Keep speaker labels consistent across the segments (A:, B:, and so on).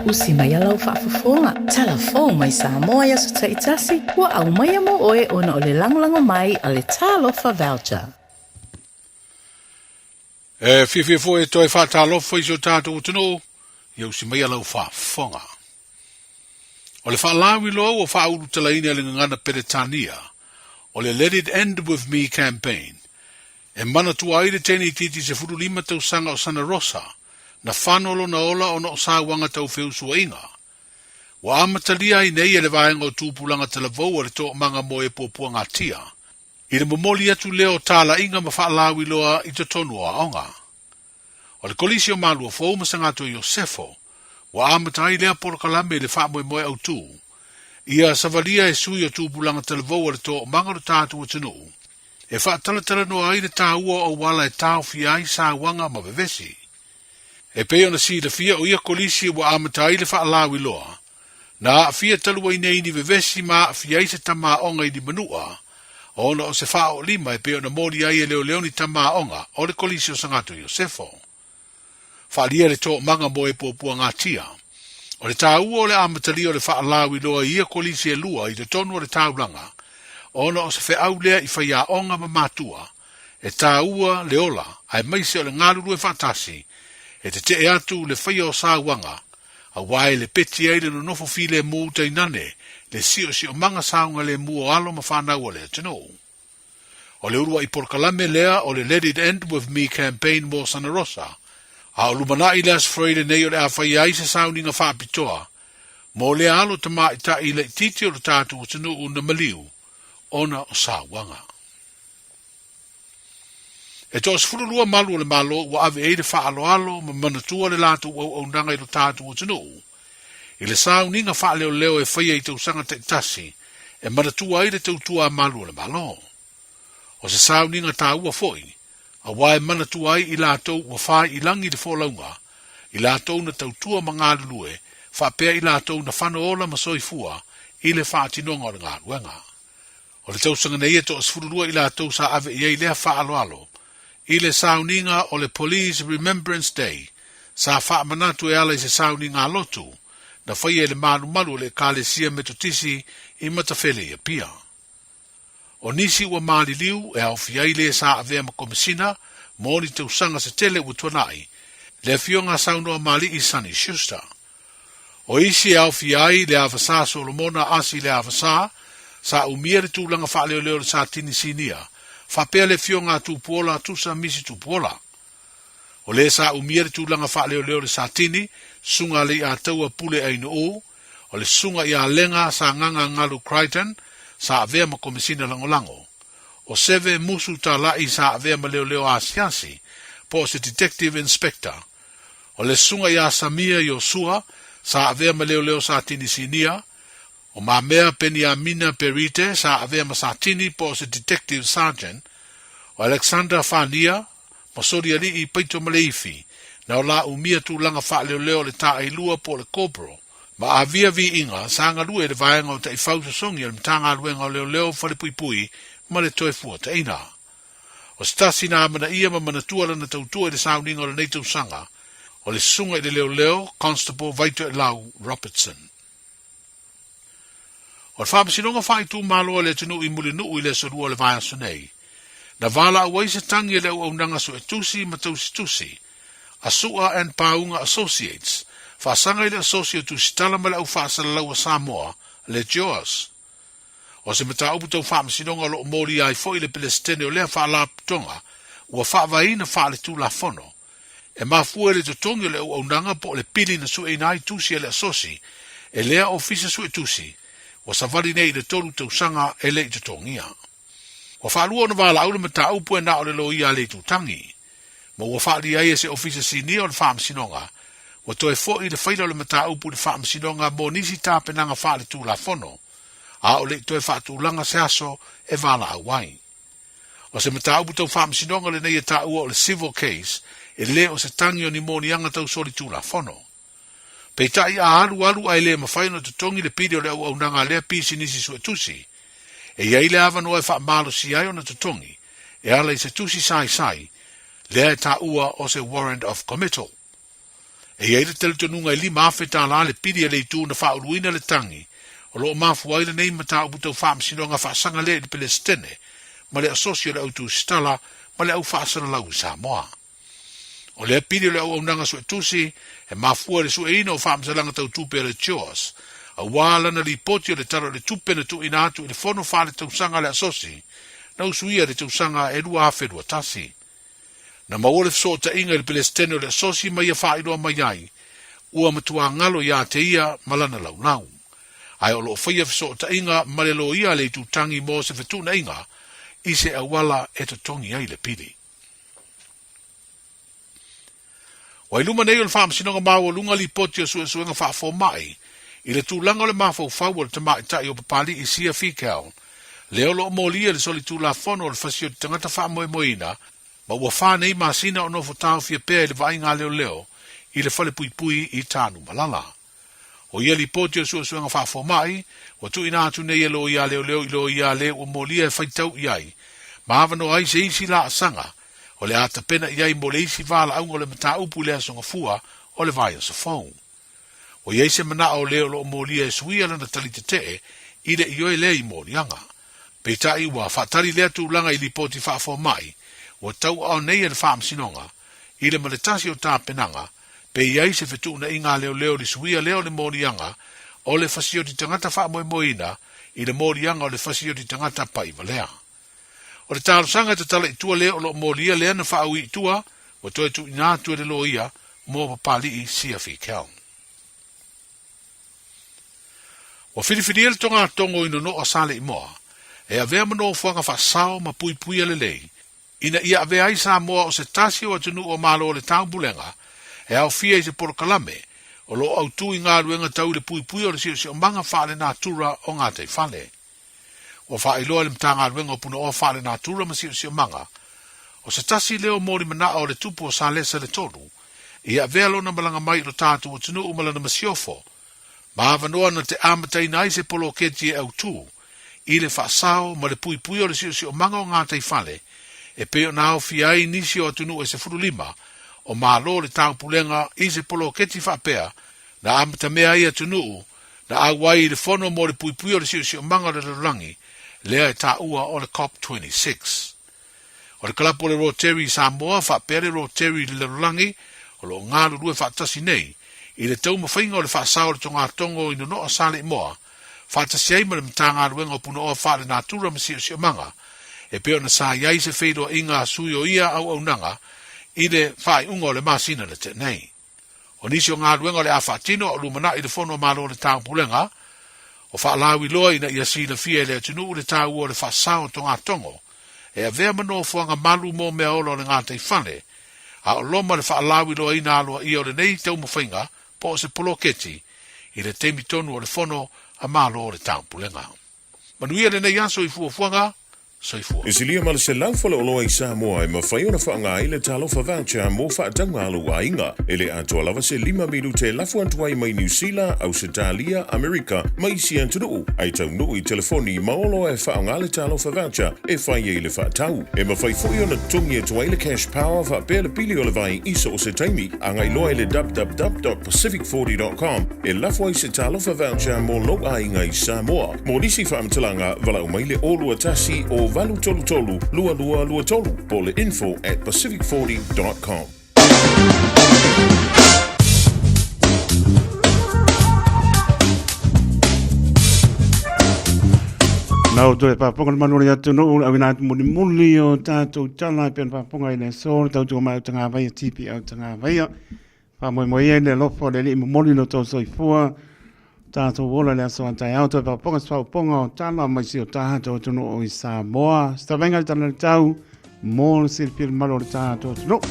A: Usi mai lau faafofoga, tala fou mai Samoa i aso taitasi, ua aumaia mo oe ona o le lagolago mai a le Talofa Voucher.
B: E fiafia foi e toe faatalofa i si o tatou atunuu, ia usi maia lau faafofoga. O le faalauiloa ua faaulutalaina e le gagana Peretania, o le Let It End With Me Campaign, e manatua ai le teine itiiti 15 tausaga o Sana Rosa, na fano lona ola ona o sauaga tau feusuaiga. Ua amatalia ai nei e le vaega o tupulaga talavou a le Toomaga mo e Puapuagatia, i le momoli atu lea o talaiga ma faalauiloa i totonu o aoga. O le Kolisi o Maluafou ma Sagatoi Iosefo, ua amata ai lea polokalame i le faamoemoe autu, ia savalia e sui o tupulaga talavou a le toomaga o le tatou atunuu, e faatalatalanoa ai le taua o auala e taofia ai sauaga ma vevesi. E pei ona silafia o ia kolisi ua amata ai le faalauiloa, na aafia talu ai nei ni vevesi ma aafia ai se tama aoga i Limanua, ona o se faaoolima e pei ona moli ai e leoleo ni tama aoga o le Kolisi o Sagato Iosefo. Faaalia le toomaga mo e puapuagatia. O le taua o le amatalia o le faalauiloa i ia kolisi e lua i totonu o le taulaga, ona o se feau lea i faiaoga ma matua, e taua le ola aemaise o le galulue faatasi e tetee atu le faia o sauaga, aua e lepeti ai le nonofo filemu tainane le siosiomaga saogalemu o alo ma fanau a le atunuu. O le uluai polokalame lea o le Let It End With Me Campaign mo Sana Rosa, a o lumanai le Aso Faraile nei o le a faia ai se sauniga faapitoa mo lea alo tamaitai laitiiti o le tatou atunuu na maliu ona o sauaga. E toa-12 malu o le Malo ua ave ai le faaaloalo ma manatua le latou auaunaga i lo tatou atunuu i le sauniga faaleoleo e faia i tausaga taitasi e manatua ai le tautua a malu o le Malo. O se sauniga taua foi, aua e manatua ai i latou ua fai i lagi le folauga, i latou na tautua ma galulue, faapea i latou na fano ola ma soifua i le faatinoga o le galuega. O le tausaga nei e toa-12 i latou sa ave i ai lea faaaloalo i le sauniga o le Police Remembrance Day sa faamanatu e ala i se sauniga a lotu na faia e le malumalu o le Ekalesia Metotisi i Matafele i Apia. O nisi ua maliliu e aofia ai le sa avea ma Komesina mo ni tausaga se tele ua tuanai, le Afioga a Saunoa Mali'i Sonny Schuster. O isi e aofia ai le Avasā Solomona Asi le Avasā, sa umia le tulaga faaleoleo o le Satini Sinia, faapea le Afioga a Tupuola Tusa Misi Tupuola. O le sa umia le tulaga faaleoleo o le Satini, Susuga Aleiataua Pule Ainuu, o le Susuga ia Lega Sagaga Galu Crichton, sa avea ma Komesina Lagolago. O Seve Musu Tala'i sa avea ma leoleo asiasi, po o se Detective Inspector. O le susuga ia Samia Iosua, sa avea ma leoleo Satini Sinia, o Mamea Peniamina Perite, sa avea ma Satini po o se Detective Sergeant, o Alexander Fania, ma Solialii Paito Maleifi, na o la umia tulaga faaleoleo o le Taailua po o le Corporal, ma Avia Viiga, sa galue i le vaega o Taifau Sosogi a le Matagaluega o Leoleo Falepuipui ma le Toefuataiga. O se tasi na amanaia ma manatua lana tautua i le sauniga o lenei tausaga, o le susuga i le leoleo Constable Vaitoelau Robertson. O le Faamasinoga Faaitumalo a le atunuu i Mulinuu i le aso Lua o le vaiaso nei, na valaau ai se tagi a le auaunaga suetusi ma tausitusi a Su'a and Paunga Associates, faasaga i le Asosi o Tusitala ma le Au Faasalalau a Samoa, le JOAS. O se mataupu tau faamasinoga o lo o molia ai foi le Peresetene o lea Faalapotopotoga ua faavaeina faaletulafono e mafua i le totogi o le auaunaga po o le pili na sueina ai tusi a le Asosi e lea Ofisa Suetusi ua savali nei i le tolu tausaga e le i totogia. Ua faalua ona valaau le mataupu e na o le loia a le Itutagi, ma ua faaalia ai e se Ofisa Sinia o le Faamasinoga ua toe foi le faila o le mataupu i le Faamasinoga mo nisi tapenaga faaletulafono, a o le i toe faatulaga se aso e valaau ai. O se mataupu tau faamasinoga lenei e taua o le civil case, e le o se tagi o ni moniaga tau solitulafono. Peitai a alu alu ae le mafai ona totogi le pili o le auaunaga a lea pisinisi suetusi, e i ai le avanoa e faamalosia ai ona totogi e ala i se tusi saisai, lea e taua o se warrant of committal. E i ai le talitonuga e $5,000 tālā le pili a le itu na faauluina le tagi o lo o mafua ai lenei mataupu tau faamasinoga faasaga lea i le Pelesitene ma le Asosi o le Au Tusitala ma le Au Faasalalau i Samoa. O lea pili o le auaunaga suetusi e mafua i le sueina o faamatalaga tau tupe a le CHOGM aua lana lipoti o le Tala o le Tupe na tuuina atu i le Fono Faaletausaga a le Asosi na usuia i le tausaga e 2021. Na maua le fesootaiga i le Pelesitene o le Asosi ma ia faailoa mai ai ua matuā galo iā te ia ma lana laulau. Ae o lo o faia fesootaiga ma le loia a le itutagi mo se fetuunaiga i se auala e totogi ai le pili. Ua i luma nei o le Faamasinoga Maualuga lipoti o suesuega faafomai i le tulaga o le mafaufau o le tamaitai o Papali'i Sia Fikel, lea o lo o molia i le solitulafono o le fasioti tagata faamoemoeina ma ua fa nei masina o nofo taofia pea i le vaaiga a leoleo i le falepuipui i Tanumalala. O ia lipoti o suesuega faafomai, ua tuuina atu nei e loia a leoleo i loia a le ua molia e faitau i ai, ma avanoa ai se isi laasaga o le a tapena i ai mo le isi valaauga o le mataupu i le Aso Gafua o le vaiaso fou. Ua i ai se manao o le o lo o molia e suia lana tali tetee i le ioe lea i moliaga. Peitai ua faatali lea tulaga i lipoti faafomai ua tauaao nei e le Faamasinoga i le ma le tasi o tapenaga pe i ai se fetuunaiga a leoleo i le suia lea o le moliaga o le fasioti tagata faamoemoeina i le moliaga o le fasioti tagata pa'ivalea. O le talosaga e tatala i tua lea o lo o molia lea na faaui i tua ua toe tuuina atu e le loia mo Papali'i Sia Fikel. Ua filifilia le togatogo i Nono'a Saleimoa e avea ma nofoaga faasao ma puipuia lelei ina ia avea ai Samoa o se tasi o atunuu o Malo o le Taupulega e aofia i se polokalame o lo o autū i galuega tau i le puipuia o le siosiomaga faalenatura o gataifale. Ua faailoa e le Matagaluega o Punaoa Faalenatura ma Siosiomaga, o se tasi lea o molimanao o le tupu o Salesa le Tolu, ia avea lona malaga mai i lo tatou atunuu ma lana masiofo, ma avanoa na te amataina ai se poloketi e autū i le faasao ma le puipuia o le siosiomaga o gataifale e pei ona aofia ai nisi o atunuu e 15 o Malo o le Taupulega i se poloketi faapea na amatamea ai atunuu na auai i le Fono mo le Puipuia o le Siosiomaga o le Lalolagi lea e taua o le COP 26. O le kalapu o le Rotary i Samoa faapea le Rotary i le lalolagi o lo o galulue faatasi nei i le taumafaiga o le faasao o le togatogo i Nono'a Saleimoa faatasi ai ma le Matagaluega o Punaoa Faalenatura ma Siosiomaga e pei ona sa i ai se feiloaiga a sui o ia auaunaga i le faaiuga o le masina na tea nei. O nisi o galuega o le a faatino a o lumanai i le Fono a Malo o le Taupulega, o faalauiloa ina ia silafia e le atunuu le taua o le faasao togatogo e avea ma nofoaga malu mo meaola o le gataifale, a o loma le faalauiloaina aloaia o lenei taumafaiga po o se poloketi i le taimi tonu o le Fono a Malo o le Taupulega. Manuia lenei aso i fuafuaga Soifua.
C: E silia ma le 100 faleoloa i Samoa e mafai ona faaaoga ai le Talofa Voucher mo faatauga a lou aiga. E le atoa lava se lima minute e lafo atu ai mai Niu Sila, Ausetalia, Amerika ma isi atunuu, ae taunuu i telefoni ma oloa e faaaoga le Talofa Voucher e fai ai le faatau. E mafai foi ona totogi atu ai le Cash Power faapea le pili o le vai i so o se taimi. Agai loa i le www.pacific40.com e lafo ai se Talofa Voucher mo lou aiga i Samoa. Mo nisi faamatalaga, valaau mai le 021 o 833 2223 po o le info at pacific40.com.
D: Nau toe faafofoga le malu o le atunuu, le auina atu mulimuli o tatou tala e pei ona faafofoga i le aso, le tautua mai o Tagavaia, TPL Tagavaia. Faamoemoe ia i le alofa o le Alii momoli lo tou soifua, tatou ola i le aso a taeao, toe faafofoga se faaupuga o tala mai si o tatou atunuu i Samoa. Se tavaiga i le tala i le tau, mo le silafia le mamalu o le tatou atunuu.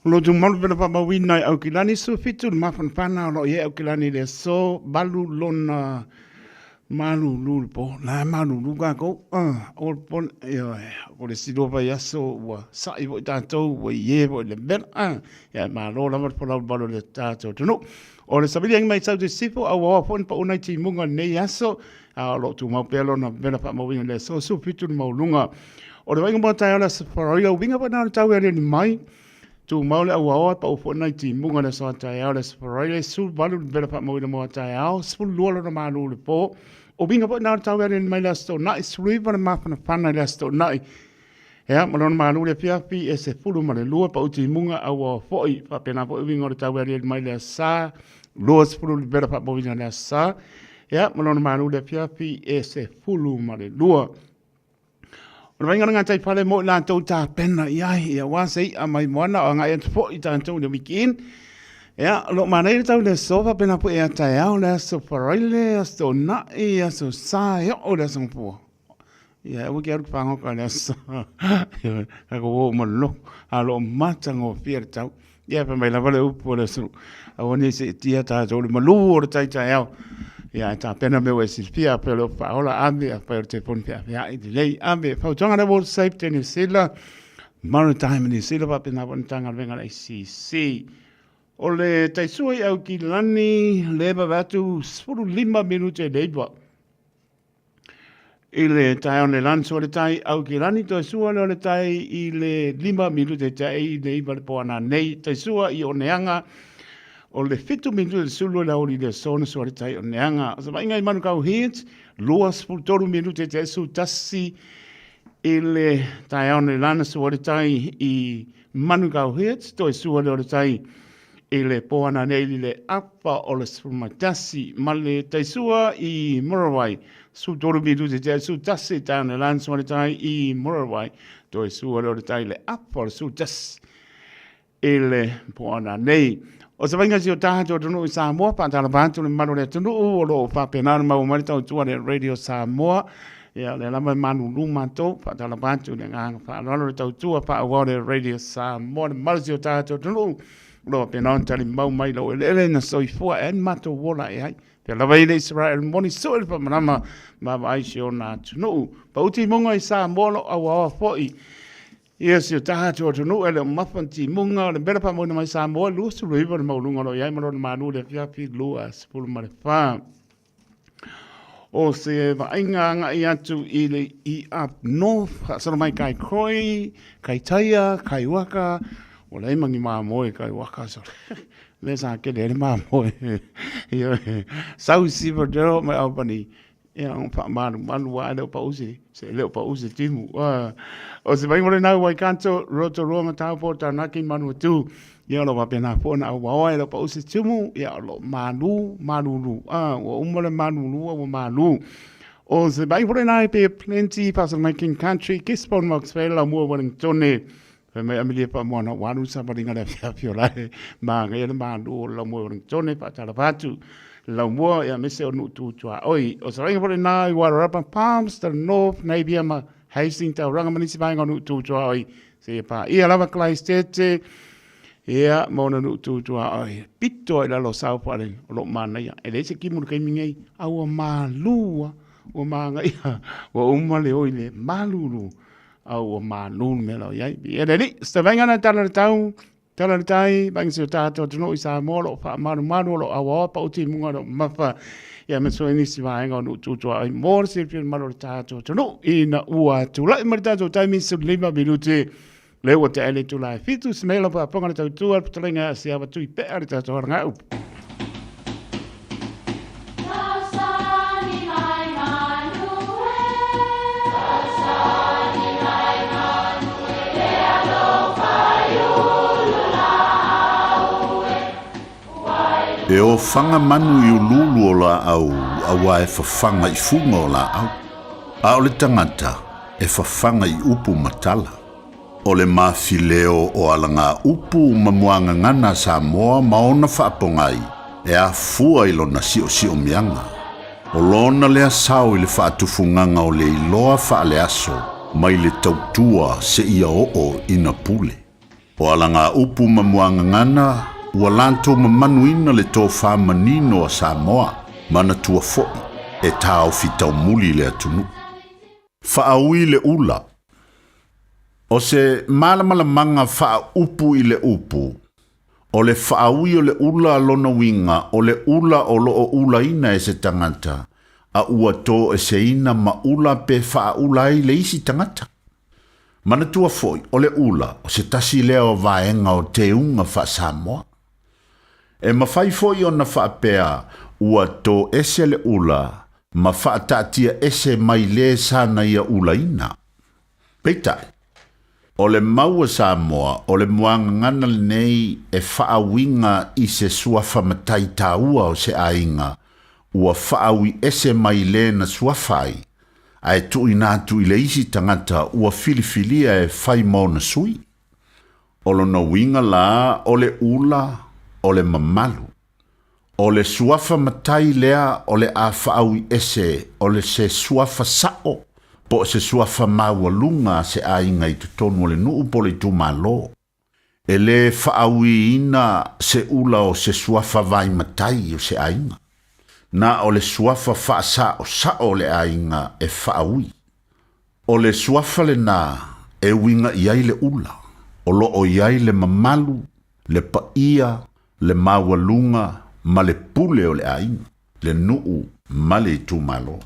D: O lo tumau pena faamauina i Aukilani 17 le mafanafana o lo o i ai Aukilani i le aso 8 lona malulu le po la malulu kākou o le po ioe o le isi lua vaiaso ua sa'i foi tatou ua ie foi le mela ia malo lava le folau i le malu o le tatou atunuu. O le savili mai Saute Sisifo a ua oa foi na pau nai timuga i lenei aso a o lo o tumau pea lona mela faamauina i le aso 17 le maualuga o le vaaiga mo taeao le Aso Faraile. Uiga foi na o le tau e aliali mai. Tumau le auaoa e pau foi nai timuga i le aso a taeao le Aso Faraile 18 le vela faamauina mo a taeao 12 lona malu i le po. O uiga foi na o le tau e aliali mai le Aso Toonai 19 le mafanafana i le Aso Toonai. Ea ma lona malu i le afiafi e 12 pau timuga auaoa foi. Faapena foi uiga o le tau e aliali mai le Aso Sa 20 le vela faamauina i le Aso Sa. Ea ma lona malu i le afiafi e 12. O le vaaiga o le gataifale mo i latou tapena i ai, ia aua se i'a mai moana o agai atu foi tatou i le weekend. Ia, o lo o manaia le tau i le aso, faapena foi ia taeao, le aso Faraile, aso Toonai, aso Sa, e oo i le aso Gafua. Ia, aua ke alu ki fāgoka i le aso Sa. Tatou o uma le logo, a o lo o matagofie le tau. Ia, fai mai lava le upu a le atunuu, aua ne i seetia tatou i le malu o le tai taeao. Ia, ae tapena mea ua e silafia, afai o le ofa faaola, ave, afai o le telefoni feafeai, lelei, ave. Fautuaga lea WorldSafe New Zealand, Maritime New Zealand, faapena foi le Matagaluega a le ACC. O le taisua i Aukilani, lea e vave atu 15 minute i le 9. I le taeao nei lani sua le tai au ki lani toe sua lea o le tai i le 5 minute te ai i le 9 le po ana nei tai sua i Oneaga o le 7 minute le sulu le aoli le sona sua le tai Oneaga o sa vainga i Manukau Heat 23 minute te ai su tasi i le taeao nei lana sua le tai i Manukau Heat toe sua lea o le tai I le po ana nei i le apa o le 11 ma le taisua i Murrawai, 13 minute te 11 tae ana lan sua le tai i Murrawai, toe sua leo le tai le apa o le 11 i le po ana nei. O se vainga si o tātou atunuu i Samoa, whātalapa atu le mamalu o le atunuu o lo o faapena ona maua mai le tautua le Radio Samoa. Ia, o lea lava e malulu matou, whātalapa atu le agaga faaaloalo le tautua faaauau le Radio Samoa, le mamalu si o tātou atunuu. O lo o faapena ona tali mau mai lou eleele na soifua e ai ni matou ola e ai. Pea lava i le Israel moni sue le faamalama ma vaai si ona atunuu. Pau timuga i Samoa lo auaoa foi. Ia si o tatou atunuu e le o mafa ni timuga o le mea na faamoina mai Samoa 29 le maualuga o lo o i ai ma lona malu i le afiafi 24. O se vaaiga agai atu i le i up north, faasolo mai Kaikoe, Kaitaia, Kaiwaka, ua leai ma ni mamoe Kaiwaka, so le sa kele ai le mamoe. Ioe, South Siverdale mai Albany, ia o faamalumalu lava e le o pau se, se le o pau se timu. O se vaaiga lena i Waikato, Rotorua, Mataupo, Taranaki, Manawatu, Ia o lo o faapena foi ona auaoa e le o pau se tumu, ia o lo o malū, malūlū. A, ua uma le malūlū a ua malū. O se vaai foi lena e Bay of Plenty, faasolo mai King Country, Gisborne, Moxvale, Laumua, Wellingtone. Fai mai Amelia Faamoana, ua alu le savaliga le afiafi o la e māgaia le malū o le Laumua i Wellingtone, faatalofa atu. Laumua, ia aemaise o nuu tu tuaoi. O se vaaiga foi lena i Wairarapa, Palmerston North, Napier ma Hastings, Tauranga ma nisi vaega o nuu tu tuaoi. Seia paia lava Kalaistete, ia, ma ona nuu tutuaoi, pito lava i lalo o South Island, o lo o manaia. E leai se timu i le taimi nei, a ua malū lava, ua manaia, ua uma le oi le malulu, a ua malū le mea la o i ai. Ia le alii, se vaaiga lena i le tala o le tau, tala o le tai, vaaiga si o tatou atunuu i Samoa o lo o faamalumalu, o lo o auaoa pau timuga o lo o mamafa, ia aemaise foi nisi vaega o nuu tutuaoi mo le silafia o le mamalu o le tatou atunuu ina ua tulai mai le tatou taimi 15 minute lea ua tea le itula e 7 se mea lau faafofoga le tautua le fetalaiga ia Siava Tui Pea le tatou alagau.
E: E ofaga manu i uluulu o laau auā e fafaga i fuga o laau, a o le tagata e fafaga i upu ma tala. O le mafileo o alagaupu ma muagagana a Samoa ma ona faapogai e afua i lona siosiomiaga. O lona lea sao i le faatufugaga o le iloa faaleaso mai le tautua seia oo ina pule. O alagaupu ma muagagana ua latou mamanuina le tofa manino a Samoa, manatua foi e taofi taumuli i le atunuu. Faaui le ula. O se malamalamanga faaupu i le upu, o le faaui o le ula lona uiga o le ula o lo o ulaina e se tagata a ua toeseina ma ula pe faaula ai le isi tagata. Manatua foi, o le ula, o se tasi lea o vaega o teuga faa-Samoa. E mafai foi ona faapea ua toese le ula ma faataatia ese mai le sa na ia ulaina. Peitai, o le mau a Samoa o le muagagana lenei e faauiga i se suafa matai taua o se aiga ua faaui ese mai le na suafa ai, ae tuuina atu i le isi tagata ua filifilia e fai ma ona sui. O lona uiga la o le ula o le mamalu. O le suafa matai lea o le a faaui ese o le se suafa sa'o po o se suafa maualuga a se aiga i totonu o le nuu po o le itumalo. E lē faauiina se ula o se suafa vaimatai o se aiga. Na o le suafa faasaosao o le aiga e faaui. O le suafa lenā e uiga i ai le ula, o lo o i ai le mamalu, le paia, le maualuga ma le pule o le aiga, le nuu ma le itumalo.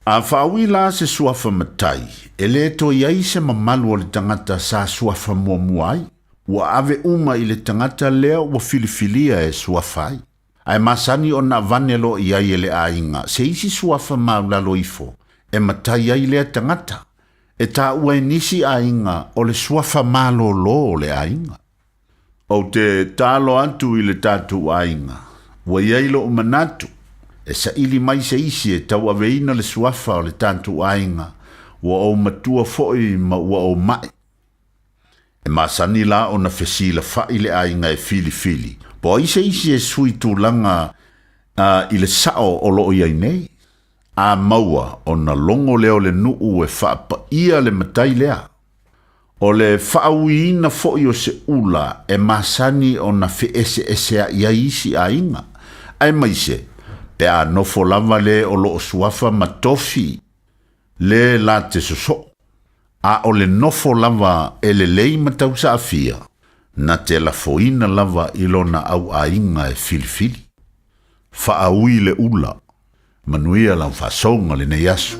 E: A faaui la se suafa matai, e lē toe i ai se mamalu o le tagata sa suafa muamua ai, ua ave uma i le tagata lea ua filifilia e suafa ai. Ae masani ona avane loa i ai e le aiga se isi suafa maulalo ifo e matai ai lea tagata, e taua e nisi aiga o le suafa malōlō o le aiga. Ou te talo atu i le tatou aiga, ua i ai lo'u manatu, e saili mai se isi e tauaveina le suafa o le tatou aiga, ua ou matua foi ma ua ou ma'i. E masani la ona fesilafa'i le aiga e filifili, po o ai se isi e sui tulaga i le sa'o o lo o i ai nei. A maua ona logo lea o le nuu e faapaia le matai lea. O le faauiina foi o se ula e masani ona feeseesea'i ai isi aiga, aemaise pe a nofo lava le o lo o suafa ma tofi le la te sosoo. A o le nofo lava e lelei ma tausaafia, na te lafoina lava i lona auaiga e filifili. Faaui le ula. Manuia lau faasouga lenei aso.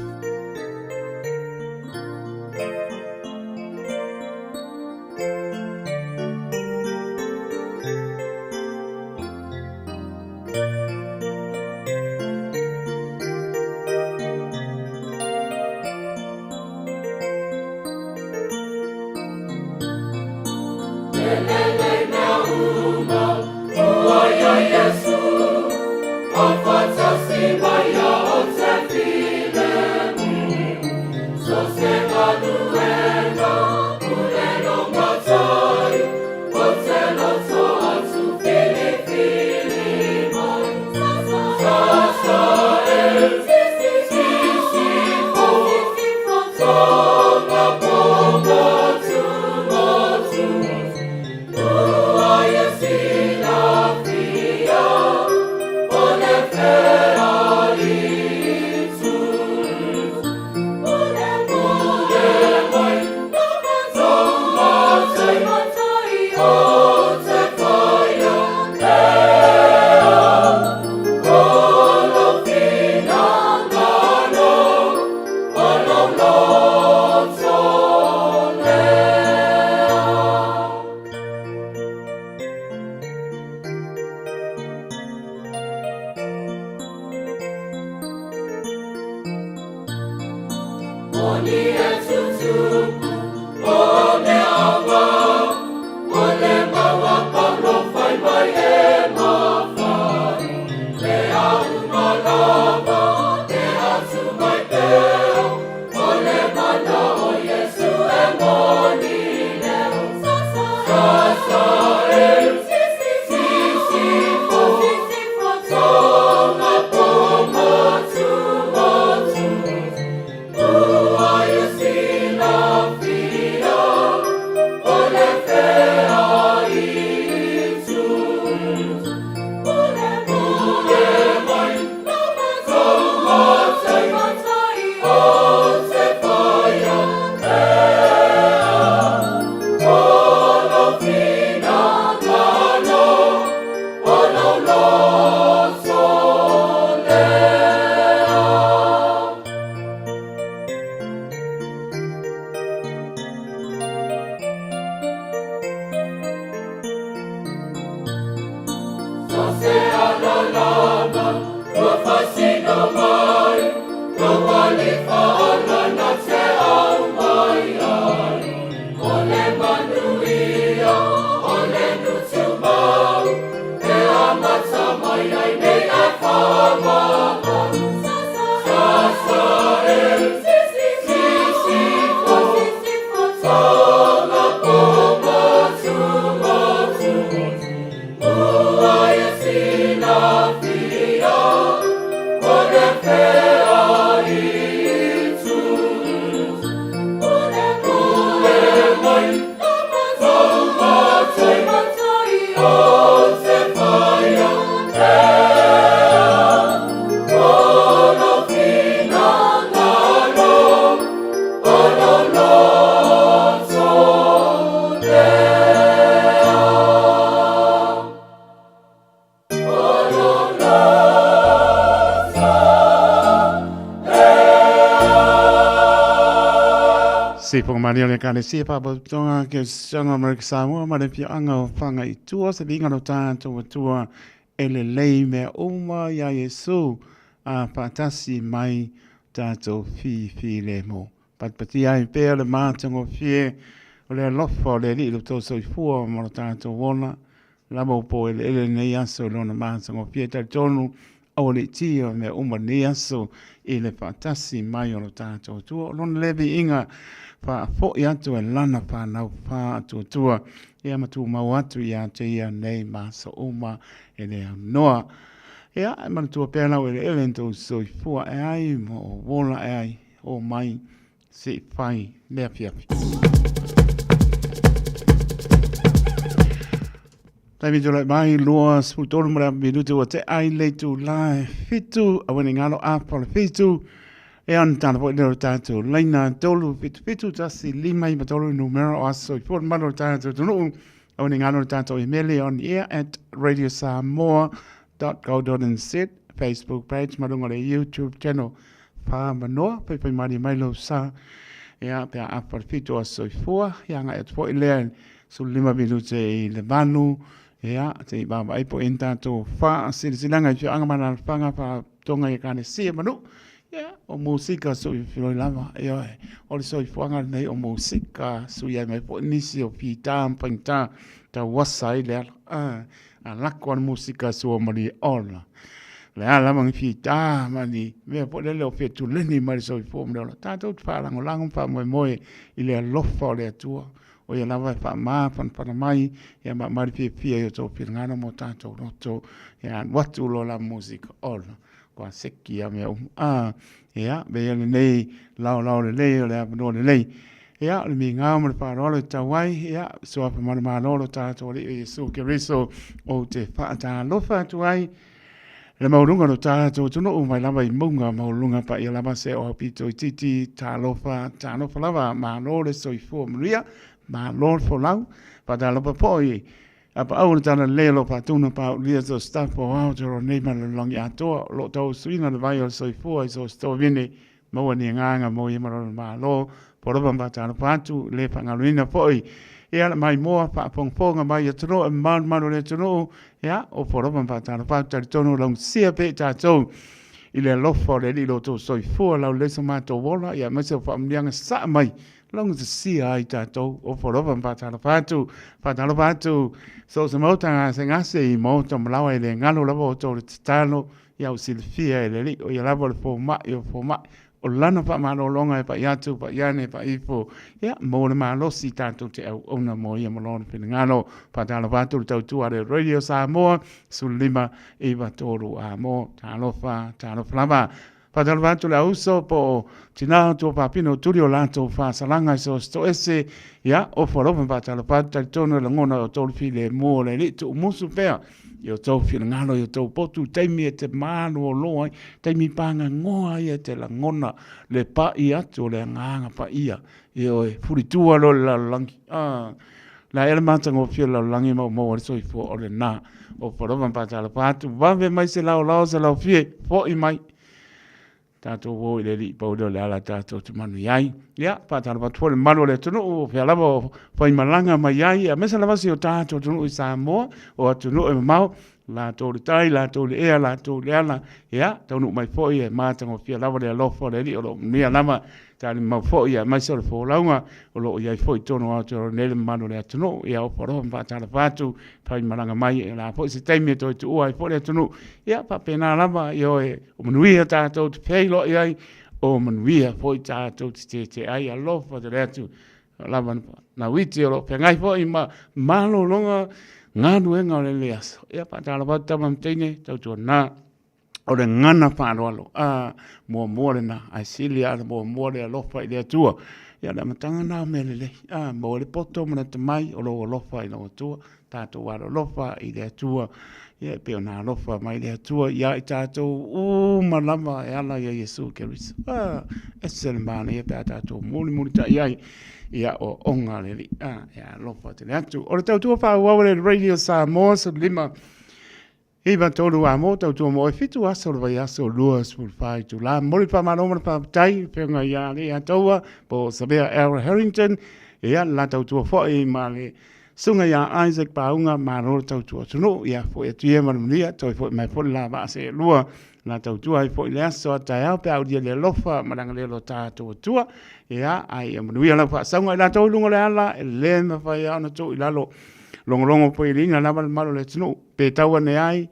D: Sifoga malia o le Ekalesia Faapotopotoga Kerisiano o Amerika Samoa ma le Afioaga o Fagaitua, se viiga o lo tatou Atua e lelei mea uma iā Iesu a faatasi mai tatou fifilemu. Patipatia ai pea le matagofie o le alofa o le Alii i lo outou soifua ma lo tatou ola, lava ua poeleele lenei aso i lona matagofie. Talitonu aua le itia o mea uma lenei aso i le faatasi mai o lo tatou Atua. O lona lea viiga faafoi atu e lana fanau faatuatua ia ma tumau atu ia te ia nei ma aso uma e le aunoa. Ia, e manatua pea lau eleele na tou soifua ae ai ma ou ola ae ai, o mai se i fai le afiafi. Taimi tulai mai 23 ma le minute ua te ai le itulā e 7 aua ne i galo afa o le 7 e ana tala foi lea o le tatou laina 3 7 7 1 5 9 3 numera o aso soifua le mamalu o le tatou atunuu aua ne i galo le tatou imeli on air at radiosamoa.co.nz Facebook page ma luga o le YouTube channel Whamanoa, whaiwhai marie mai lou sa, ia, pe a apa le 7 o aso soifua, ia agai atu foi lea 15 minute i le 8, ia, se i vaavaai po o i ai ni tatou faasilasilaga i afioaga ma alaalafaga faatoga i Ekalesia ma nuu, ia, o musika sui filoi lava, ioe, o le soifuaga lenei o musika, sui ai mai foi nisi o fita ma faigata tauasa ai le ala, a lako a le musika sua malie ola. O le a lava ni fita ma ni mea foi lele o fetuleni mai le soifua ma le ola, tatou te faalagolago ma faamoemoe i le alofa o le Atua, o ia lava e faamafanafana mai ia ma aumai le fiafia i o outou finagalo ma o tatou loto, ia alu atu loa la musika ola, ua seki lava mea uma. A, ia, avea lenei laolao lelei o le avanoa lelei. Ia, o le migao ma le faaaloalo e tatau ai, ia, suafa manumalo lo tatou Alii o Iesu Keriso, ou te faatalofa atu ai le maualuga o lo tatou atunuu mai lava i mauga maualuluga paia lava se o aupito itiiti, talofa, talofa lava, malo le soifua manuia, malo le folau, faatalofa foi a paau o le talalelei o lo o faatuna paaulia so staff o Aotearoa nei ma le lalolagi atoa o lo o tauasuina le vai o le soifua i so o se toavine maua ni agaga mo ia ma lona Malo polopa ma faatalofa atu le faagaloina foi ia le maimoa faafogafoga mai atunuu e malumalu o le atunuu ia o polopa ma faatalofa atu talitonu laugisia pea i tatou i le alofa o le Alii lo outou soifua laulelei so matou ola ia aemaise o faamanuiaga sasaa mai laugatasia ai tatou o polopa ma faatalofa atu faatalofa atu so o se maota gasegase i maota malawa e le galo lava outou le tatalo Ia ua silafia e le Alii, o ia lava o le fomai o fomai, o lana faamalologa e pai atu, pai ane, pai ifo, ia, maua le malosi tatou te auauna mo ia ma lona finagalo. Faatalofa atu le tautua a le Radio Samoa, 15 9 3 a mo, talofa, talofa lava. Faatalofa atu le auso po o tina o tuafafine o tuli o latou faasalaga i so o se toese, ia, ofo alofa ma faatalofa atu, talitonu e lagona o outou le filemu o le Alii, tuumusu pea i outou finagalo, i outou potu, taimi e te malolo ai, taimi pagagoa ai e te lagona le pai atu o le Agaga Paia, ioe, fulitua loa le lalolagi. Ah, la ea le matagofie o le lalolagi ma ua maua ai le soifua o lena. Ofo alofa ma faatalofa atu, vave mai se laolao se laofie, foi mai. Tatou o i le Alii pau lea o le ala tatou te manuia ai. Ia, faatalofa atu foi i le mamalu o le atunuu, o fea lava o faimalaga mai ai, aemaise lava si o tatou atunuu i Samoa, o atunuu e mamao, latou le tai, latou le ea, latou le ala, ia, taunuu mai foi e matagofie lava le alofa o le Alii o lo o manuia lava taalimau foi, aemaise o le folauga o lo o i ai foi i totonu o Aotearoa nei le mamalu o le atunuu. Ia, ofo alofa ma faatalofa atu, faimalaga mai, o le a foi se taimi e toe tuua ai foi le atunuu, ia, faapena lava, ioe, o manuia tatou te feiloai ai, o manuia foi tatou te tete ai, alofa tele atu lava na uiti o lo o feagai foi ma malologa galuega o lenei aso. Ia, faatalofa atu tama ma teine, tautuana o le gana faaaloalo. A, muamua lena, ae sili lava le muamua le alofa i le Atua. Ia, o le amataga lena o mea lelei. A, maua le poto ma le atamai o lou alofa i lau Atua. Tatou alolofa i le Atua. Ia, e pei ona alofa mai le Atua ia i tatou uma lava e ala ia Iesu Keriso. A, ese le manaia pe a tatou mulimulitai ai ia o onga le Alii. A, e alofa tele atu. O le tautua faaauau a le Radio Samoa 15. 9 3 a mo tautua mo oe 7 aso o le vaiaso 24 itula. Momoli le faamalo ma le faafetai i le Afioga ia Leiataua po o Savea L. Harrington, ia le la tautua foi ma le Susuga ia Isaac Pauga, malo le tautua atunuu, ia foi atu ia ma le manuia, toe foi mai foi le la vaa seelua, la tautua ai foi le aso a taeao pe a aulia le alofa ma le agalelei o lo tatou Atua. Ia, a ia manuia lau faasauga i latou i luga o le ala, e le mafai lava ona tuu i lalo logologo poiliina lava le mamalu o le atunuu, pe tau ane ai,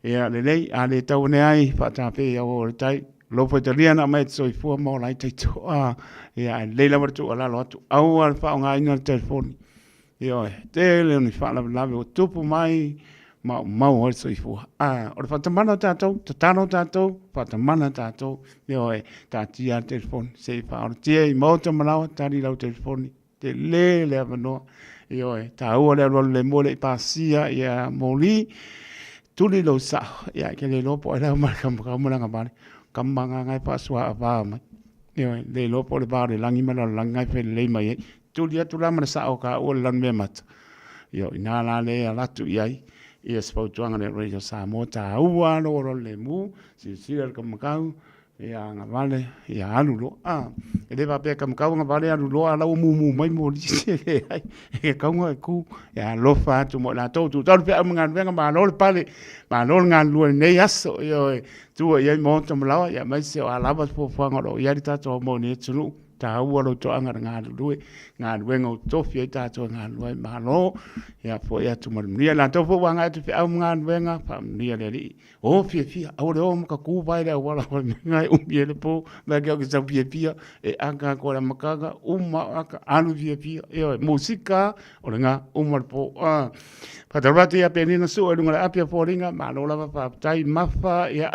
D: ia lelei, a le tau ane ai, faatafea i auau o le tai. Lou faitalia na aumai e te soifua ma ola ai taitoa. Ia, ae lelei lava le tuualalo atu, aua le faaaogaina le telefoni. Ioe, tele o ni faalavelave ua tupu mai ma ua mau ai le soifua. A, o le faatamala o tatou, tatalo tatou, faatamala tatou. Ioe, taatia le telefoni, se i faaolatia i maota ma laoa, tali lau telefoni. Tele le avanoa. Ioe, taua le alualu lemu e le i pasia ia moli, tuli lou sao. Ia, e te le iloa po o ai la mai le kamakau ma le agavale. Kama gaga e faasuaava mai. Ioe, le iloa po o le va o le lagi ma le lalolagi na e felelei mai ai. Tuli atu la ma le sao o taua le lanumeamata. Ioe, o i ina la lea e ala atu i ai ia se fautuaga a le Radio Samoa, taua lou alualu lemu, silasila i le kamakau, ia agavale, ia alu loa. A, e le faapea e kamakau agavale alu loa, a la ua mumu mai moli, e leai, e tatau ona e tu, e alofa atu mo i latou. Tuutau le feau ma galuega, malo le pale, malo le galulue i lenei aso, ioe, tua i ai maota ma laoa, aemaise o a lava se fuafuaga o lo o i ai le tatou au i lenei atunuu. Taua lou toaga i le galulue, galuega ua tofi ai tatou e galulue ai, malo. Ia foi atu ma le manuia. I latou foi ua agai atu i feau ma galuega, faamanuia le Alii. O fiafia, aua le o ma ka tu vae le auala o le mea e umi ai le po, mai ke o ke sau fiafia, e aka atu ai le amataga, uma o aka, alu fiafia, ioe, musika, o lena, uma le po. Ah, faatalofa atu ia Penina Sua i luga o le api o foliga, malo lava faafetai, Mafa, ia,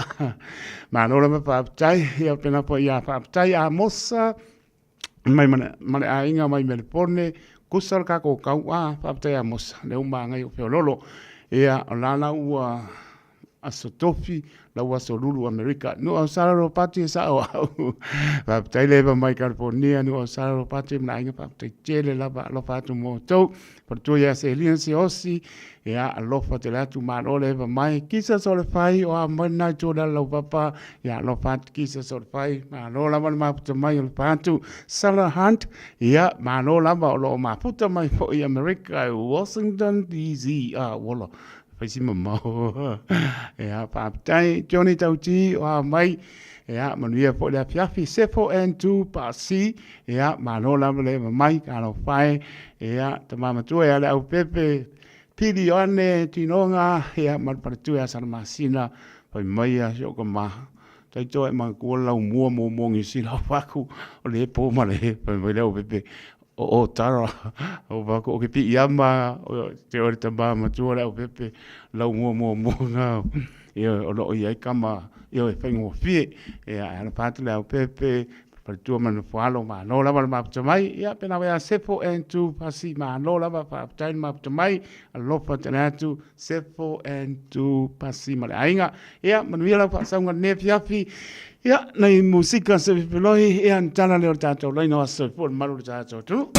D: malo lava faafetai, ia pena foi ia faafetai Amosa, mai ma le aiga mai Melepone, kusa le tatou tau, ah, faafetai Amosa, lea ua magai o feololo. Ia, o la la ua aso tofi, la ua aso lulu Amerika. Nu au sala ropati e sao au. Faafetai le eva mai California, nu au sala ropati ma le aiga faafetai tele lava alofa atu mo outou. Faletua ia Selina Siaosi, ia alofa tele atu malo le eva mai. Kisa Solefai, o a mai lena itu o le ala laupapa, ia alofa atu Kisa Solefai, malo lava le mafuta mai o le patu. Sala Hunt, ia malo lava o lo o mafuta mai foi i Amerika i Washington DC. Ah, uola, fai si mamao. Ia, faafetai Johnny Tauti o a mai. Ia, manuia foi le afiafi. Sefo and Tu Pasi, ia, malo lava le eva mai, talofa e. Ia, tama matua ia le aupepe, Pili Ioane Tinoga, ia, ma le faletua ia Salamasina, fai mai ia si ou tama. Taitoa e manatua le laumua muamua o Niu Sila o Paku, o le po ma le, fai mai le aupepe, o o Tara, o Paku, o ke piiama, o te oe le tama matua le aupepe, laumua muamua na, ia, o lo o i ai kama, ia, e faigofie, ia, e alofa atu le aupepe, faletua ma le nofoalo, malo lava le mafuta mai, ia, pena wea Sefo and Tu Pasi, malo lava, faafetai le mafuta mai, alofa tele atu, Sefo and Tu Pasi ma le aiga, ia, manuia lau faasauga i lenei afiafi, ia, nai musika se fefiloi, ia, na tala lea o le tatou laina o aso soifua le malu o le tatou atunuu.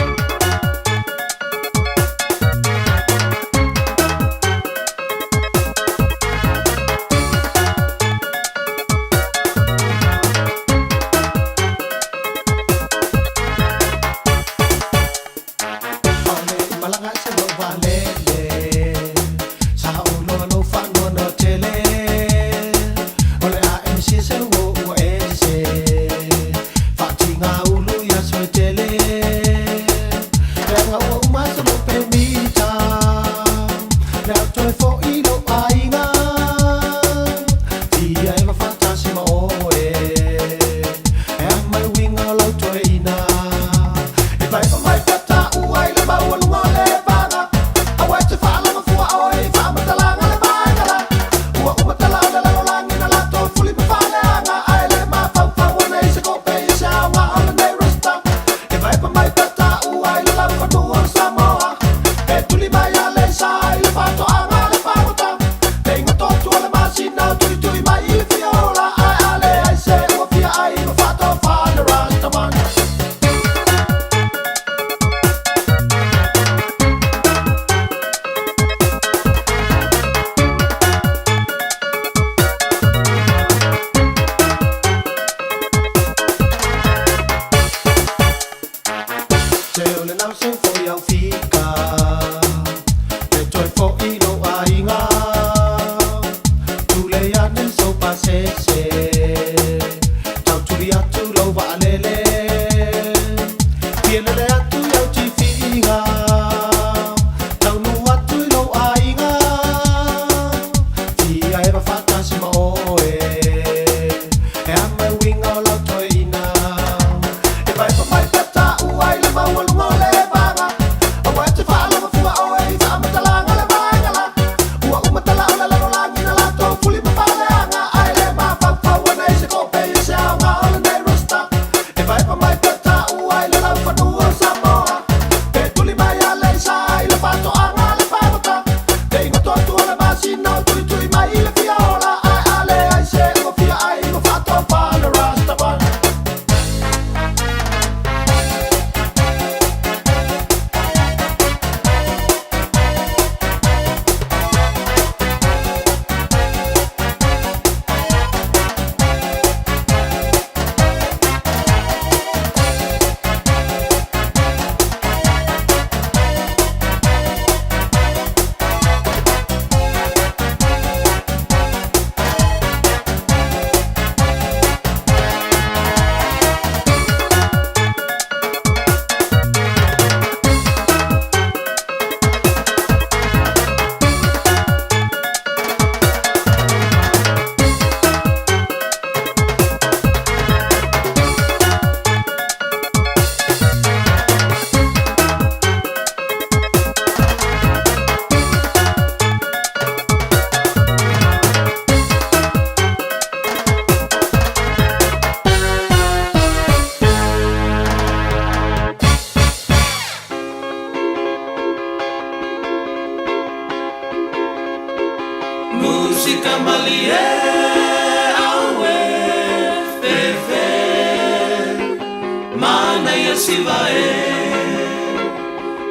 F: e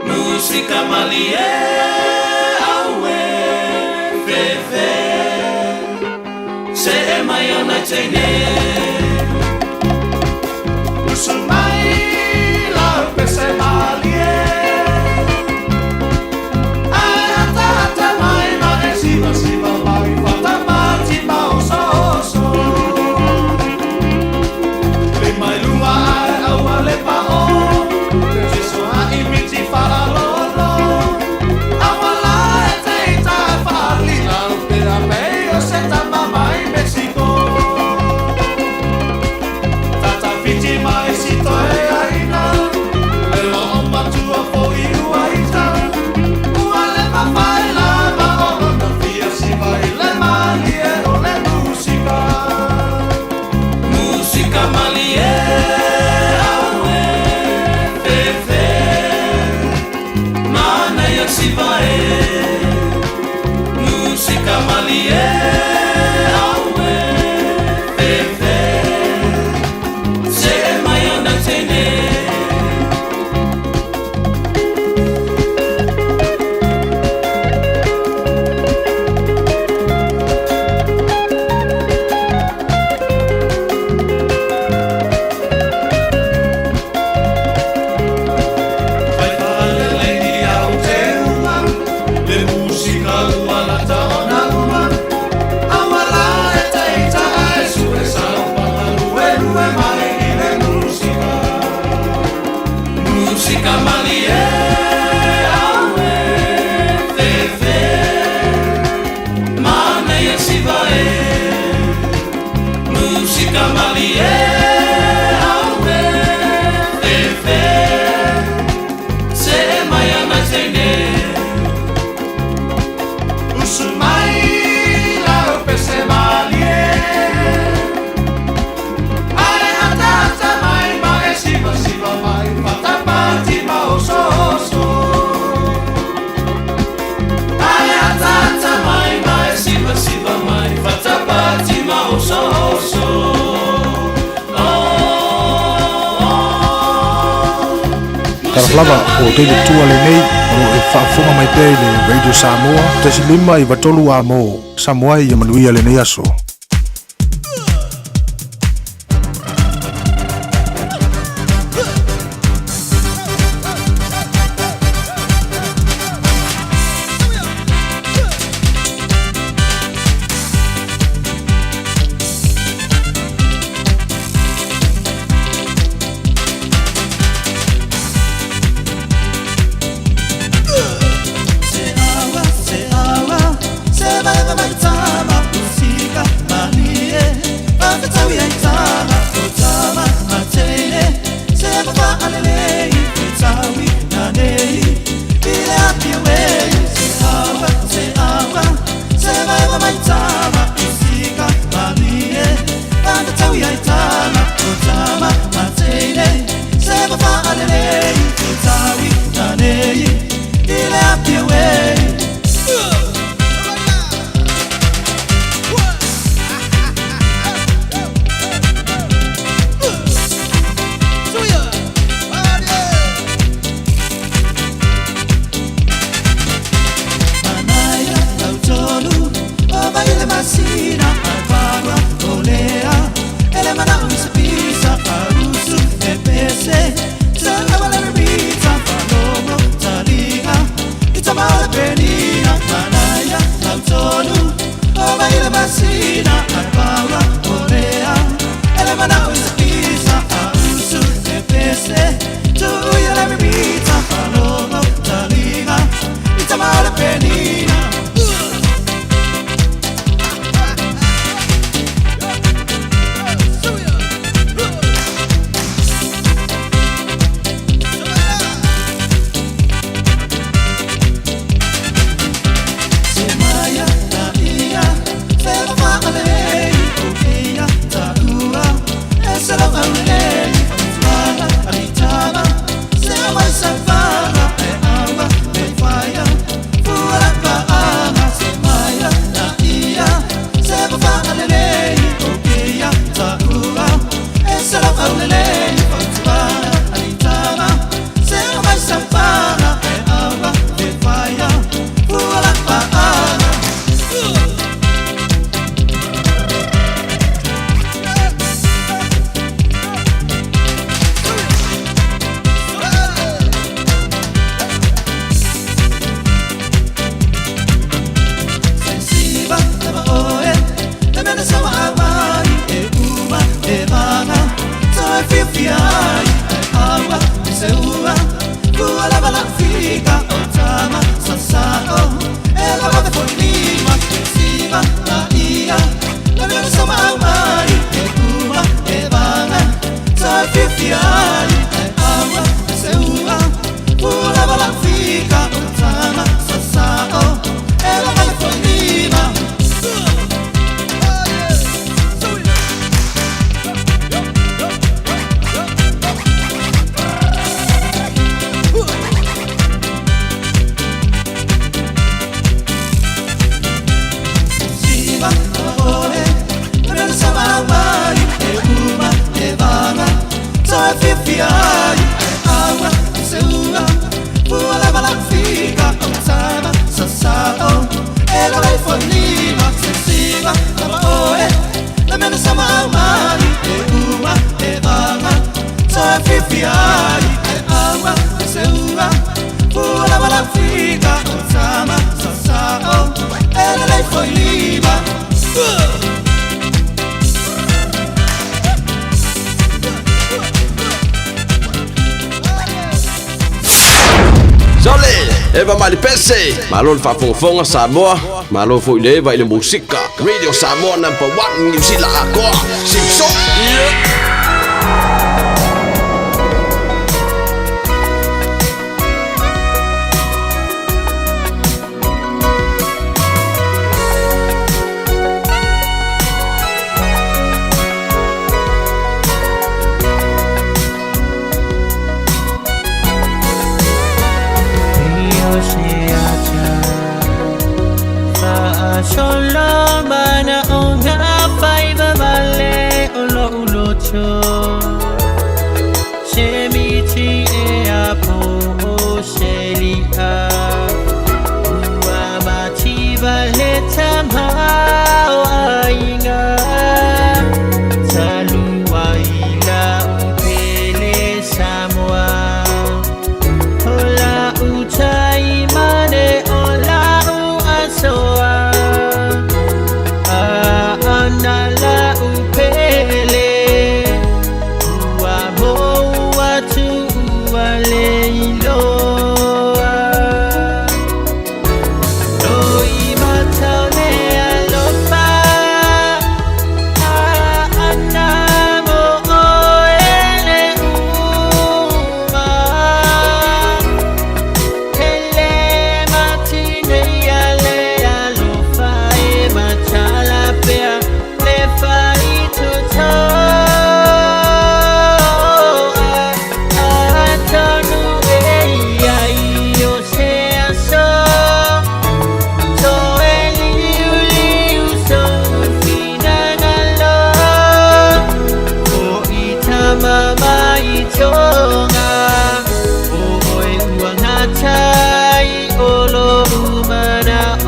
F: Musika malie aue fefe Se e mai ona teine Usu mai la pese malie Ai ata ata mai ma e siva siva mai Fata mati ma oso oso Le mai lunga ai aua le pa o Jesu ha i miti whaalolo Awala e te ita whaali Au pera mei o se tama mai Mexico Tata whiti mai si toe aina Le o matua fo i ua ita Ua le mawhai la ma o na fia si vai le malie o le musika Musika malie aue fefe Mana ia siva e Musika malie aue fefe Se e mai ona teine Vai whaalele i au te uma Le musika ua lata ona uma Awala e teita e sue saupanga lue lue mai i le musika Musika malie aue fefe Mana ia siva e Musika malie aue fefe Se e mai ana teine Usu mai la pese malie Ai ata ata mai ma e siva siva mai Fata pati ma oso oso Ai ata ata mai ma e siva siva mai Fata pati ma oso oso Oh, oh.
G: Talofa lava o David Tua lenei o loo e faafofoga mai pea i le Radio Samoa 1.5 93 amo Samoa ai ia manuia lenei aso.
F: Se awa, se awa, se va mai tama, musika malie, whakatau ia i tama, o tama a teine, se va alele i whitaui na nei, i le api ue. Se awa, se awa, se va mai tama, musika malie, whakatau ia i tama, o tama a teine, se va alele i whitaui na nei, i le api ue. Manaia lautolu o vai le masina ai olea ele mana o se pisa arusu e pese sa awala rita falomo taliga itama seua Fua lava la fika o tama sa sao E lava ve foi lima siva la ia La mena sa mau mai e uma e vanga Sa fifi ai e aua seua Fua lava la fika o tama sa sao E lava ve foi lima. Siva oe Mena sa mau mai e uma e vanga Sa fifi ai e aua seua Fua lava la fika o tama sa sao E la lei foi lima se siva lava oe La mena sa mau mai e uma e vanga Sa fifi ai e aua seua Fua lava la fika o tama sa sao E la lei foi lima.
H: Sole, Eva Malipese, malo le faafogafoga Samoa, malo foi le Eva i le musika. Radio Samoa number 1 New Zealand atoa. Simpson. Yeah.
I: Solo mana o ngā whaiva vale o lo uloto Se miti e a po o se lia Ua mativa le tamau ainga Talua ila upele Samoa Ola utai mane ola u asoa Ana la upele Ua moa tu ua leiloa Loi matau le alofa Ana mo oe le uma Hele matine ia le alofa e matala pea le faitotoa Atonu e ia i o se aso Toe liu liu so finangalo O i tama mai tonga O oe ua ngatai o lo umana o.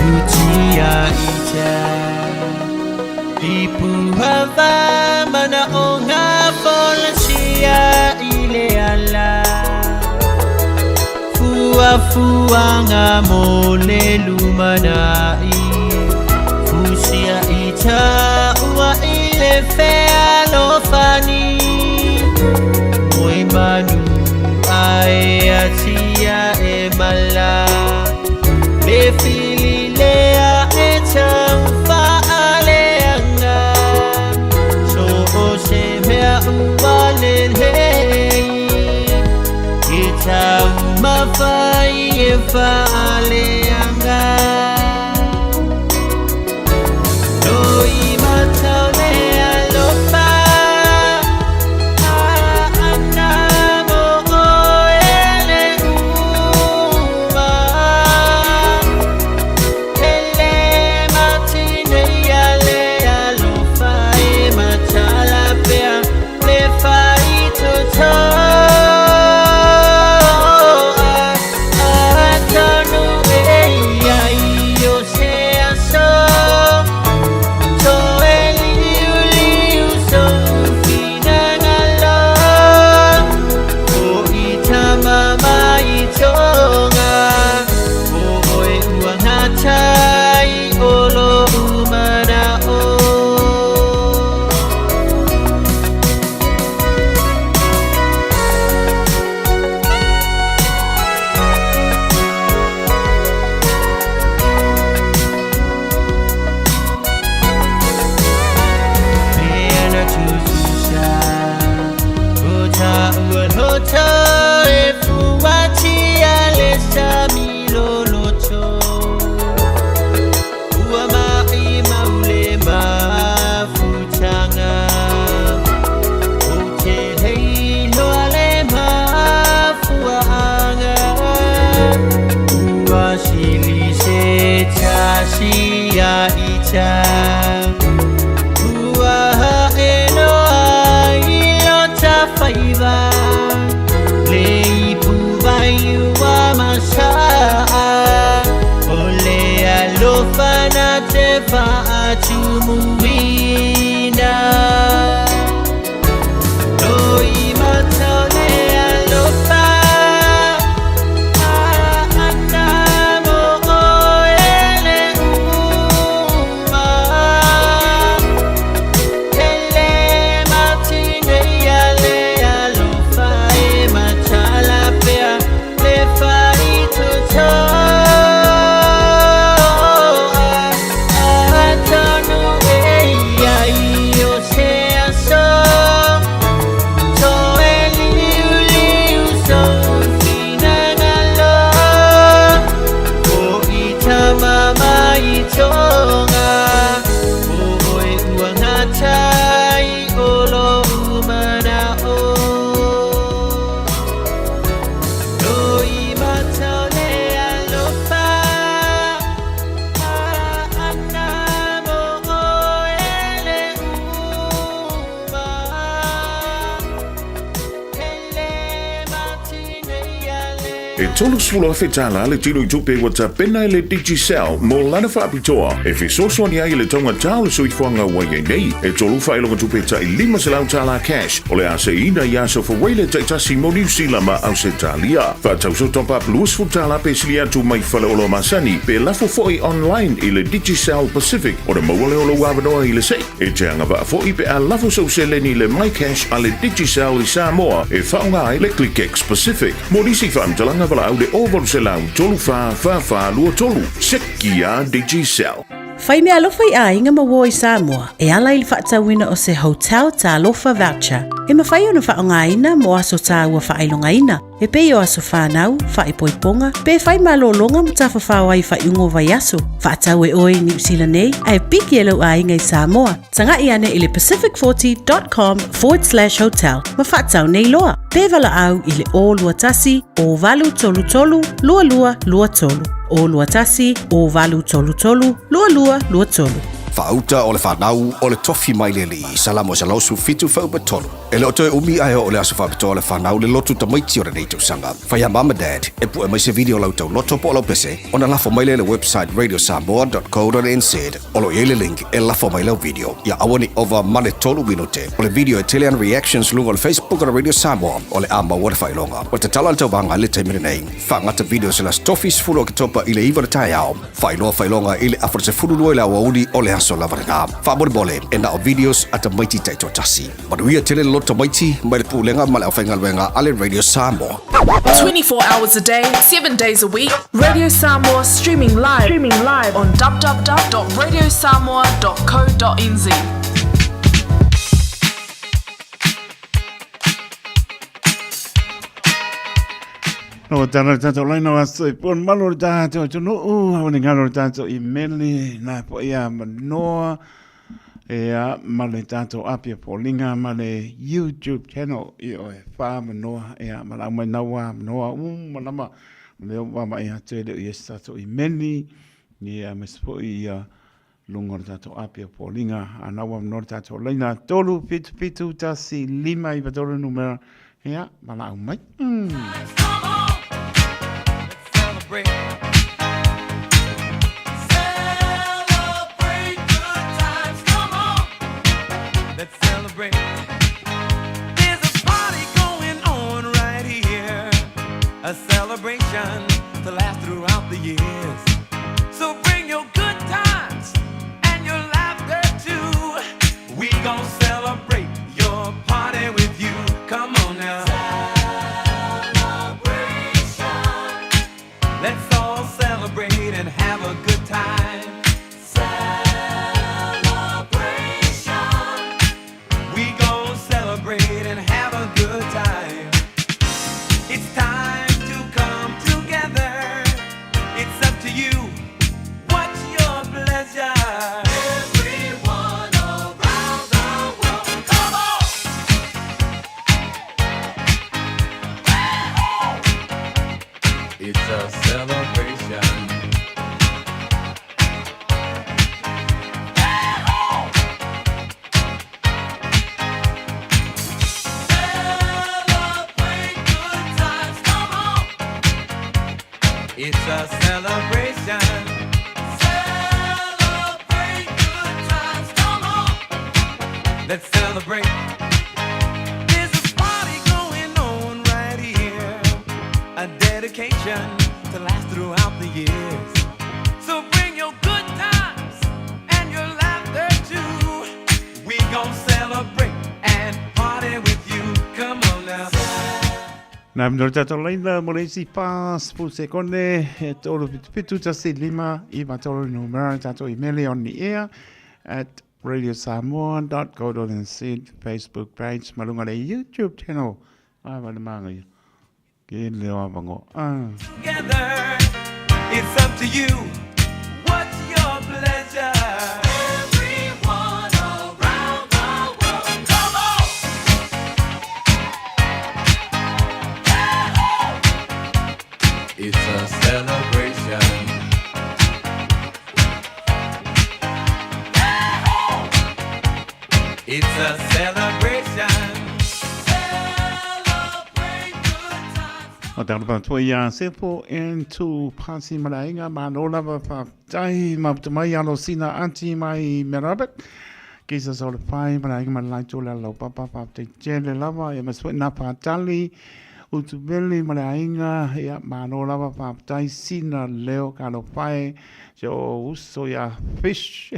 I: Lutia ita Ipuhava mana o ngā folasia i le ala Fua fuanga mo le lumanai Fusia ita ua i le fealofani Moe manu ae atia e mala Le fili lea e tau faaleanga So o se mea ua lelei E tau mawhai e faaleanga Loi matau le alofa Ana mo oe le uma Hele matine ia le alofa e matala pea le faitotoa Atonu e loto e fuatia le sami loloto. Ua mai maule mafutaga. Ou te leiloa le mafuaaga. Ua sili se tasi ia ita. Ua haenoa i lota faiva. Le ipu vai ua masaa. O le alofa na te faatumuina. Loi mata o le alofa. Ana mo oe le uma. Hele matine ia le alofa e matala pea le faitotoa. Atonu e ia i o se aso. Toe liu liu sou finagalo. O i tama mai tonga. O oe ua gatai o lou manao. Loi mata o le alofa. Ana mo oe le uma. Hele matine ia le
C: E $30,000 le tino i tupe ua tapena e le Digicel mo lana faapitoa e fesoasoani ai i le taugata o le soifuaga ua i ai nei. E tolu faailoga tupe tai $500 cash o le a seiina i aso Fuaile taitasi mo Niu Sila ma Ausetalia. Faatau sau top up $20 pe sili atu mai faleoloa masani pe lafo foi online i le Digicel Pacific ona maua lea o lou avanoa i le sei. E te agavaa foi pe a lafo sou seleni i le MyCash a le Digicel i Samoa e faaaoga ai le ClickX Pacific. Mo nisi faamatalaga valaau le 0800 34 44 23. Seki a Digicel.
A: Fai meaalofa i aiga ma uo i Samoa e ala i le faatauina o se Hotel Talofa Voucher e mafai ona faaaogaina mo aso taua faailogaina e pei o aso fanau, faaipoipoga, pe fai malologa ma tafafao ai i faaiuga o vaiaso. Faatau e oe i Niu Sila nei ae piki e lou aiga i Samoa. Taga'i ane i le pacific40.com/hotel ma faatau nei loa. Pe valaau i le 021 0833 2223. 021 0833 2223.
J: Faauta o le fanau o le tofi mai le Alii, Salamo 117 fuaiupu 3. E le o toe umi ae oo le aso faapitoa o le fanau le lotu tamaiti o lenei tausaga. Fai a mum ma dad e pue mai se video o lau tauloto po o lau pese ona lafo mai lea i le website radiosamoa.co.nz o lo o i ai le link e lafo mai lau video. Ia aua ne i ova ma le tolu minute. O le video e tele ana reactions luga o le Facebook o le Radio Samoa o le a maua le faailoga. Ua tatala le tauvaga i le taimi lenei. Faagata videos i le Aso Tofi 10 Oketopa i le 9 o le taeao. Faailoa faailoga i le afa 12 i le aoauli o le aso lava lena. Faamolemole, e na o videos a tamaiti taitoatasi. Manuia tele le loto tamaiti mai le Pulega ma le Aufaigaluega a le Radio Samoa.
K: 24 hours a day, 7 days a week, Radio Samoa streaming live, streaming live on www.radiosamoa.co.nz.
D: No tala le tātou laina o aso i pon malo le tātou atunuu, au ne ngalo le tātou i meli, nā po ia manoa, e a ma le tātou apia pōlinga ma le YouTube channel i o e whā manoa, e a ma lau mai naua manoa, u ma lama, le o wā mai atu e leo i es tātou i meli, i a mes po i a luga o le tatou api o Pōliga, a naua manoa le tatou laina 3 7 7 1 5 9 3 numera, ia, valaau mai.
F: Let's celebrate. There's a party going on right here. A celebration to last throughout the years. So bring your good times and your laughter too. We gon' celebrate your party with you. Come on now. Celebration. Let's all celebrate and have a good time. Celebration. We gon' celebrate and have a good time. a celebration. Celebrate good times, come on. It's a celebration. Celebrate good times, come on. Let's celebrate. There's a party going on right here. A dedication to last throughout the years. So bring your good times and your laughter too. We gon' celebrate and party with you. Come on now.
D: Nā mino le tātou laina mo le isi 40 sekone e 377 1 5 9 le numera tātou imeli on the air at radiosamoa.co.nz Facebook page ma lunga le YouTube channel. Ai wa le manga ke le o avango. Ah.
F: Together, it's up to you. What's your pleasure? Everyone around the world, come on! It's a celebration. It's a celebration. Celebrate good times.
D: O te aropa tua ia Sepo and to Pasi Maraenga, malo lava whaatai, maputa mai alo sina anti mai Merabet. Ki sa sa o le whai maraenga ma lai tō le alo papa whaatai tele lava, ia masua nā whaatali, utuveli maraenga, ia malo lava whaatai sina leo ka lo whai, se o uso ia fish,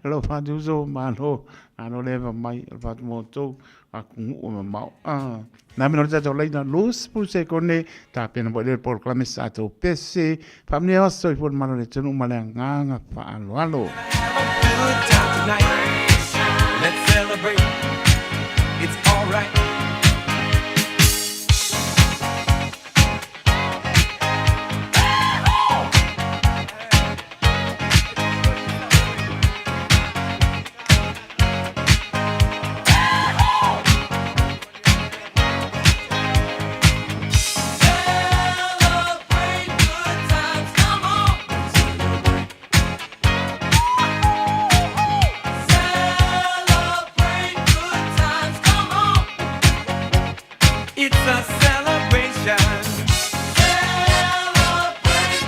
D: lo whatu uso malo, malo leva mai, o whatu mōtou, a kungu o mamao. Ah. Nā mena o tātou leina los puse kone, tā pena mo le polokalame sa tō pese, whaamne aso i fōna malo le tunu ma le anganga whaaloalo.
F: Have a good time tonight. Let's celebrate. It's alright. Celebrate good times, come on. Celebrate good times, come on. It's a celebration. Celebrate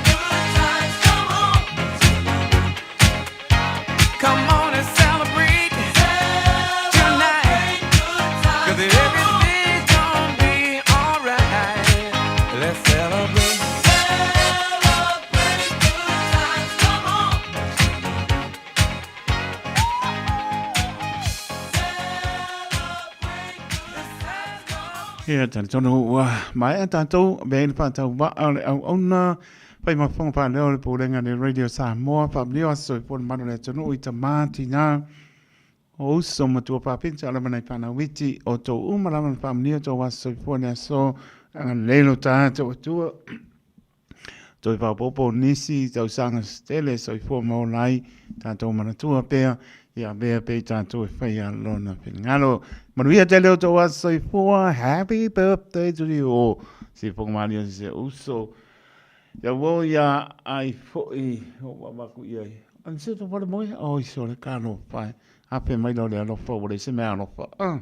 F: good times, come on. Come on and celebrate tonight. 'Cause everything's gonna be alright. Let's celebrate. Celebrate good times, come on.
D: Ia talitonu ua maea tātou, me le whātau waa o le auauna, whai mafonga whāleo le pōlenga le Radio Samoa, whaamlio aso i pōna mano le atunuu i ta māti nā, o uso matua pāpita o lama nei whānau iti, o tō uma lama le whaamlio tō aso i pōna aso, anga lelo tātou atua, toi whapopo nisi tausaga tele soifua ma ola ai tātou manatua pea ia avea pea i tātou e whai a lona finagalo. Manuia tele o tō aso soifua, happy birthday to you all. Si fonga malia si se uso. Ia wo ia ai foi o wawaku ia. An se to wale moe o iso le kalo whai. Ape mai lo le alofa o le se mea alofa. Ah.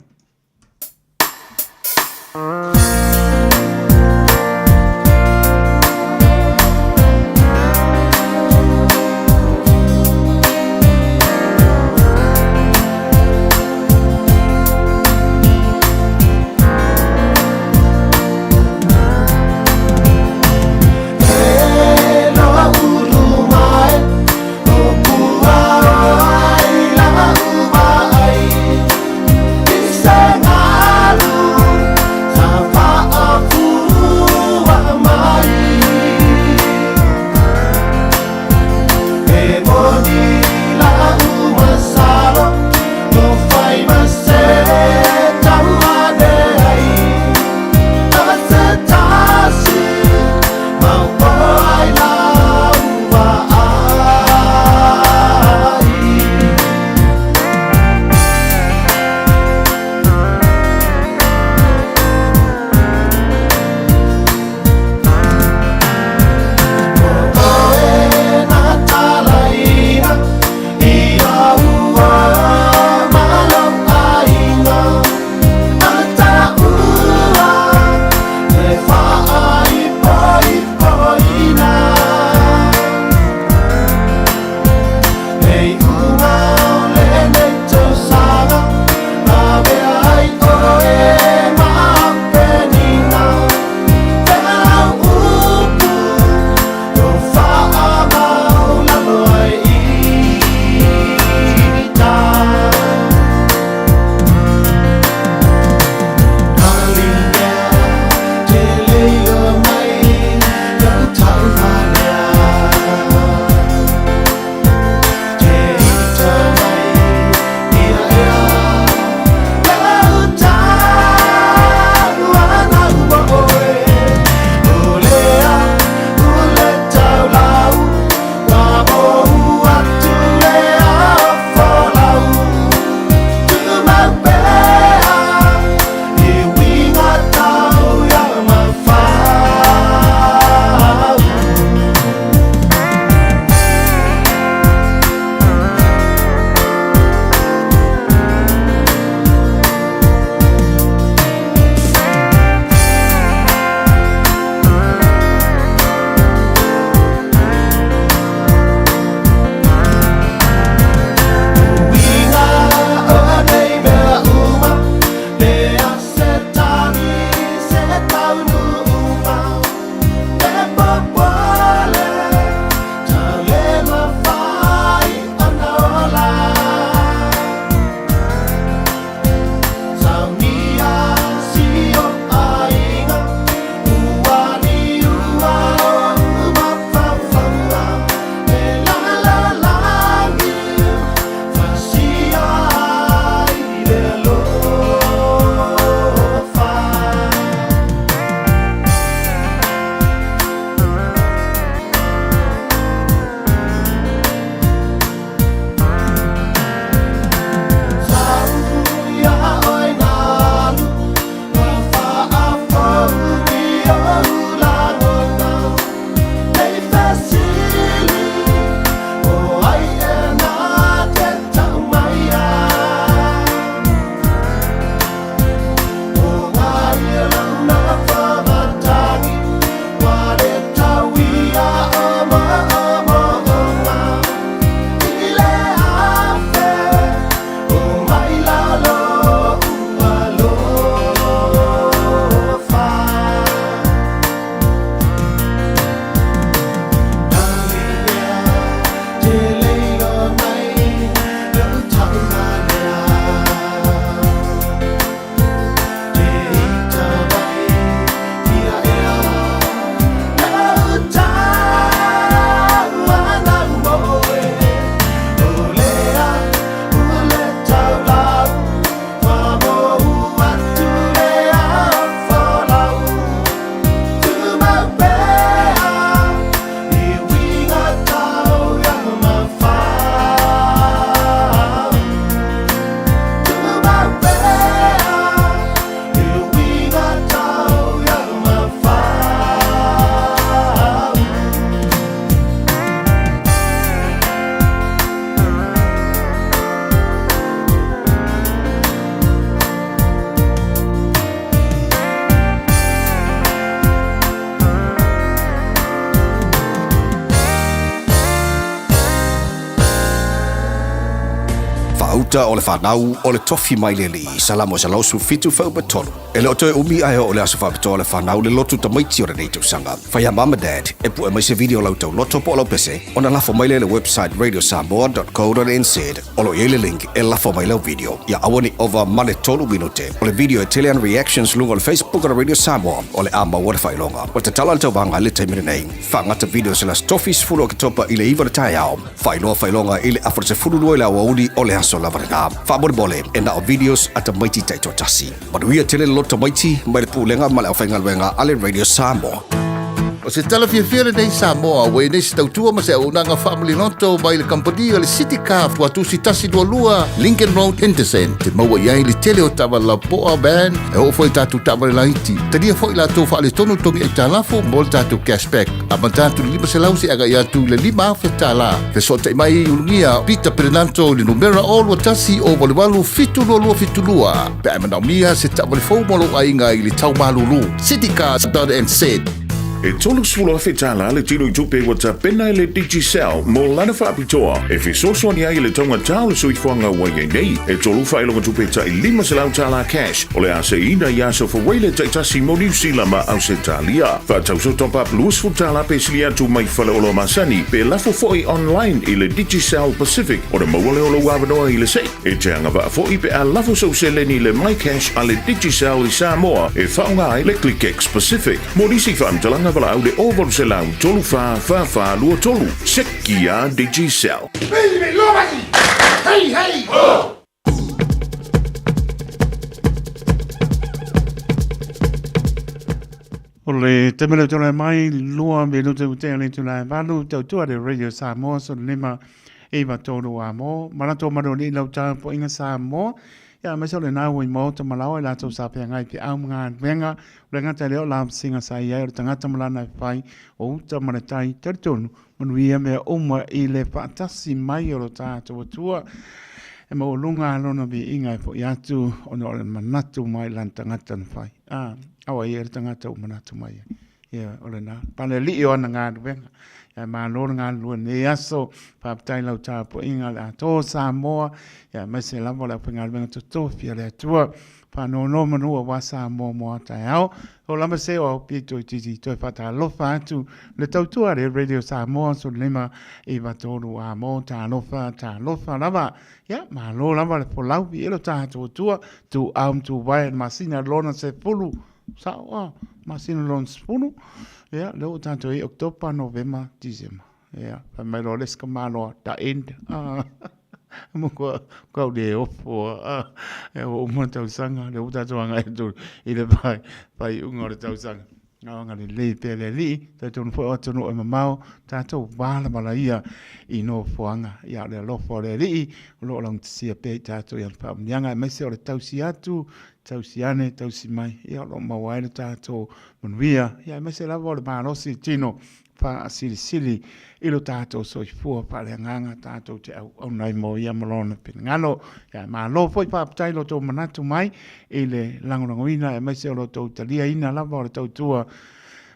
J: faapitoa o le fanau o le tofi mai le Alii, Salamo 117 fuaiupu 3. E le o toe umi ae oo le aso faapitoa o le fanau le lotu tamaiti o lenei tausaga. Fai a mum and dad e pue mai se video o lau tauloto po o lau pese ona lafo mai lea i le website radiosamoa.co.nz o lo o i ai le link e lafo mai lau video. Ia aua ne i ova ma le 3 minute. O le video e tele ana reactions luga o le Facebook o le Radio Samoa o le a maua le faailoga. Ua tatala le tauvaga i le taimi lenei. Faagata video se le Aso Tofi 10 Oketopa i le 9 o le taeao. Faailoa faailoga i le afa 12 i le aoauli o le aso lava lena. Faamolemole, e na o videos a tamaiti taitoatasi. Manuia tele le loto tamaiti mai le Pulega ma le Aufaigaluega a le Radio Samoa.
L: O se tala fiafia lenei Samoa ua i nei se tautua ma se auaunaga faamaliloto mai le kamupani o le City Car Tuatusi 122 Lincoln Road Henderson. Te maua i ai le tele o taavale lapoa van e oo foi i tatou taavale laiti. Talia foi latou faaletonu togi aitalafu mo le tatou cashback. Amata atu i le 500 seia agai atu i le 5,000 tala. Fesootai mai i Ulugia Peter Perenanto i le numera 021 088 7272 pe a e manaomia se taavale fou mo lou aiga i le tau malulu. Citycars.nz.
C: E 30,000 tala le tino i tupe ua tapena e le Digicel mo lana faapitoa e fesoasoani ai i le taugata o le soifuaga ua i ai nei. E tolu faailoga tupe tai 500 tala cash o le a seiina i aso Fawele taitasi mo Niu Sila ma Ausetalia. Faatauso top up 20 tala pe sili atu mai faleoloa masani pe lafo foi online i le Digicel Pacific ona maua lea o lou avanoa i le sei. E te agavaa foi pe a lafo sou seleni i le MyCash a le Digicel i Samoa e faaaoga ai le ClickX Pacific. Mo nisi faamatalaga valaau le 0800 34 44 23. Seki a Digicel.
L: Hey, hey! Ho!
D: O le taimi lea tulai mai, lua minute ua tea le itula e valu, tautua le Radio Samoa, sulu lima iva tolu a mo. Manatu o Manualii lau tapuaiga Samoa, ia aemaise o lena ua i maota ma laoa i latou sa feagai feau ma galuega, o le gata lea o lavasiga sa i ai o le tagata ma lana e fai, o uta ma le tai, talitonu, Manuia mea uma i le faatasi mai o lo tatou Atua, e maualuga lona viiga e foi atu ona o le manatu mai lana tagata na fai. A, aua ia le tagata ua manatu mai ai. Ia, o lena. Pale alii o ana galuega. Ia, malo le galulue i lenei aso. Faafetai i lau tapuaiga le atoa o Samoa. Ia, aemaise lava o le aufaigaluega totofi a le Atua. Faanonomanu aua Samoa mo a taeao. O lava se o au pito i titi toe faatalofa atu le tautua le Radio Samoa 15 i 3 a mo talofa talofa lava. Ia malo lava le folau i elo tatou atua tu au ma tu vae masina lona 10 sao a masina lona 10 ia lea ua tatou i Oketopa, Novema, Tisema. Ia, fai mai loa le isi tamaloa, the end. Ah, mo kua, kua au le ofo. Ah, e ua uma le tausaga, lea ua tatou agai atu i le fai, faaiuga o le tausaga. Aoga lelei pea le Alii, talitonu foi o atunuu e mamao, tatou valavala ia i nofoaga. Ia, o le alofa o le Alii, o lo o laugatasia pea i tatou i ana faamanuiaga, aemaise o le tausi atu, tausi ane, tausi mai, ia o lo o maua ai le tatou manuia, ia aemaise lava o le malosi i tino faasilisili i lo tatou soifua faaleagaga tatou te auauna ai mo ia ma lona finagalo. Ia malo foi faafetai lo outou manatu mai i le lagolagoina aemaise o lo outou taliaina lava o le tautua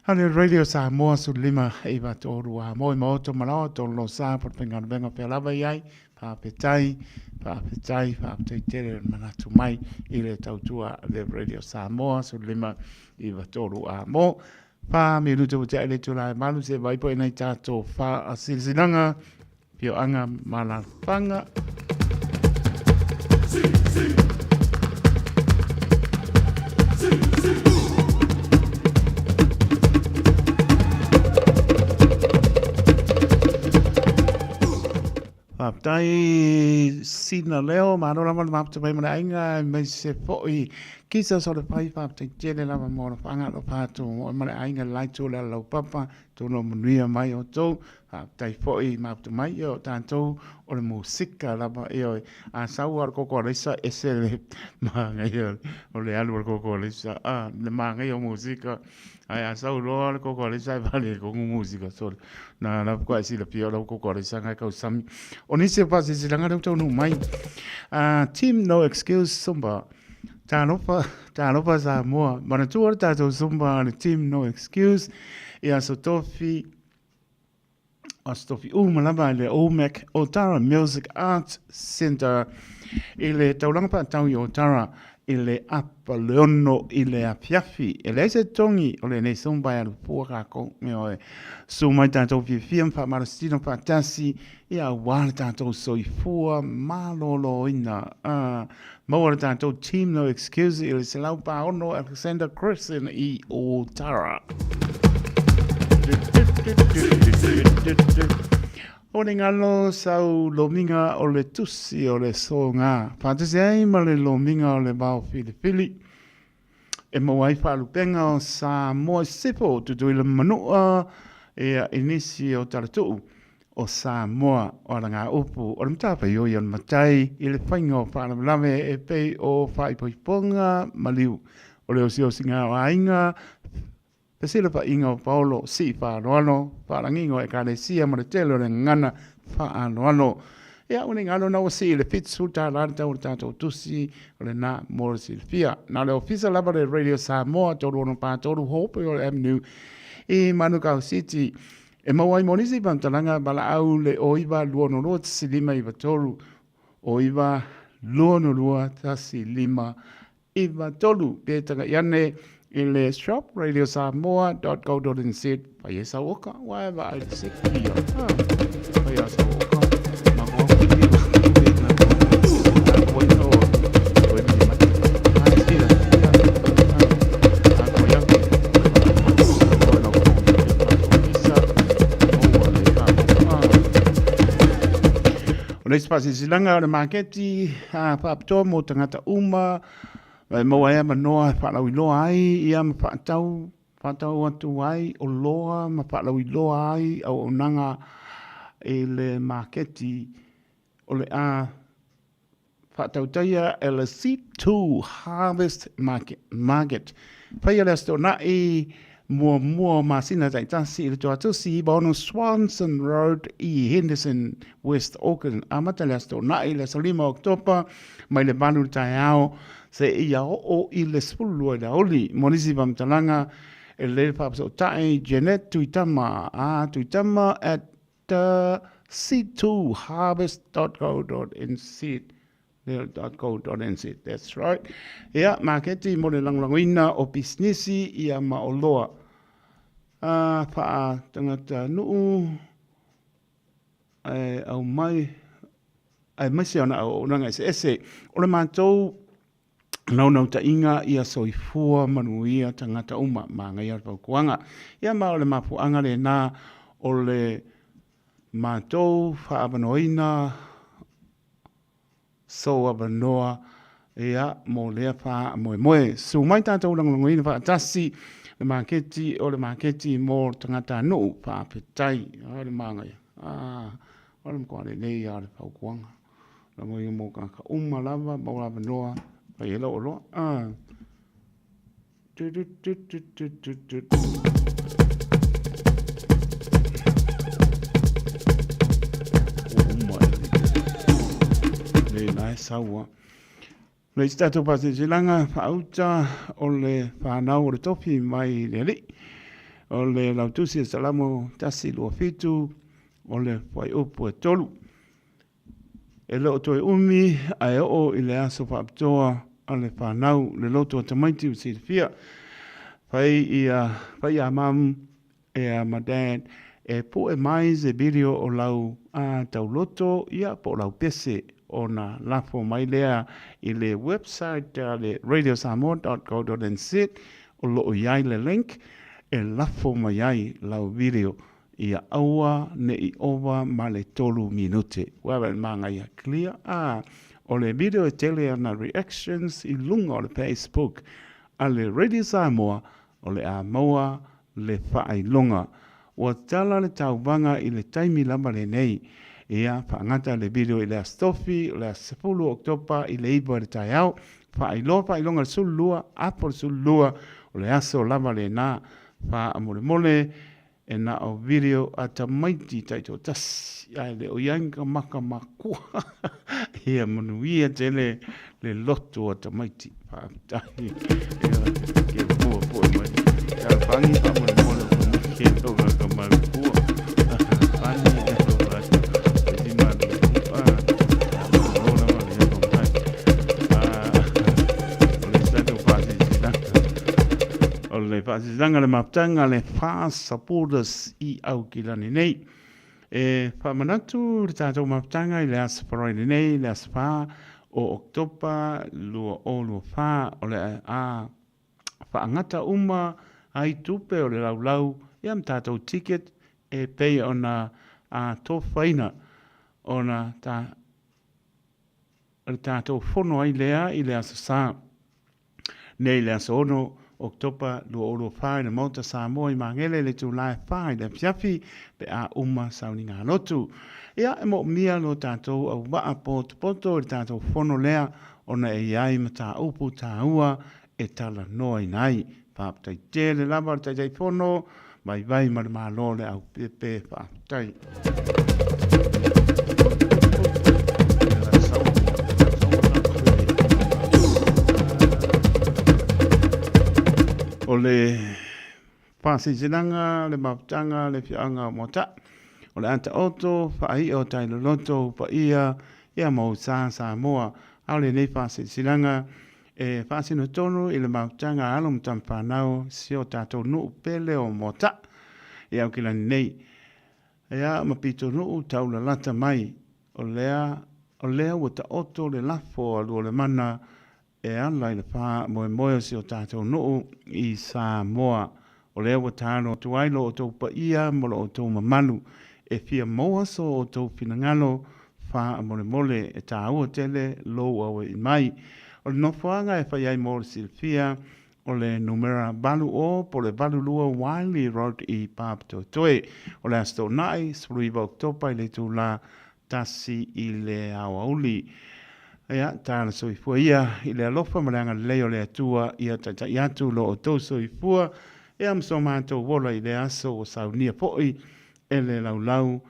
D: a le Radio Samoa 15 9 3 mo i maoto ma laoa tolu lo sa po le faigaluega pea lava i ai. Faafetai, faafetai, faafetai tele le manatu mai i le tautua a le Radio Samoa 15 9 3 mo. Wha minute ua tea i le itula e valu se vai poe nei tātou whaasilasilaga, afioaga ma alaalafaga. Faafetai Sina Leo, malo lava le mafuta mai ma le aiga aemaise foi Kisa Solefai, faafetai tele lava mo le faagalofa atu mo ma le aiga le la itu o le Alalaupapa, tonu o manuia mai outou, faafetai foi mafuta mai, ioe o tatou o le musika lava, ioe, a sau lava o le koko alaisa ese le manaia o le alu o le koko alaisa, a, le manaia o musika. Ae a sau loa le koko alesa e vale e kongu musika sole. Na la faatoa e silafia o lau koko alesa ngai kausami. O nisi o faasilasilaga lea ua taunuu mai. Team No Excuse Zumba. Talofa, talofa Samoa. Manatua le tatou Zumba a le Team No Excuse i Aso Tofi. Aso Tofi uma lava i le OMAC, Otara Music Arts Centre, i le taulaga faatau i Otara i le apa le 6 i le afiafi. E leai se togi o lenei Zumba e alu fua kākou. Ioe. Susu mai tatou fiafia ma faamalositino faatasi, ia aua le tatou soifua maloloina. Maua le tatou team no excuse i le 146 Alexander Crescent i Otara. O le galo sau lomiga o le tusi o le soga, faatasi ai ma le lomiga o le vao filifili. E maua ai faalupega o Samoa i sisifo, Tutuila ma Manua, ia i nisi o talatuu o Samoa o alagaupu o le matafaioi o le matai i le faiga o faalavelave e pei o faaipoipoga maliu, o le osiosiga o aiga, fesilafaiga o paolo, sii faaaloalo, faalagiga o ekalesia ma le tele o le gagana faaaloalo. Ia, ua ne i galo na ua sii i le $70 le tau o le tatou tusi o lena mo le silafia. Na o le ofisa lava le Radio Samoa 3643 Hopewell Avenue i Manukau City. E maua ai mo nisi faamatalaga valaau le 09 262 1593, 09 262 1593 pe tagai ane i le shop radiosamoa.co.nz fai e sau oka wa e vaai le seki ia. Fai a sau oka ma ko ku ni ku na ko ko no ko ni ma a si la a ko ya ko no ko isa o le ka O le isi faasilasilaga o le maketi a faapitoa mo tagata uma e maua ai avanoa e faalauiloa ai ia ma faatau faatau atu ai oloa ma faalauiloa ai auaunaga i le maketi o le a faatautaia e le C2 Harvest Market. Market. Faia le Aso Toonai muamua o masina taitasi i le Toatusi 96 Swanson Road i Henderson, West Auckland. Amata le Aso Toonai le aso 5 o Oketopa mai le 8 i le taeao seia oo i le 12 i le aoauli. Mo nisi faamatalaga, e lelei le faafesootai Jeanette Tuitama a tuitama at c2harvest.co.nz .co.nz that's right. Ia, maketi mo le lagolagoina o pisinisi ia ma oloa a faa-tagata nuu e aumai aemaise ona auaunaga eseese. O le matou naunautaiga ia soifua manuia tagata uma, manaia le fautuaga. Ia ma o le mafuaaga lena o le matou faaavanoaina sou avanoa ia mo lea faamoemoe. Susu mai tatou lagolagoina faatasi le maketi o le maketi mo tagata nuu. Faafetai. O le manaia. O le matua lelei lava o le fautuaga. Lagoina mo tagata uma lava ma o avanoa fai ai lau oloa. Tu tu tu tu tu tu tu. Uma le la e saua. Le isi tatou faasilasilaga faauta o le whanau o le tofi mai le alii. O le lautusi e Salamo 127 o le fuaiupu e 3. E le o toe umi ae oo i le aso faapitoa a le fanau le loto a tamaiti ua silafia. Fai ia, fai a mum e a ma dad e pue mai se video o lau a tauloto ia po o lau pese ona lafo mai lea i le website a le radiosamoa.co.nz o lo o i ai le link e lafo mai ai lau video Ia aua ne i ova ma le 3 minute. Ua le māngaia clear. Ah, o le video e tele ana reactions i luga o le Facebook a le Radio Samoa o le a maua le faailoga. Ua tala le tauvaga i le taimi lava lenei. Ia, faagata le video i le Aso Tofi, o le aso 10 o Oketopa i le 9 i le taeao. Faailoa faailoga i le 12, apo le 12, o le aso lava lena. Faamolemole E na o video a tamaiti taitoatasi ae le o i ai ni ka maka makua. Ia manuia tele le loto a tamaiti. Faafetai. Ia, ke pua pua mai. Ka pangi faamolemole o ka mike o ka makua. Pani. Faasilasilaga le mafutaga a le Fast Supporters i Aukilani nei. E faamanatu le tatou mafutaga i le Aso Faraile nei, le aso 4 o Oketopa 2024, o le a faagata uma ai tupe o le laulau ia ma tatou ticket e pei ona a tofaina ona ta o le tatou fono ai lea i le Aso Sa nei i le aso 6 Oketopa 2024 i le Maota Samoa i Magele i le itula e 4 i le afiafi pe a uma sauniga lotu. Ia, e moomia lo tatou auvaa potopoto i le tatou fono lea ona e i ai mataupu taua e talanoaina ai. Faafetai tele lava le Taitaifono, vaivai ma le Malo o le aupepe. Faafetai. O le faasilasilaga, le mafutaga, le afioaga o Moata'a, o le a taoto faai'a o Tailoloto, Upaia, ia ma Usa Samoa. A o lenei faasilasilaga E faasino tonu i le mafutaga a alo ma tamafanau si o tatou nuu pele o Moata'a i Aukilani nei. Ia ma pitonuu taulalata mai, o lea, o lea ua taoto le lafo a Lualemana e ala i le faamoemoe o si o tatou nuu i Samoa. O lea ua talo atu ai lo outou paia ma lo outou mamalu e fia maua so outou finagalo faamolemole e taua tele lou auaii mai. O le nofoaga e fai ai mo le silafia o le numera 80 po o le 82 Wiley Road i Papatoetoe. O le Aso Toonai, 19 Oketopa i le itula 1 i le aoauli. Ia, tala soifua ia i le alofa ma le agalelei o le Atua ia taitai atu lo outou soifua ia ma so matou ola i lea aso ua saunia foi e le laulau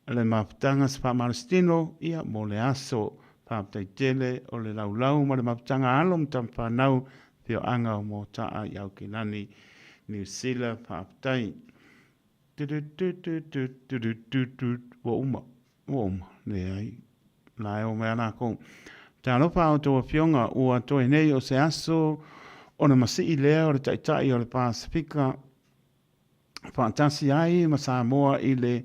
D: le mafutaga se faamalositino ia mo le aso. Faafetai tele o le laulau ma le mafutaga a alo ma tamafanau afioaga o Mota'a i Aukilani, Niu Sila. Faafetai. Ua uma, ua uma, leai, la e o mai a lakou. Talofa a outou afioga, ua toe nei o se aso ona masii lea o le Taitai o le Pasefika faatasi ai ma Samoa i le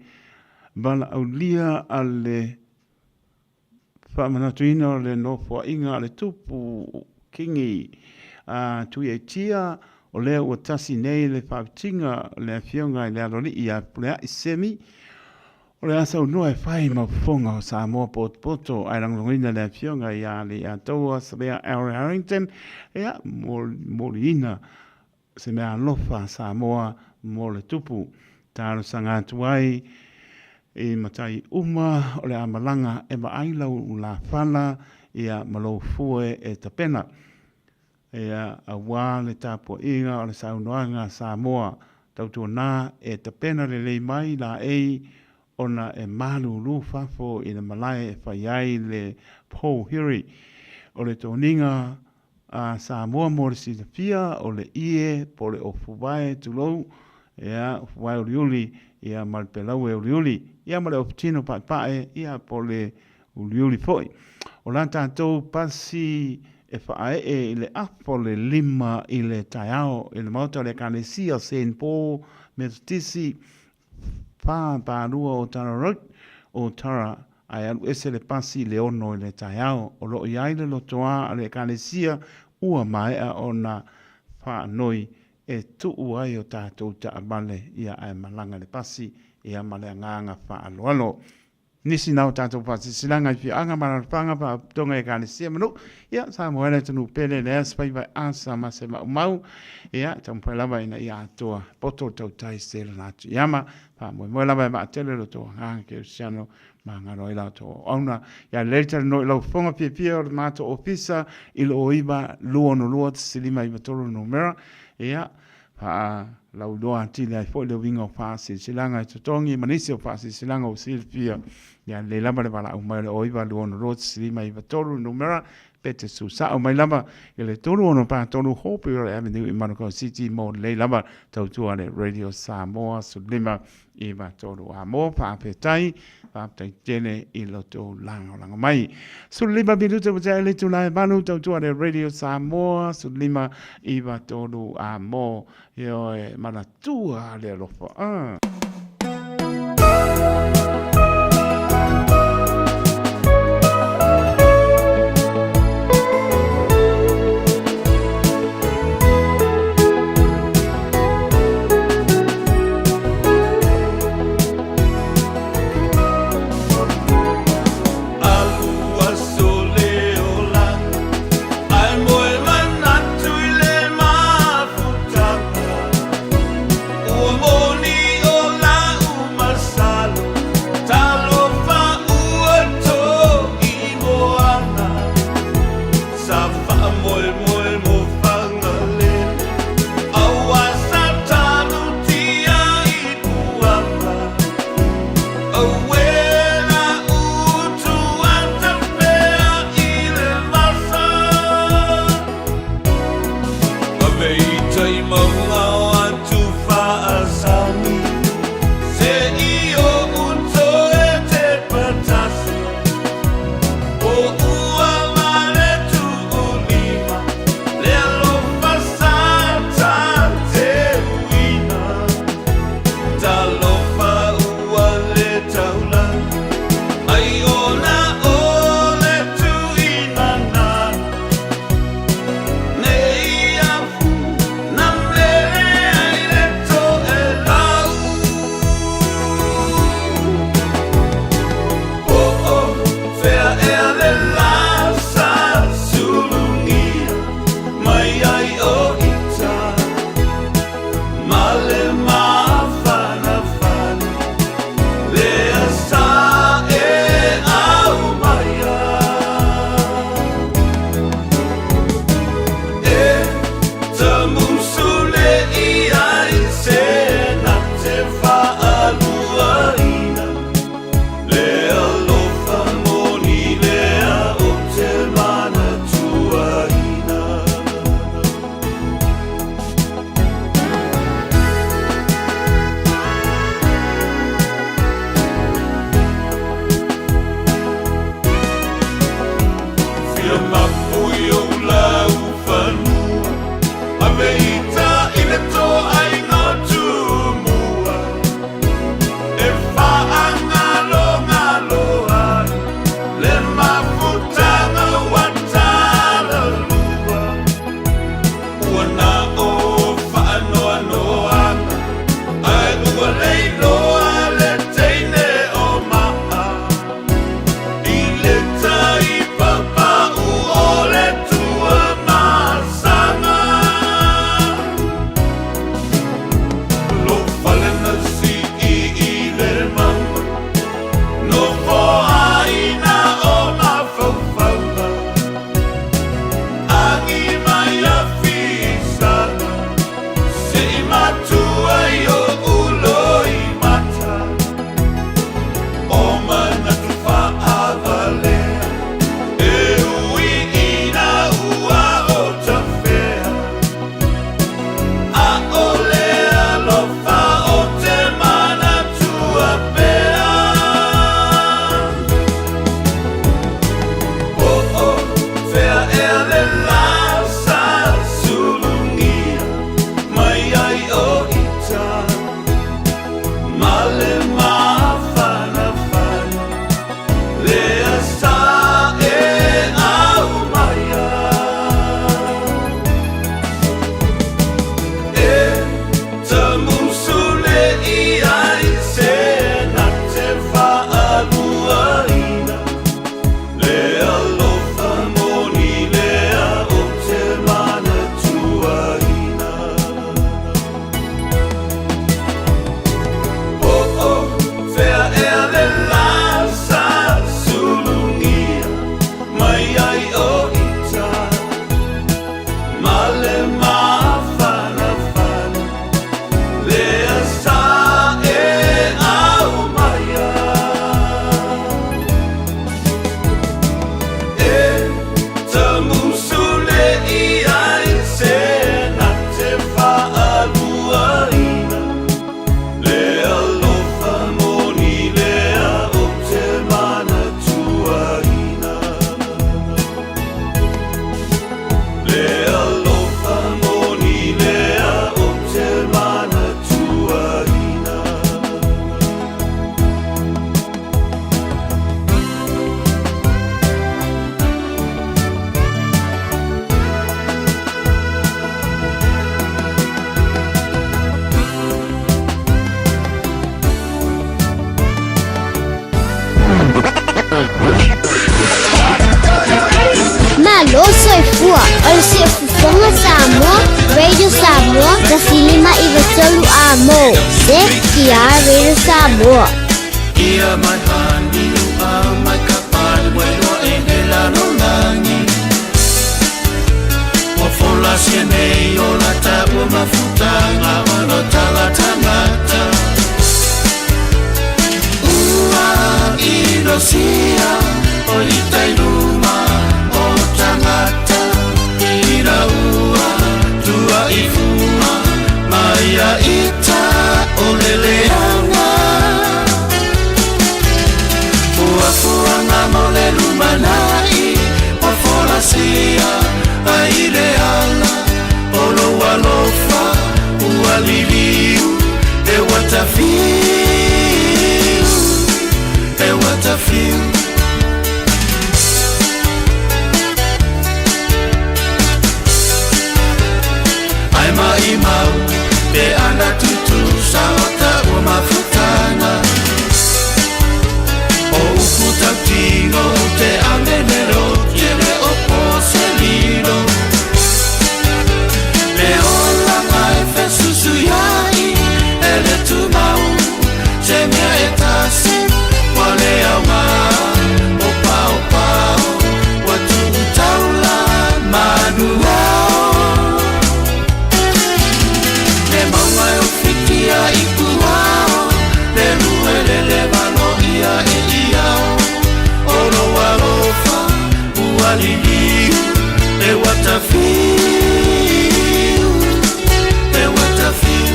D: valaaulia a le Faamanatuina o le nofoaiga a le Tupu Kingi a Tuiaitia, o lea ua tasi nei le faavitiga o le Afioga i le Aloalii ia Fepuleai Semi, o le a saunoa e fai ma fofoga o Samoa potopoto ae lagolagoina le Afioga ia Alaiataua Savea Al Harrington, ia moliina se mea alofa Samoa mo le tupu. Talosaga atu ai i matai uma o le a malaga e vaai lau ulafala ia ma lou fue e tapena ia aua le tapuaiga o le saunoaga a Samoa. Tautuana e tapena lelei mai laei ona e malulu fafo i le malae e fai ai le pōhiri o le toniga a Samoa mo le silafia o le ie po o le ofuvae, tulou, ia, ofuvae uliuli, ia, ma le pelaue uliuli, ia, ma le ofutino paepae, ia, po o le uliuli foi. O la tatou pasi e faaee i le apo le 5 i le taeao i le maota o le Ekalesia Saint Paul Metotisi 42 o Tara Road, o Tara, ae alu ese le pasi i le 6 i le taeao. O lo o i ai le lotoa a le Ekalesia ua maea ona faanoi e tuu ai o tatou taavale ia ae malaga le pasi ia ma le agaga faaaloalo. Nisi na o tatou faasilasilaga i afioaga ma alaalafaga, faalapotopotoga, ekalesia ma nuu, ia, Samoa e le atunuu pele, leai se faiva e asa ma se maumau, ia, taumafai lava ina ia atoa poto le tautai se lana atu iama, faamoemoe lava e vaatele lo outou agaga kerisiano magalo ai la outou auauna. Ia lelei talanoa i lau fofoga fiafia o le matou ofisa i le 09 262 1593 numera, ia, Faalauiloa atili ai foi le uiga o faasilasilaga e totogi ma nisi o faasilasilaga ua silafia. Ia lelei lava le valaau mai o le 09 262 1593 numera. Pe te susa'o mai lava i le 363 Hawkesbury Avenue i Manukau City mo lelei lava tautua le Radio Samoa 15 i 3 a mo faafetai faafetai tele i lo tou lagolago mai. 15 minute ua tea i le itula e 8 tautua le Radio Samoa 15 i 3 a mo ioe manatua le alofa. Ah.
M: Samoa. O le Siufofoga Samoa, Radio Samoa, 153 Amo. ZTR Radio Samoa.
F: Ia mai hani ua mai ka pali wai loa e he lalolagi. Ua fola sia nei o la taua mafutaga o lo tala tagata. Ua inosia o i tai luma o tagata. Ina ua tua i fua mai a ita o le leaga. Fuafuaga mo le lumanai ua folasia ai le ala o lou alofa ua liliu e ua tafiu e ua tafiu. Ai maʻimau pe ana tutusa o taua mafutaga o upu tautino o te amene lo tele o po se lilo. Le olaga e fesusuiai e le tumau se mea e tasi ua le augā o paopao ua tuu taula manu ao. Le mauga e ofitia i puao le lue le leva ia e iao o lou alofa ua liliu e ua tafiu e ua tafiu.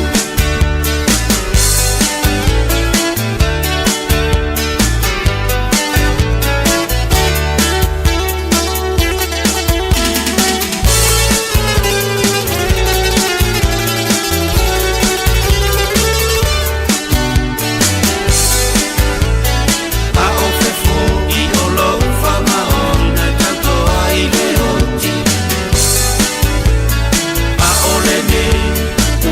F: A o fefo'i o lou faamaoni e tato ai le oti. A o lenei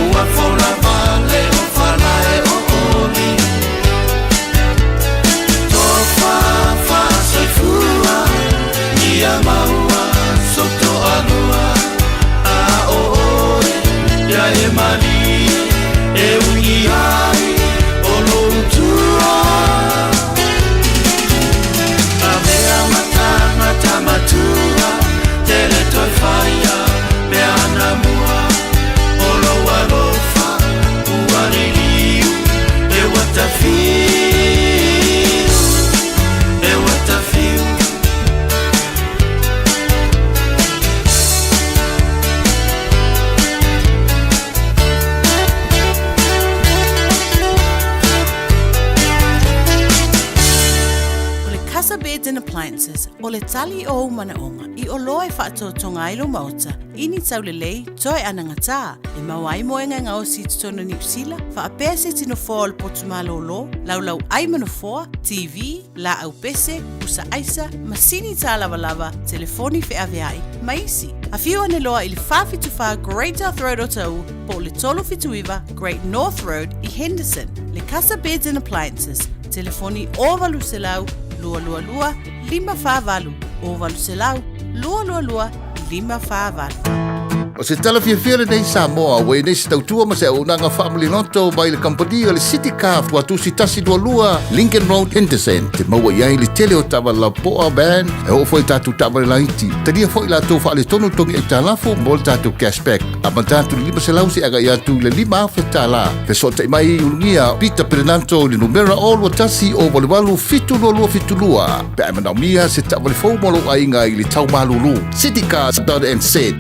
F: ua fola vale o falae o oli. Tofa faasoifua ia maua sotoalua. A o oe ia e malie e ui ai o lou tua. Avea matanga tamatua tele toe faia mea ana mua o lou alofa ua liliu e ua tafiu e ua tafiu.
A: O le Casa Beds and Appliances, o le tali o ou manaoga i oloa e faatotoga ai lou maota i ni taulelei toe anagatā e maua ai moega e gaosi i totonu o Niu Sila, faapea se iti nofoa o le potu malōlō, laulau ai ma nofoa, TV, laau pese, pusa aisa, masini tālavalava, telefoni feaveai, ma isi. Afio ane loa i le 474 Great South Road Otahuhu po o le 379 Great North Road i Henderson. Le Casa Beds and Appliances, telefoni 0800 222 548, 0800 222 548.
L: O se tala fiafia lenei Samoa ua i ai nei se tautua ma se auaunaga faamaliloto mai le kamupani o le City Car Tuatusi 122 Lincoln Road Henderson. Te maua i ai le tele o taavale lapoa, van, e oo foi i tatou taavale laiti. Talia foi latou faaletonu togi aitalafu mo le tatou cashback. Amata atu i le 500 seia agai atu i le $5,000. Fesootai mai i Ulugia Peter Perenanto i le numera 021 088 72272 pe a e manaomia se taavale fou mo lou aiga i le tau malulu. Citycars.nz.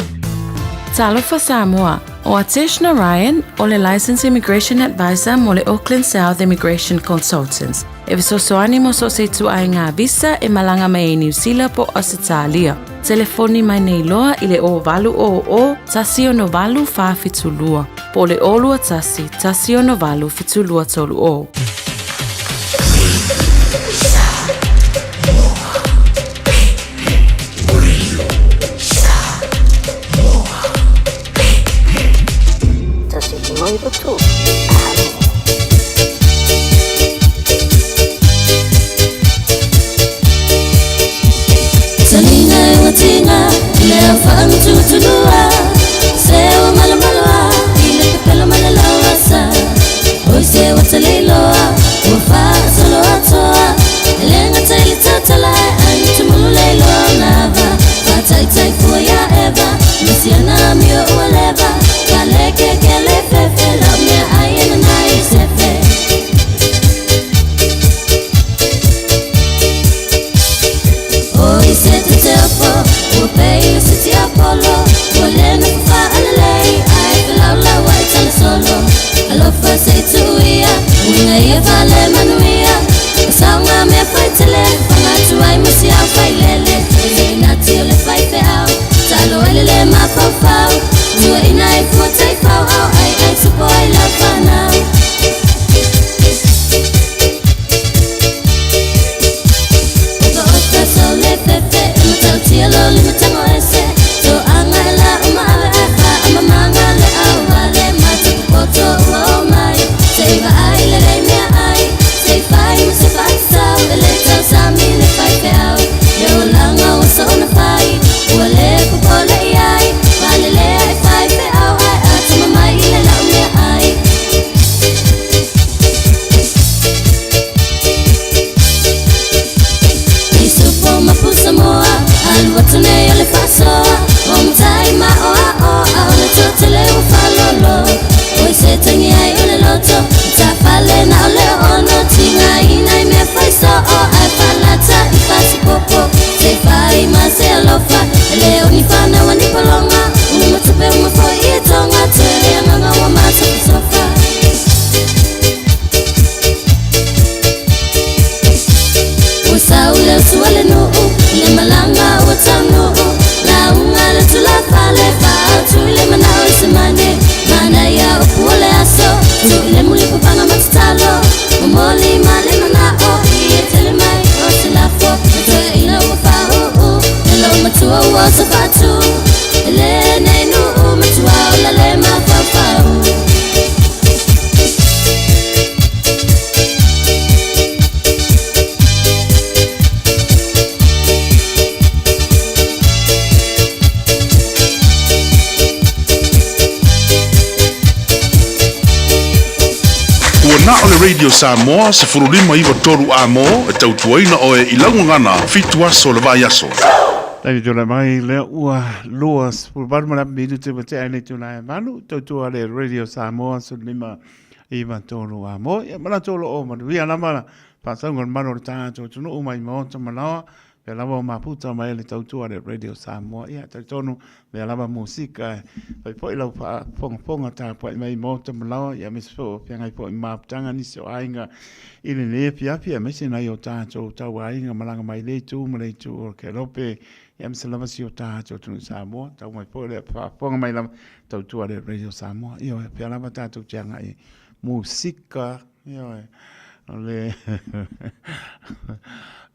K: Talofa Samoa, o Atesh Narayan, o le Licensed Immigration Advisor mo le Auckland South Immigration Consultants, e fesoasoani mo so o se ituaiga visa e malaga mai ai Niu Sila po o Ausetalia. Telefoni mai nei loa i le 0800 168 472 po o le 021 168 7230.
N: Matutulua Se ua malomaloa I le pepelo ma le lauasa Oi se ua taleiloa Ua faasolo atoa E le gata i le tautala e ai Tumulu le iloa o lava Faataitai fua ia Eva Ma siana amio ua leva Falekeke le fefe Lau mea ai e nana i sefe Oi se te teofo Ua pei o se tiapolo Ua le nofo faalelei Ai felaulau ai tala solo Alofa se i tuuia Uiga ia fale manuia O saoga mea faitele Fagatu ai ma si au failele E nati o le faifeau Taalo ai le le mafaufau Tuaina ai fua taifau Au ai ai tupo ai lau fanau Oka sau le fefe E matautia lo lima tago ese Toaga e la uma ave e fa Amamaga le au vale Matapopoto ua o mai Sei vaai le lei mea ai Sei fai ma se faatatau E le tausami le faifeau Le olaga ua soona fai Ua le popole i ai Valelea e faifeau Ae atamamai i le lau mea ai Isupo ma pusamoa Alu atu nei o le faasoa O matai ma o a o A o le toatele ua faalolo Oi se tangi ai o le loto Tafale na o le ono Tigaina i mea fai soo Ae faalata i fasipopo Se fai ma se alofa E le o ni fanau a ni pologa Uma tupe uma foi i tonga Toe le agaga ua masofasofa Ua sau le utu a le nuu I le malaga ua taunuu Lauga le tulafale Faaotu i le manao i se mane Manaia upu o le aso Tuu i le mulipapaga ma tatalo Momoli ma le manao I e tele mai o se lafo Na toeaina ua faauu E lou matua ua oso faatu E lenei nuu matua ola le mafaufau
C: Ua na o le Radio Samoa 15 93 amo e tautuaina oe i lau gagana fitu aso o le vaiaso.
D: Taimi tulai mai lea ua 28 ma le api minute ua tea i le itula e 8, tautua le Radio Samoa 15 93 a mo. Ia manatu o lo o manuia lava la faasauga o le malu o le tatou atunuu mai maota ma laoa, pea lava o maputa mai le tautua le Radio Samoa. Ia talitonu mea lava musika e fai foi lau faafogafoga tapuai mai maota ma laoa, ia aemaise foi o feagai foi ma mafutaga nisi o aiga i lenei afiafi, aemaise nai o tatou tauaiga malaga mai lea itu ma lea itu o le Kelope, ia aemaise lava si o tatou atunuu i Samoa. Tau mai foi le faafofoga mai lava tautua le Radio Samoa. Ioe, pea lava tatou te agai i musika, ioe, o le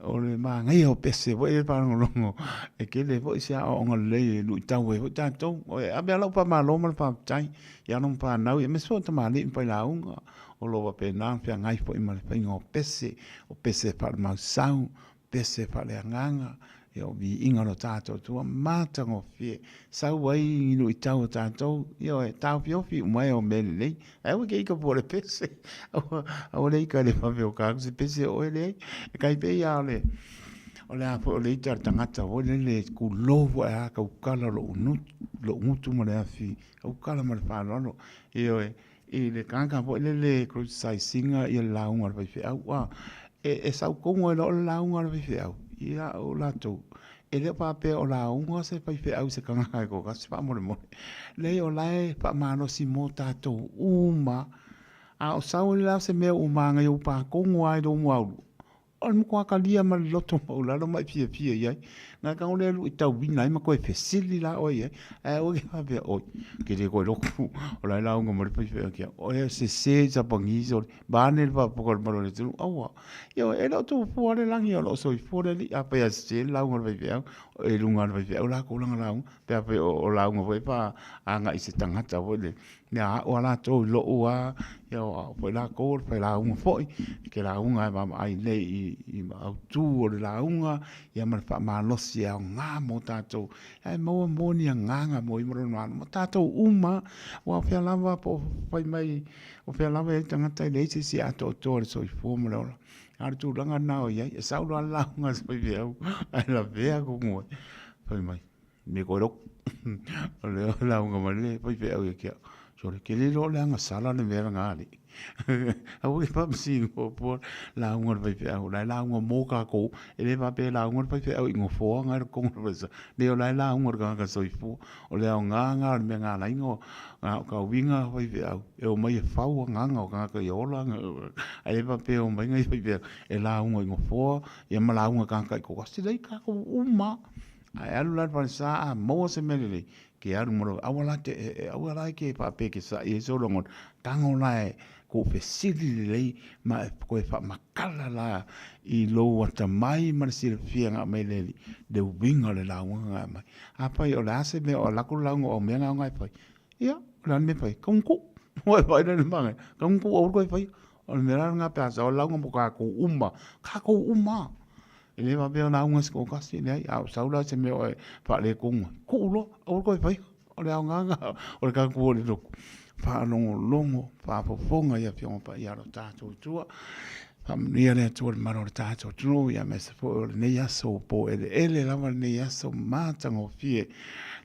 D: o le manaia o pese foi e faalogologo, e tele foi se aoaoga lelei e luitau ai foi tatou. Ioe, ave lava lau faamalo ma le faafetai i alo ma fanau, aemaise foi o tamalii ma failauga o lo o faapena ona feagai foi ma le faiga o pese, o pese faalemausau, pese faaleagaga, ia o viiga o lo tatou Atua matagofie, sau ai i luitau o tatou, ioe, taofiofi uma e o mea lelei, ae aua ke ika pua le pese, aua, aua le ika le vave o kāku se pese o oe leai, e kai pei a o le, o le a foi o le ita a le tagata foi lele kulou foi a kaukala lo'u nutu, lo'u gutu ma le afi, kaukala ma le faaaloalo, ioe, i le tagata foi lele criticize ina ia le lauga a le faifeau, a e sau tonu ai loa le lauga a le faifeau ia o latou e le o faapea o lauga se faifeau i se tagata e toatasi faamolemole. Leai o la e faamalosi mo tatou uma, a o sau ai la se mea ua manaia ua pa tonu lava i lou muaulu, O le matua talia ma le loto maualalo ma e fiafia i ai. Na ka ole alu i tauina ai ma toe fesili la oe i ai. Ae aua ke faapea, oi, ke le koe lotu, o la e lauga mai le faifeau ki au, oe sese i Japanese ole, vaeane le faafofoga o le malu o le atunuu, aua. Ioe, e le o tuufua le lagi, o lo o soifua le Alii. Afai a sese le lauga a le faifeau, i luga o le faifeau lakou lana lauga, pe afai o lauga foi pa agai i se tagata foi lele, ia a'u a latou i lo'u a, ia o a'u foi lakou o le failauga foi, e te lauga e vaavaai lelei i autu o le lauga, ia ma le faamalosi e aoga mo tatou, ae maua mo ni agaga mo ia ma lona alo, mo tatou uma lava. Aua o fea lava po o fai mai o fea lava e i ai le tagata e leai se isi e atoatoa i le soifua ma le ola. A o le tulaga lena o i ai, e sau loa le lauga a si faifeau ae lavea kumu ai, fai mai, me koe loku. O le lauga mai le faifeau ia te au, sole, ke le iloa o le agasala le mea lena alii. Aua e te faamasino pua lauga a le faifeau, o la e lauga mo tatou. E le faapea e lauga le faifeau i nofoa na i totonu o le falesa, leai o la e lauga i le tagata soifua. O le aoga lena o le mea na ala ai ona tauiga faifeau, e omai e fau agaga o tagata ia ola, ae le faapea e omai nai faifeau e lauga i nofoa ia ma lauga i tagata taitoatasi. Leai, tatou uma lava. A e alu la i le falesa a maua se mea lelei, ke alu ma lou, aua la te, aua la e te faapea e te sa'i ai sou lagona, tago la e kou fesili lelei ma e toe faamatala la i lou atamai ma le silafia na aumai e le Alii, le uiga o le lauga na aumai. Afai o le a se mea o alu atu le lauga o au mea na ona e fai, ia, o le a le mea e fai ai? Tau ina tuu. Ua e vaai la i le manaia, tau ina tuu aua le toe faia. O le mea la lena pe a sao le lauga mo tatou uma, tatou uma lava. E le faapea o lauga se toatasi, leai, a o sau la se mea e faaletonu ai, tuu loa, aua le toe faia. O le aoga lena o le tatou o i le lotu, faalogologo, faafofoga i Afioga Paia a lo tatou Atua. Faamanuia le Atua i le mamalu o le tatou atunuu, aemaise foi o lenei aso ua poeleele lava lenei aso matagofie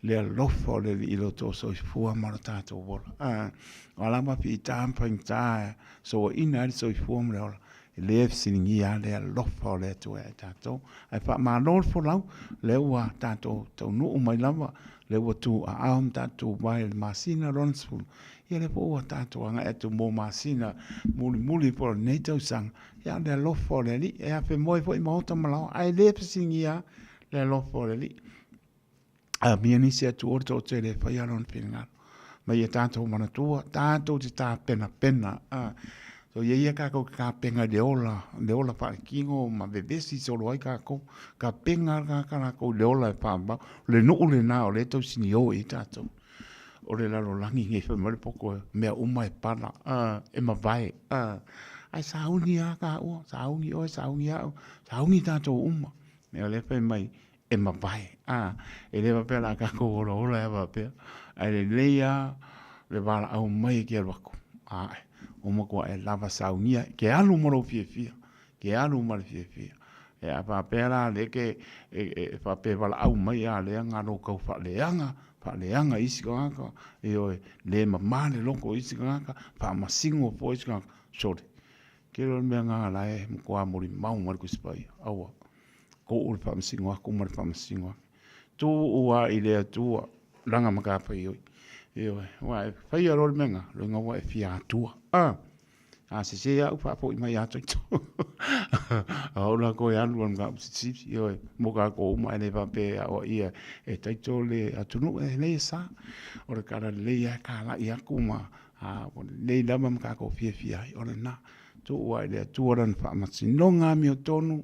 D: le alofa o le Alii i lo outou soifua ma lo tatou ola. O a lava fita ma faigata e soaina ai le soifua ma le ola, E le fesiligia lava le alofa o le Atua ia i tatou. Ae faamalo le folau, o lea ua tatou taunuu mai lava, o lea ua tuuaao ma tatou tuvae i le masina lona 10, ia o lea foi ua tatou agai atu mo masina mulimuli foi o lenei tausaga. Ia o le alofa o le Alii, e afemoe foi maota ma laoa, ae le fesiligia lava le alofa o le Alii. Amia nisi Atua le toatele e faia lona finagalo. Ma ia tatou manatua, tatou te tapenapena. So ia ia tatou te tapena i le ola, le ola faaletino ma vevesi solo ai tatou. Tapena le tagata latou i le ola e faavavau. O le nuu lena o lea e tausinio i ai tatou. O le lalolagi nei fai mai le poto, mea uma e pala, e mavae. Ae sauni lava taua, sauni oe, sauni au, sauni tatou uma. O lea e fai mai, e mavae, a, e le faapea o le a tatou olaola ai faapea, ae lelei lava le valaau mai e te alu atu, ae ua matua e lava saunia, e te alu ma lou fiafia, e te alu ma le fiafia. E a faapea la lea e e faapea e valaau mai a lea na lou tau faaleaga, faaleaga i isi tagata, ioe, le mama le loto i isi tagata, faamasino foi isi tagata, sole, tele o le mea lena la e matua molimau mai le Tusi Paia, aua. Tuu le faamasino aku ma le faamasino ake. Tuu lava i le Atua lana matafaioi. Ioe, aua e faia loa le mea lena, loiga ua e fia Atua. A, a sese au faafoi mai ia Taito. O au la toe alu a le mataupu silisili, ioe, mo tatou uma e le faapea e aoaia e Taito le atunuu, e leai e sa. O le tala lelei lava e talai atu ma a, ua lelei lava ma tatou fiafia ai, o lena. Tuu lava i le Atua lana faamasinoga amiotonu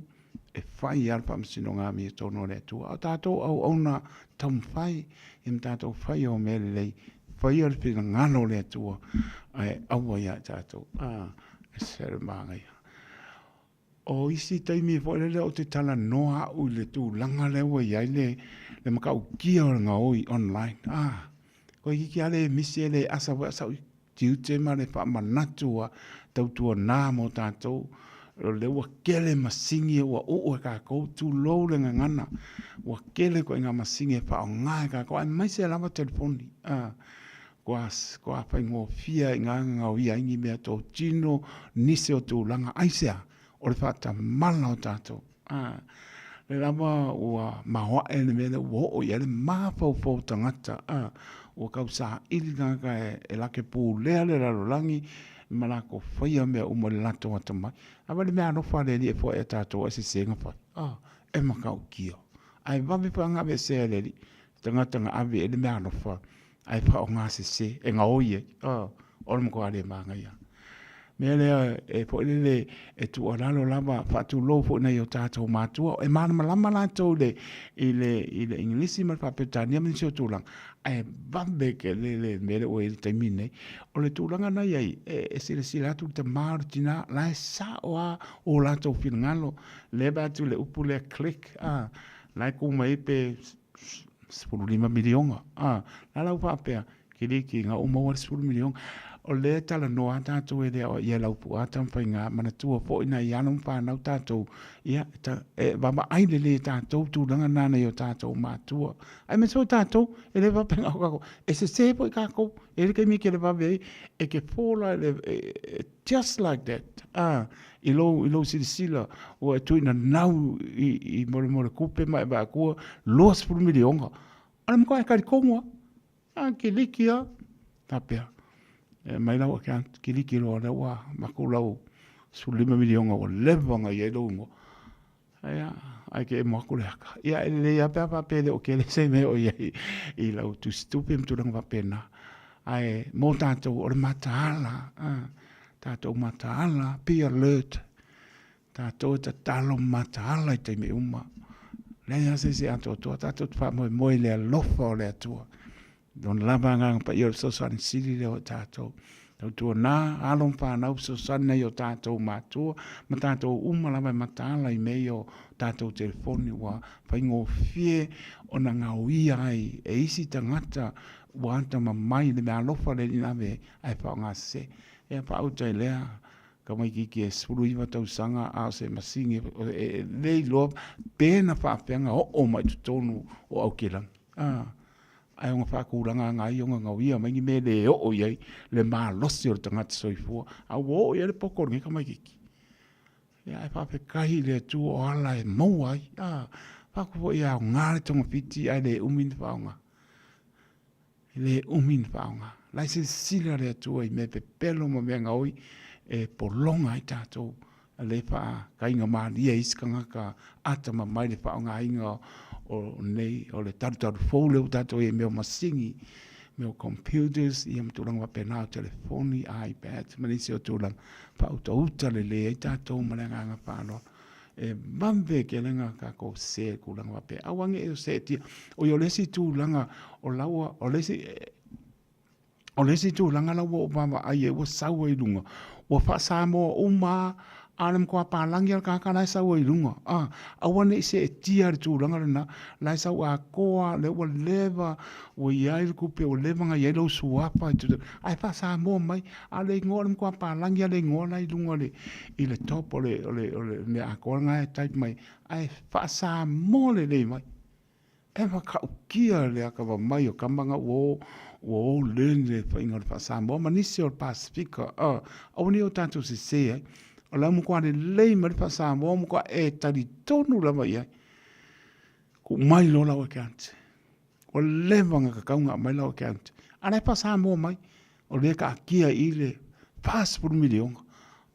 D: e fai lava le faamasinoga amiotonu a le Atua. A o tatou auauna taumafai ia ma tatou faia o mea lelei, faia le finagalo o le Atua, ae aua ia i tatou. A, e se le manaia. O isi taimi foi lele ou te talanoa au i le tulaga lea ua i ai le, le matautia o le gaoi online. A, toeitiiti lava le misi e le asa foi sau tiute ma le faamanatu a tautuana mo tatou, o lea ua tele masini ua uu e tatou, tulou le gagana, ua tele ituaiga masini e faaaoga e tatou, aemaise lava telefoni, ua faigofie ai i ina ona gaoia ai ni meatotino, nisi o tulaga. Aisea? O le faatamala o tatou. A, lea lava ua maoae le mea lea ua oo i ai le mafaufau o tagata, a, ua tau saili tagata e latou te pulea le lalolagi ma latou faia mea uma i le latou atamai. A vaai i le meaalofa a le Alii e foai ia tatou ae sese na fai? A, e matautia. Ae vave foi ona aveesea e le Alii le tagata na ave i ai le meaalofa ae faaaoga sese e gaoi ai. A, o le matua le manaia. Mea lea e foi lele e tuualalo lava faatulou foi nai o tatou matua e malamalama latou i le i le i le Igilisi ma le Faaperetania ma nisi o tulaga ae vave tele le mea lea ua i ai i le taimi lenei. O le tulaga na i ai e silasila atu le tama o le tina la e sao lava o latou finagalo lea e vaai atu i le upu lea click a la e tu mai ai pe 15 miliona a la la ua faapea Kiliki na ou maua le 10 miliona. O lea e talanoa lava tatou e le o ia Laupua Tamafaiga, manatua foi nai alo ma fanau tatou, ia, e vaavaai lelei e tatou tulaga na nai o tatou matua. Aemaise foi tatou, e le faapea na o tatou, e sese foi tatou, e i ai le taimi e televave ai, e te fall lava i le, just like that, a, i lou, i lou silasila ua e tuinanau i molemole tupe ma e vaai atu ua 20 miliona. O le matua e talitonu lava. A kiliki a, faapea, e aumai lau account, kiliki loa lea ua avatu lau 15 miliona ua leva ona i ai lou igoa. Ia, ae te emo atu le aka. Ia, e lelei lava pe a faapea e le o tele se mea o i ai i lau tusitupe ma tulaga faapena. Ae mo tatou, o le mataala, tatou mataala, be alert. Tatou e tatalo ma mataala i taimi uma. Leai lava se isi e atoatoa, tatou te faamoemoe i le alofa o le Atua. Lona lava Agaga Paia o le fesoasoani sili lea o tatou. Tautuana, alo ma fanau fesoasoani nai o tatou matua ma tatou uma lava e mataala i mea ia o tatou telefoni ua faigofie ona gaoia ai e isi tagata ua atamamai i le meaalofa a le Alii na ave ai ae faaaoga sese. Ia faauta i lea Tamaititi e 19 tausaga a o se masini e le iloa pe na faapea na oo mai totonu o Aukilani. Ah, ae ona faatulaga ai ona gaoia mai ni mea e le oo i ai le malosi o le tagata soifua, a ua oo i ai le poto o lenei tamaititi. Ia, ae faafetai i le Atua o ala e maua ai. Ah, faatu foi e aoga le togafiti ae le umi ona faaaoga. E le umi ona faaaoga. La e silasila le Atua i mea pepelo ma mea gaoi e pologa ai tatou, a le faataiga malie ai isi tagata atamamai le faaaogaina o nei, o le talutalu fou lea ua tatou i ai i mea o masini, mea o computers, ia ma tulaga faapena, o telefoni, iPads ma nisi o tulaga, faautauta lelei ai tatou ma le agaga faaaloalo. E vave tele ona tatou sese i tulaga faapea. Aua ne i seetia. Oi, o le isi tulaga o la ua, o le isi, o le isi tulaga la ua ou vaavaai ai ua sau ai i luga, ua faa-Samoa uma lava, a o le matua palagi lava o le tagata la e sau ai i luga. A, aua ne i seetia i le tulaga lena, la e sau atoa lava, lea ua leva ua i ai le tupe, ua leva ona i ai lou suafa, ae faa-Samoa mai. A o le igoa, o le matua palagi lava o le igoa la e i luga i le top o le, o le, o le mea atoa lena e type mai, ae faa-Samoa lelei mai. E matautia le atamamai o tama na ua o, ua o learn le faiga o le faa-Samoa ma nisi o le Pasefika, aua ne i o tatou sese ai. O la e matua lelei mai le faa-Samoa, matua e talitonu lava i ai. Tuu mai loa lau account. Ua leva ona tatau ona aumai lau account, a o la e faa-Samoa mai, o lea e taatia i i le $40 miliona.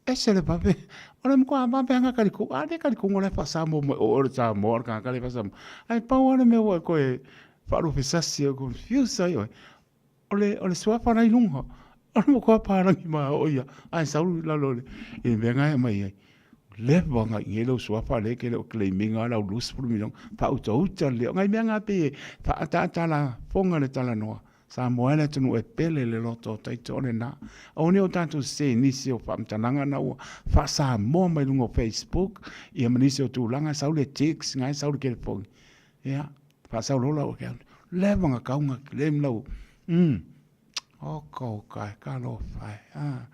D: Ese le vave, o le matua vave lava ona talitonu, a le talitonu o la e faa-Samoa mai, o oe o le Samoa, o le tagata lea e faa-Samoa. Ae pau lava le mea ua e toe faaluafesasi ai, confuse ai oe, o le, o le suafa la i luga, o le matua palagi mao'o ia, ae sau i lalo i le mea lena e aumai ai. Leva ona i ai lou suafa lea e te le o claim ina lau 20 miliona, faautauta lelei. O nai mea na pei e faaataata lafoga le talanoa. Samoa e le atunuu e pele le loto o taito o lena. Aua ne i o tatou sese i nisi o faamatalaga na ua faa-Samoa mai luga o Facebook ia ma nisi o tulaga, sau le text, na e sau le telefoni. Ia, faasau loa lau account. Leva ona tau ona claim lau, oka oka e, talofa e, ah.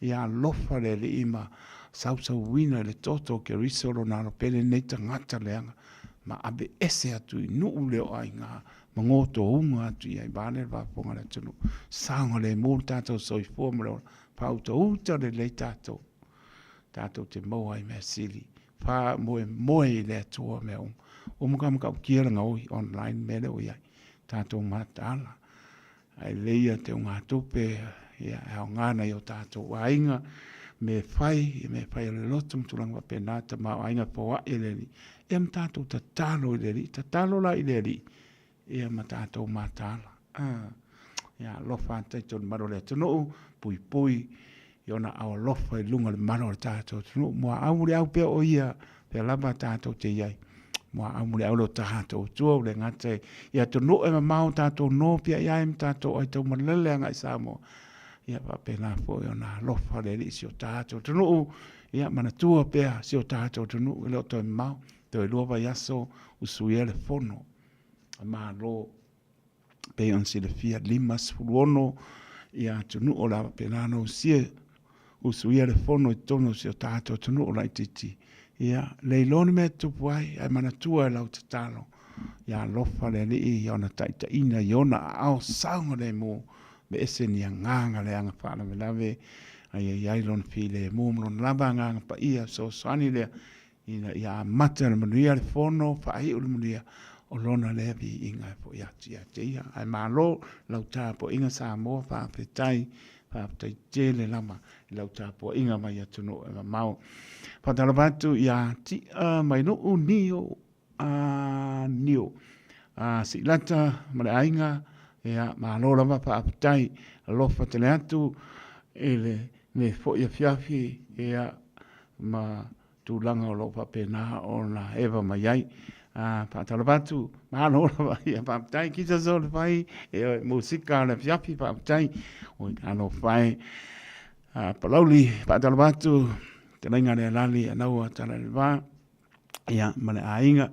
D: Ia alofa le Alii ma sausauina i le toto o Keriso lona alo pele nei tagata leaga ma aveese atu i nuu le o aiga ma gotouga atu i ai vaeane le faafofoga a le atunuu. Saogalemu le tatou soifua ma le ola, faautauta lelei tatou, tatou te maua ai mea sili Faamoemoe i le Atua mea uma. Ua matua matautia le gaoi online mea lea ua i ai. Tatou mataala. Ae lelei ia teugatupe ia e aoga nai o tatou aiga, mea fai, mea fai a le lotu ma tulaga faapena, tamaoaiga foai e le Alii. Ia ma tatou tatalo i le Alii. Tatalo la i le Alii ia ma tatou mataala. Ia alofa atu i tolu malu o le atunuu, puipui. i ona aao alofa i luga o le malu o le tatou atunuu. Muaau muliau pea o ia, pea lava tatou te i ai. Muaau muliau lo tatou Atua, ua le gata i atunuu e mamao tatou no pea i ai ma tatou ai taumalele agai i Samoa. Ia faapena foi ona alofa le Alii i si o tatou atunuu, ia manatua pea si o tatou atunuu e le o toe mamao, toe 2 vaiaso usuia le fono a Malo. Pei ona silafia, 56 ia atunuu o le a faapena ona usia, usuia le fono i totonu o si o tatou atunuu laitiiti. Ia, le iloa ni mea e tutupu ai, ae manatua e lau tatalo, ia alofa le Alii i ona taitaiina i ona aao saogalemu, aveese ni agaga leaga faalavelave, a ia i ai lona filemu ma lona lava agaga paia fesoasoani lea ina ia amata le manuia le fono, faaiu le manuia o lona lea viiga e foi atu ia te ia. Ae malo lau tapuaiga Samoa, faafetai, faafetai tele lava i lau tapuaiga mai atunuu e mamao. Faatalofa atu ia Tia Mainuu Nio, a Nio, a Siilata ma le aiga, ia malo lava faafetai, alofa tele atu i le foi afiafi, ia ma tulaga o lo o faapena ona eva mai ai. A faatalofa atu, malo lava, ia faafetai kisa so le fai, e musika o le afiafi, faafetai. Oi, alofa e. A, Palauli, faatalofa atu, telaiga le alali, anaua tala le va, ia, ma le aiga,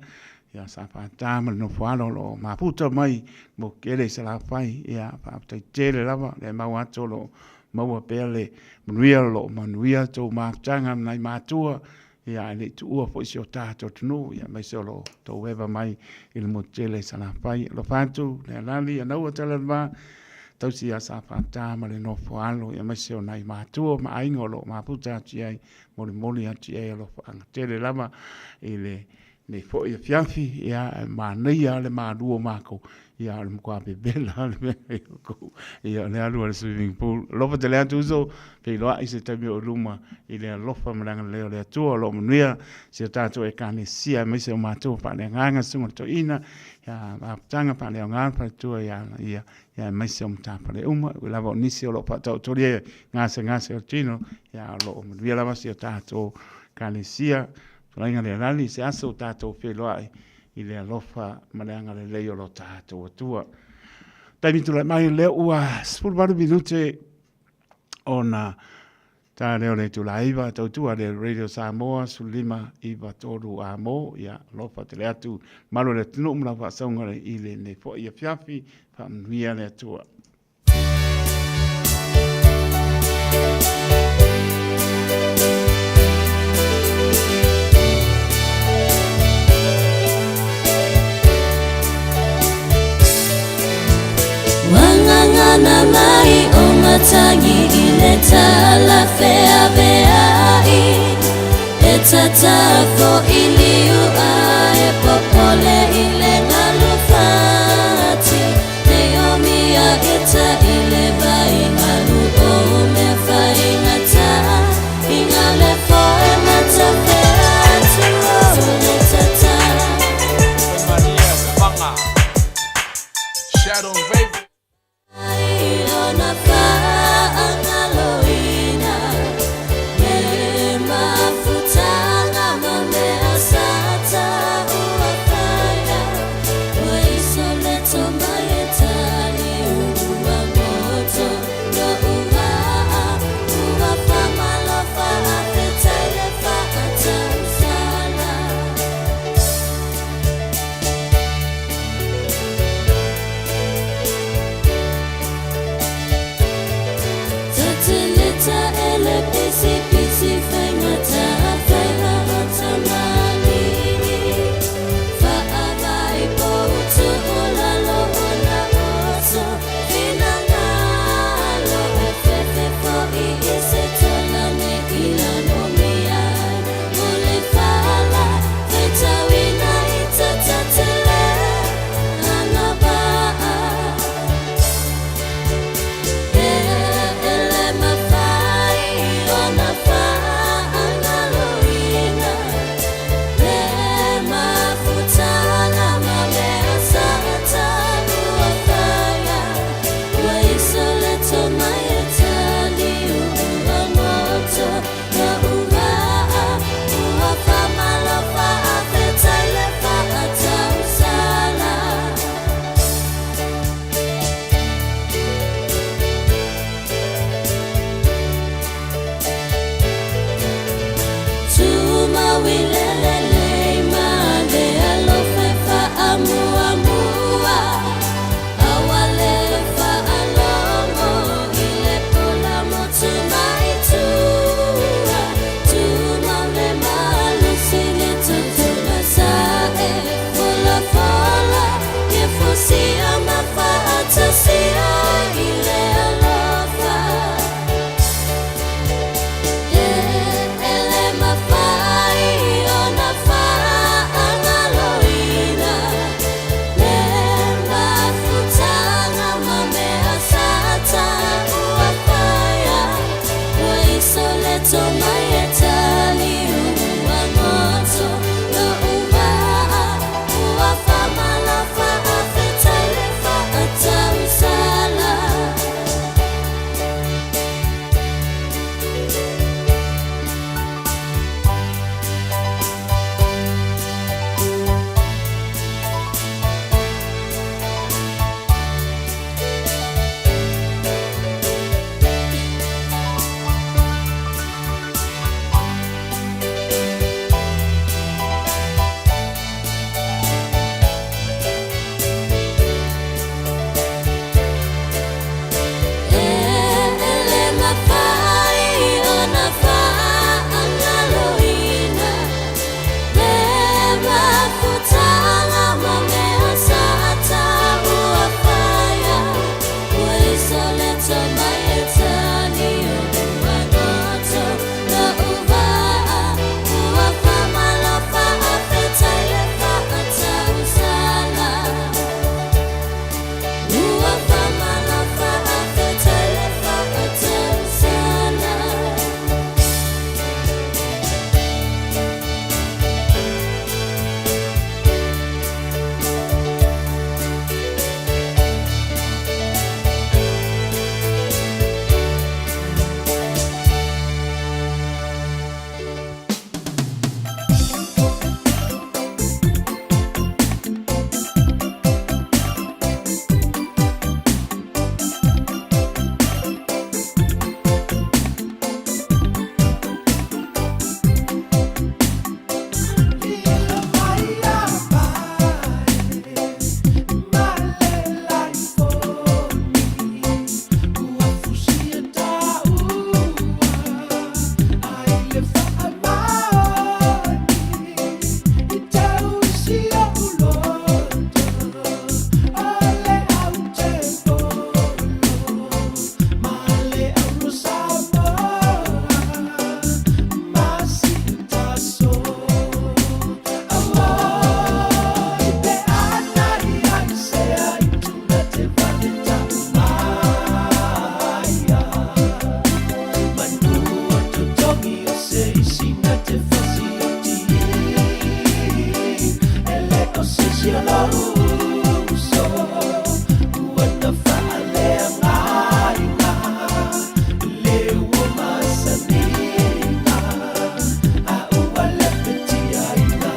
D: ia, sa fata ma le nofo alo o lo o mafuta mai mo kele i Salafai, ia, faafetai tele lava, le mau atu o lo o Maua pea le manuia o lo o manuia tou mafutaga ma nai matua, ia ae le i tuua foi si o tatou atunuu, ia aemaise o lo o tou eva mai i le motu tele i Salafai. Alofa atu le alali anaua tala le va, tausi ia Safata ma le nofo alo, ia aemaise o nai matua ma aiga o lo o mafuta atu i ai, molimoli atu i ai alofaaga tele lava i le Nei foi afiafi, ia, e manaia le malu o makou, ia, o le matua vevela lava le mea i outou, ia, o le alu a le swimming pool. Alofa tele atu uso, feiloai se taimi o i luma i le alofa ma le agalelei o le Atua, o lo o manuia si o tatou Ekalesia, aemaise o matou faaleagaga, Susuga i le Toeaina, ia, mafutaga faaleaoga le faletua ia ia, ia, aemaise o matafale uma, ui lava o nisi o lo o faataotolia i gasegase o le tino, ia, o lo o manuia lava si o tatou Ekalesia. Fetalaiga le Alali, se aso o tatou feiloai i le alofa ma le agalelei o lo tatou Atua. Taimi tulai mai lea ua 18 minute ona ta leo le itula 9 tautua le Radio Samoa 15 9 3 a mo ia alofa tele atu malo le atunuu ma lau faasauga i lenei foi afiafi faamanuia le Atua.
N: Wangangana mai o matangi i le tala feaveai E tata fo'i liu a e popole i le galu fati
F: Se isi na te fasioti E le o se isi o lou uso Ua na faaleagaina Le ua masaniga A ua lepetiaina.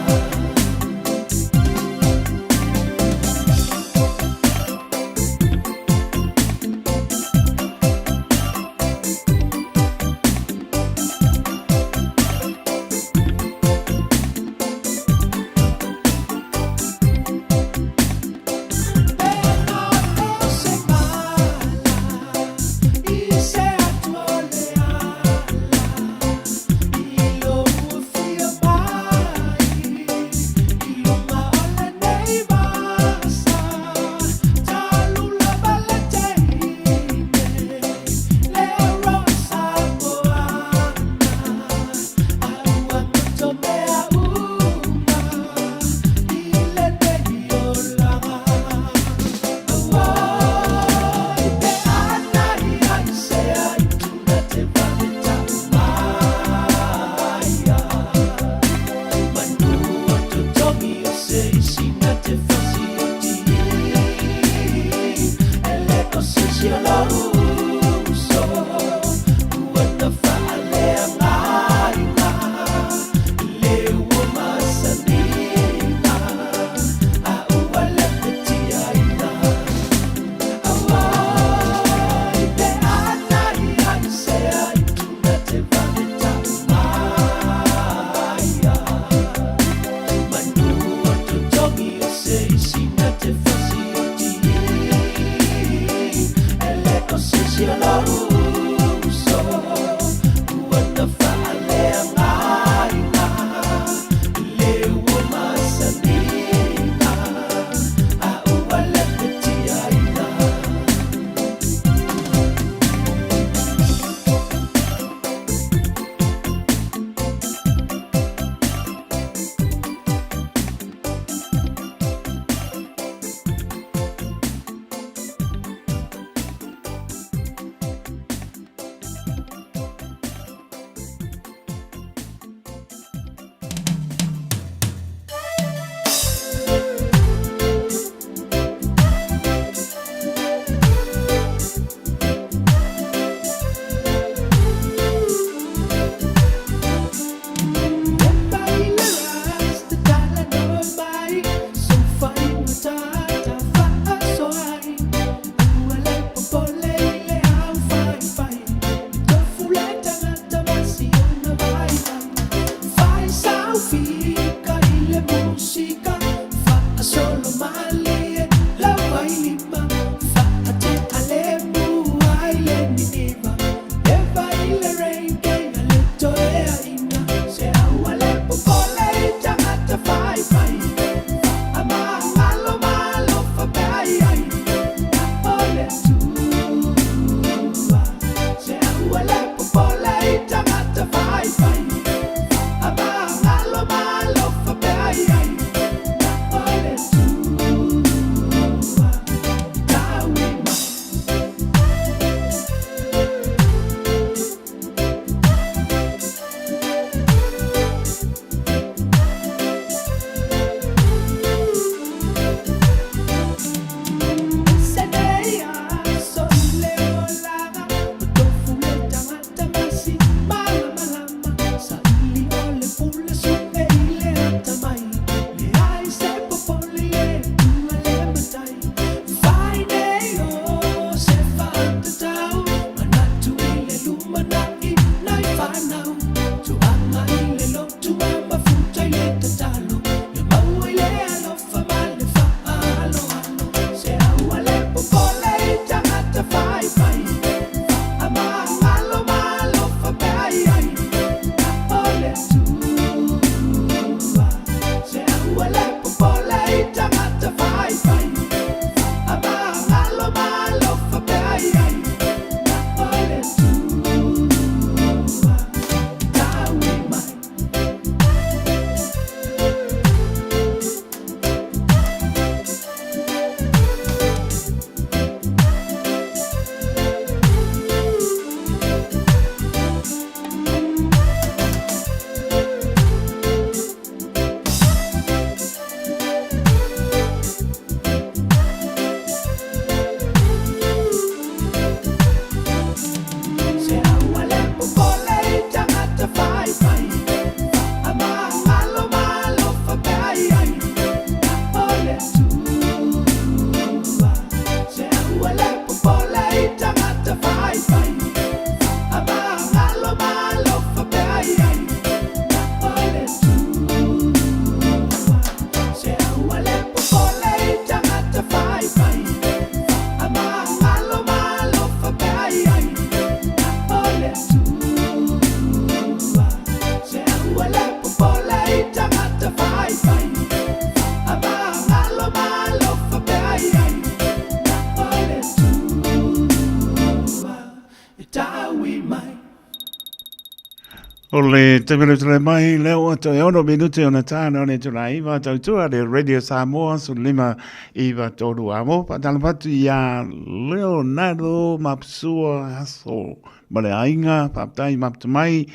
D: O le taimi o le tulai mai, lea ua toe ono minute ona tāna o le itula iva tautua le Radio Samoa 15 iva tolu a mo whaatalapa atu i a Leonardo Mapsua Aso ma le aiga whaapatai maputa mai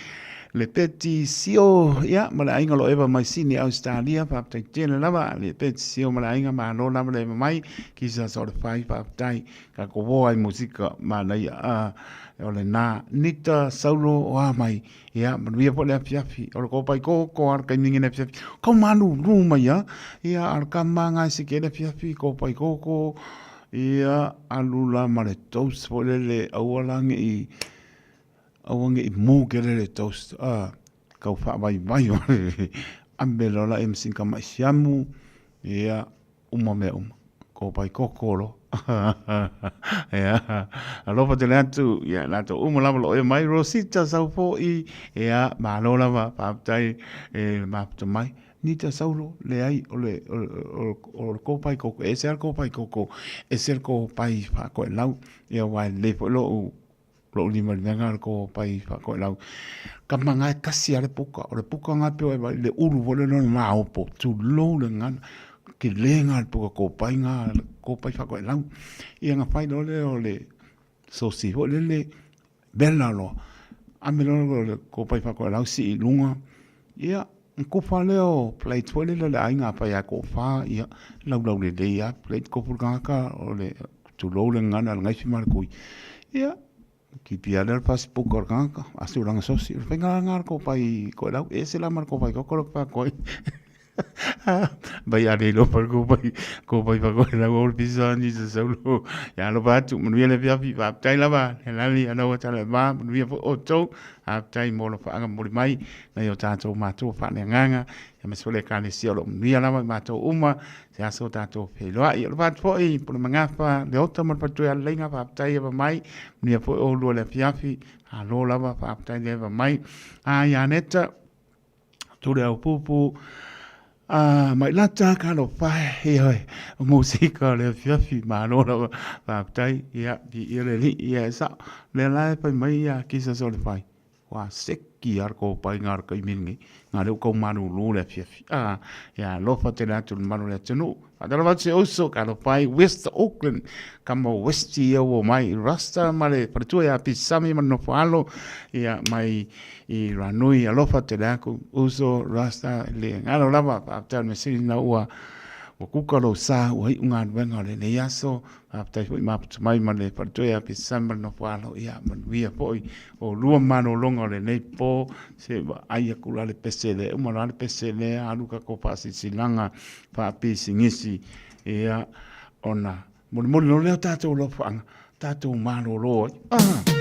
D: le Peti Sio ia ma le aiga lo eva mai Sydney Australia whaapatai tele lava le Peti Sio ma le aiga malo lava le eva mai ki sa sort of whai whaapatai ka ko ai musika manaia a o le nā Nita Saulo o a mai ia manuia po le afiafi o le kōpai kōkō a le kaimingene afiafi kau malūlū mai a ia a le kama ngai se ke le afiafi kōpai kōkō ia alu la ma le toast po le le aua la nge i aua nge i mū ke le le toast a kau whaavaivai o le ambe lola e msinka mai siamu ia uma mea uma. Ko pai kokoro. Ia, alofa tele atu, ia, latou uma lava lo e mai, Rosita Saufo'i, ia, malo lava, faafetai e le mafuta mai. Nita Saulo, leai, o le, o, o, o le kōpai koko, e ese lava le kōpai koko, ese le kōpai faakoelau, ia, aua e lelei foi lou, lou limalima le kōpai faakoelau. Kama nga e kasi a le puka, o le puka nga peo e vai le ulu foi le lona maopo, tulou le gana, ke le nga le puka kōpai nga kōpai faakoelau. Ia nga fai loa lea o le sosi foi lele, vela loa. Ame loa le kōpai faakoelau sii i luga, ia, kufa lea o plate foi lele o le aiga a fai a kofa, ia, laulau lelei lava plate kofu le tagata o le tulou le gagana le gaifi ma le kui. Ia, kipi lava lea o le Facebook o le tagata, a tulaga sosi, o le faiga lena o le kopai koelau, e ese la ma le kopai koko le kopai. Vai a le iloa pa le kopai, kopai fakoelau o le pisa ni se saulo. Ia alofa atu, manuia le afiafi, faafetai lava, le lali ana ua tala e mā, manuia foi outou, faafetai mo alofaaga momoli mai, nai o tatou matua faaleagaga, ia ma se foi le Ekalesia o lo o manuia lava i matou uma, se aso o tatou feiloai. Alofa atu foi, Pule Magafa, Leota ma le Faletuai Aleleiga, faafetai eva mai, manuia foi oulua le afiafi, malo lava, faafetai le eva mai. A ia Neta, Tule au pupu, a mai lata ka lo pae, ia oi, o musika o le afiafi, malo lava, faafetai, ia, vi ia le alii, ia e sao, lea la e fai mai ia kisa so le fai. Ua seki lava le kopai ngā le taimi lenei, ngā lea ua tau malūlū le afiafi. A, ia alofa tele atu i le mamalu o le atunuu. Faatalofa atu se uso, ka alofa ai West Auckland, kama o West ia ua mai i Rasta ma le faletua ia Pisami ma le nofo alo, ia mai i Ranui, alofa tele atu uso Rasta le galo lava, faafetai o le measili lena ua ua kuka lou sa, ua iu galuega o lenei aso, Faafetai foi maputu mai ma le faletua ia Pisami ma le nofo alo, ia manuia foi oulua malologa o lenei po, se vaai aku la le pese lea, uma loa le pese lea, alu tatou faasilasilaga faapisinisi, ia ona molimoli loa lea o tatou alofaaga, tatou malolo ai. Ah!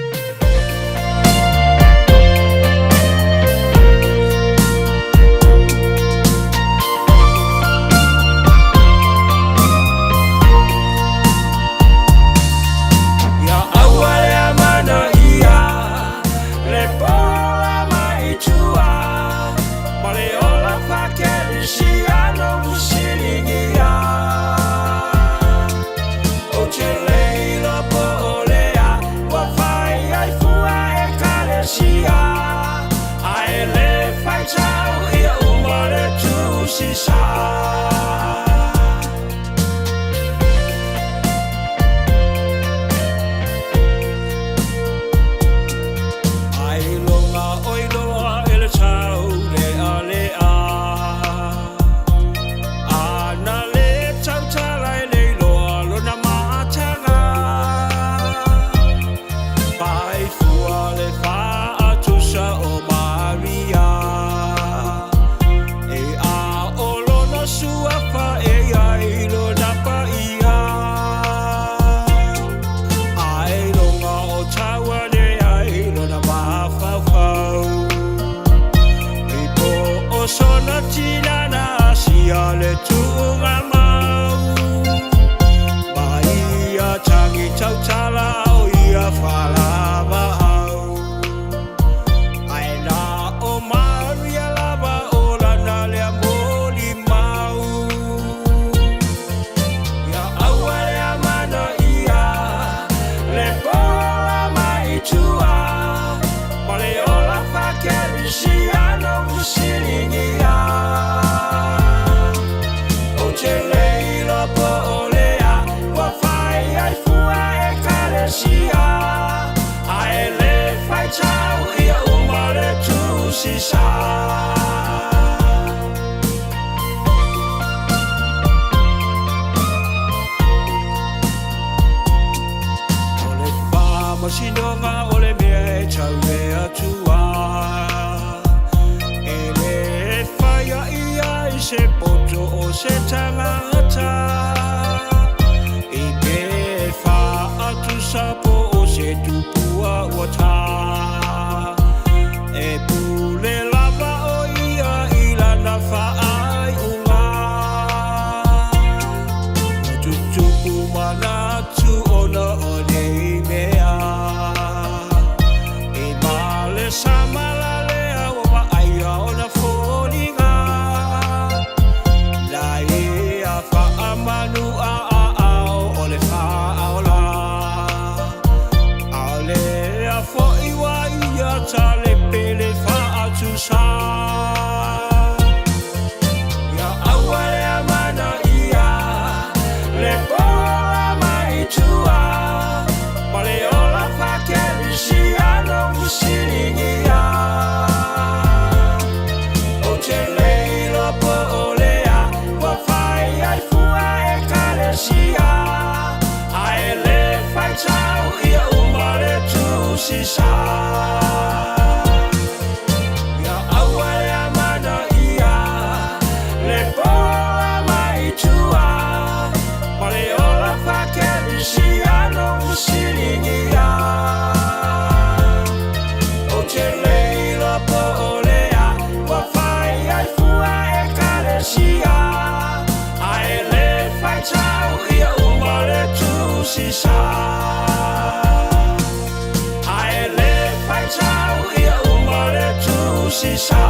F: Tusi sa. O le faamasinoga o le mea e tau le Atua, e lē faiaʻi ai se poto o se tagata i mea e faatusa po o se tupua ua tā. E pule lava o ia i lana faaiuga. Ua tutupu manatu ona o nei mea. I male samalalea ua vaaia ona foliga. Na ia faamanu aaao o le faaola. A o lea foi ua ia talepe le faatusa. Ia aua le amanaia le pola mai tua ma le ola faakerisiano fesiligia. Ou te le iloa po o le a ua fai ai fua Ekalesia, ae lē faitau ia uma le Tusi Sa. Ia aua le amanaia le pola mai tua ma le ola faakerisiano fesiligia. Ou te le iloa po o le a ua fai ai fua Ekalesia, ae lē faitau ia uma le Tusi Sa. Ae lē faitau ia uma le Tusi Sa.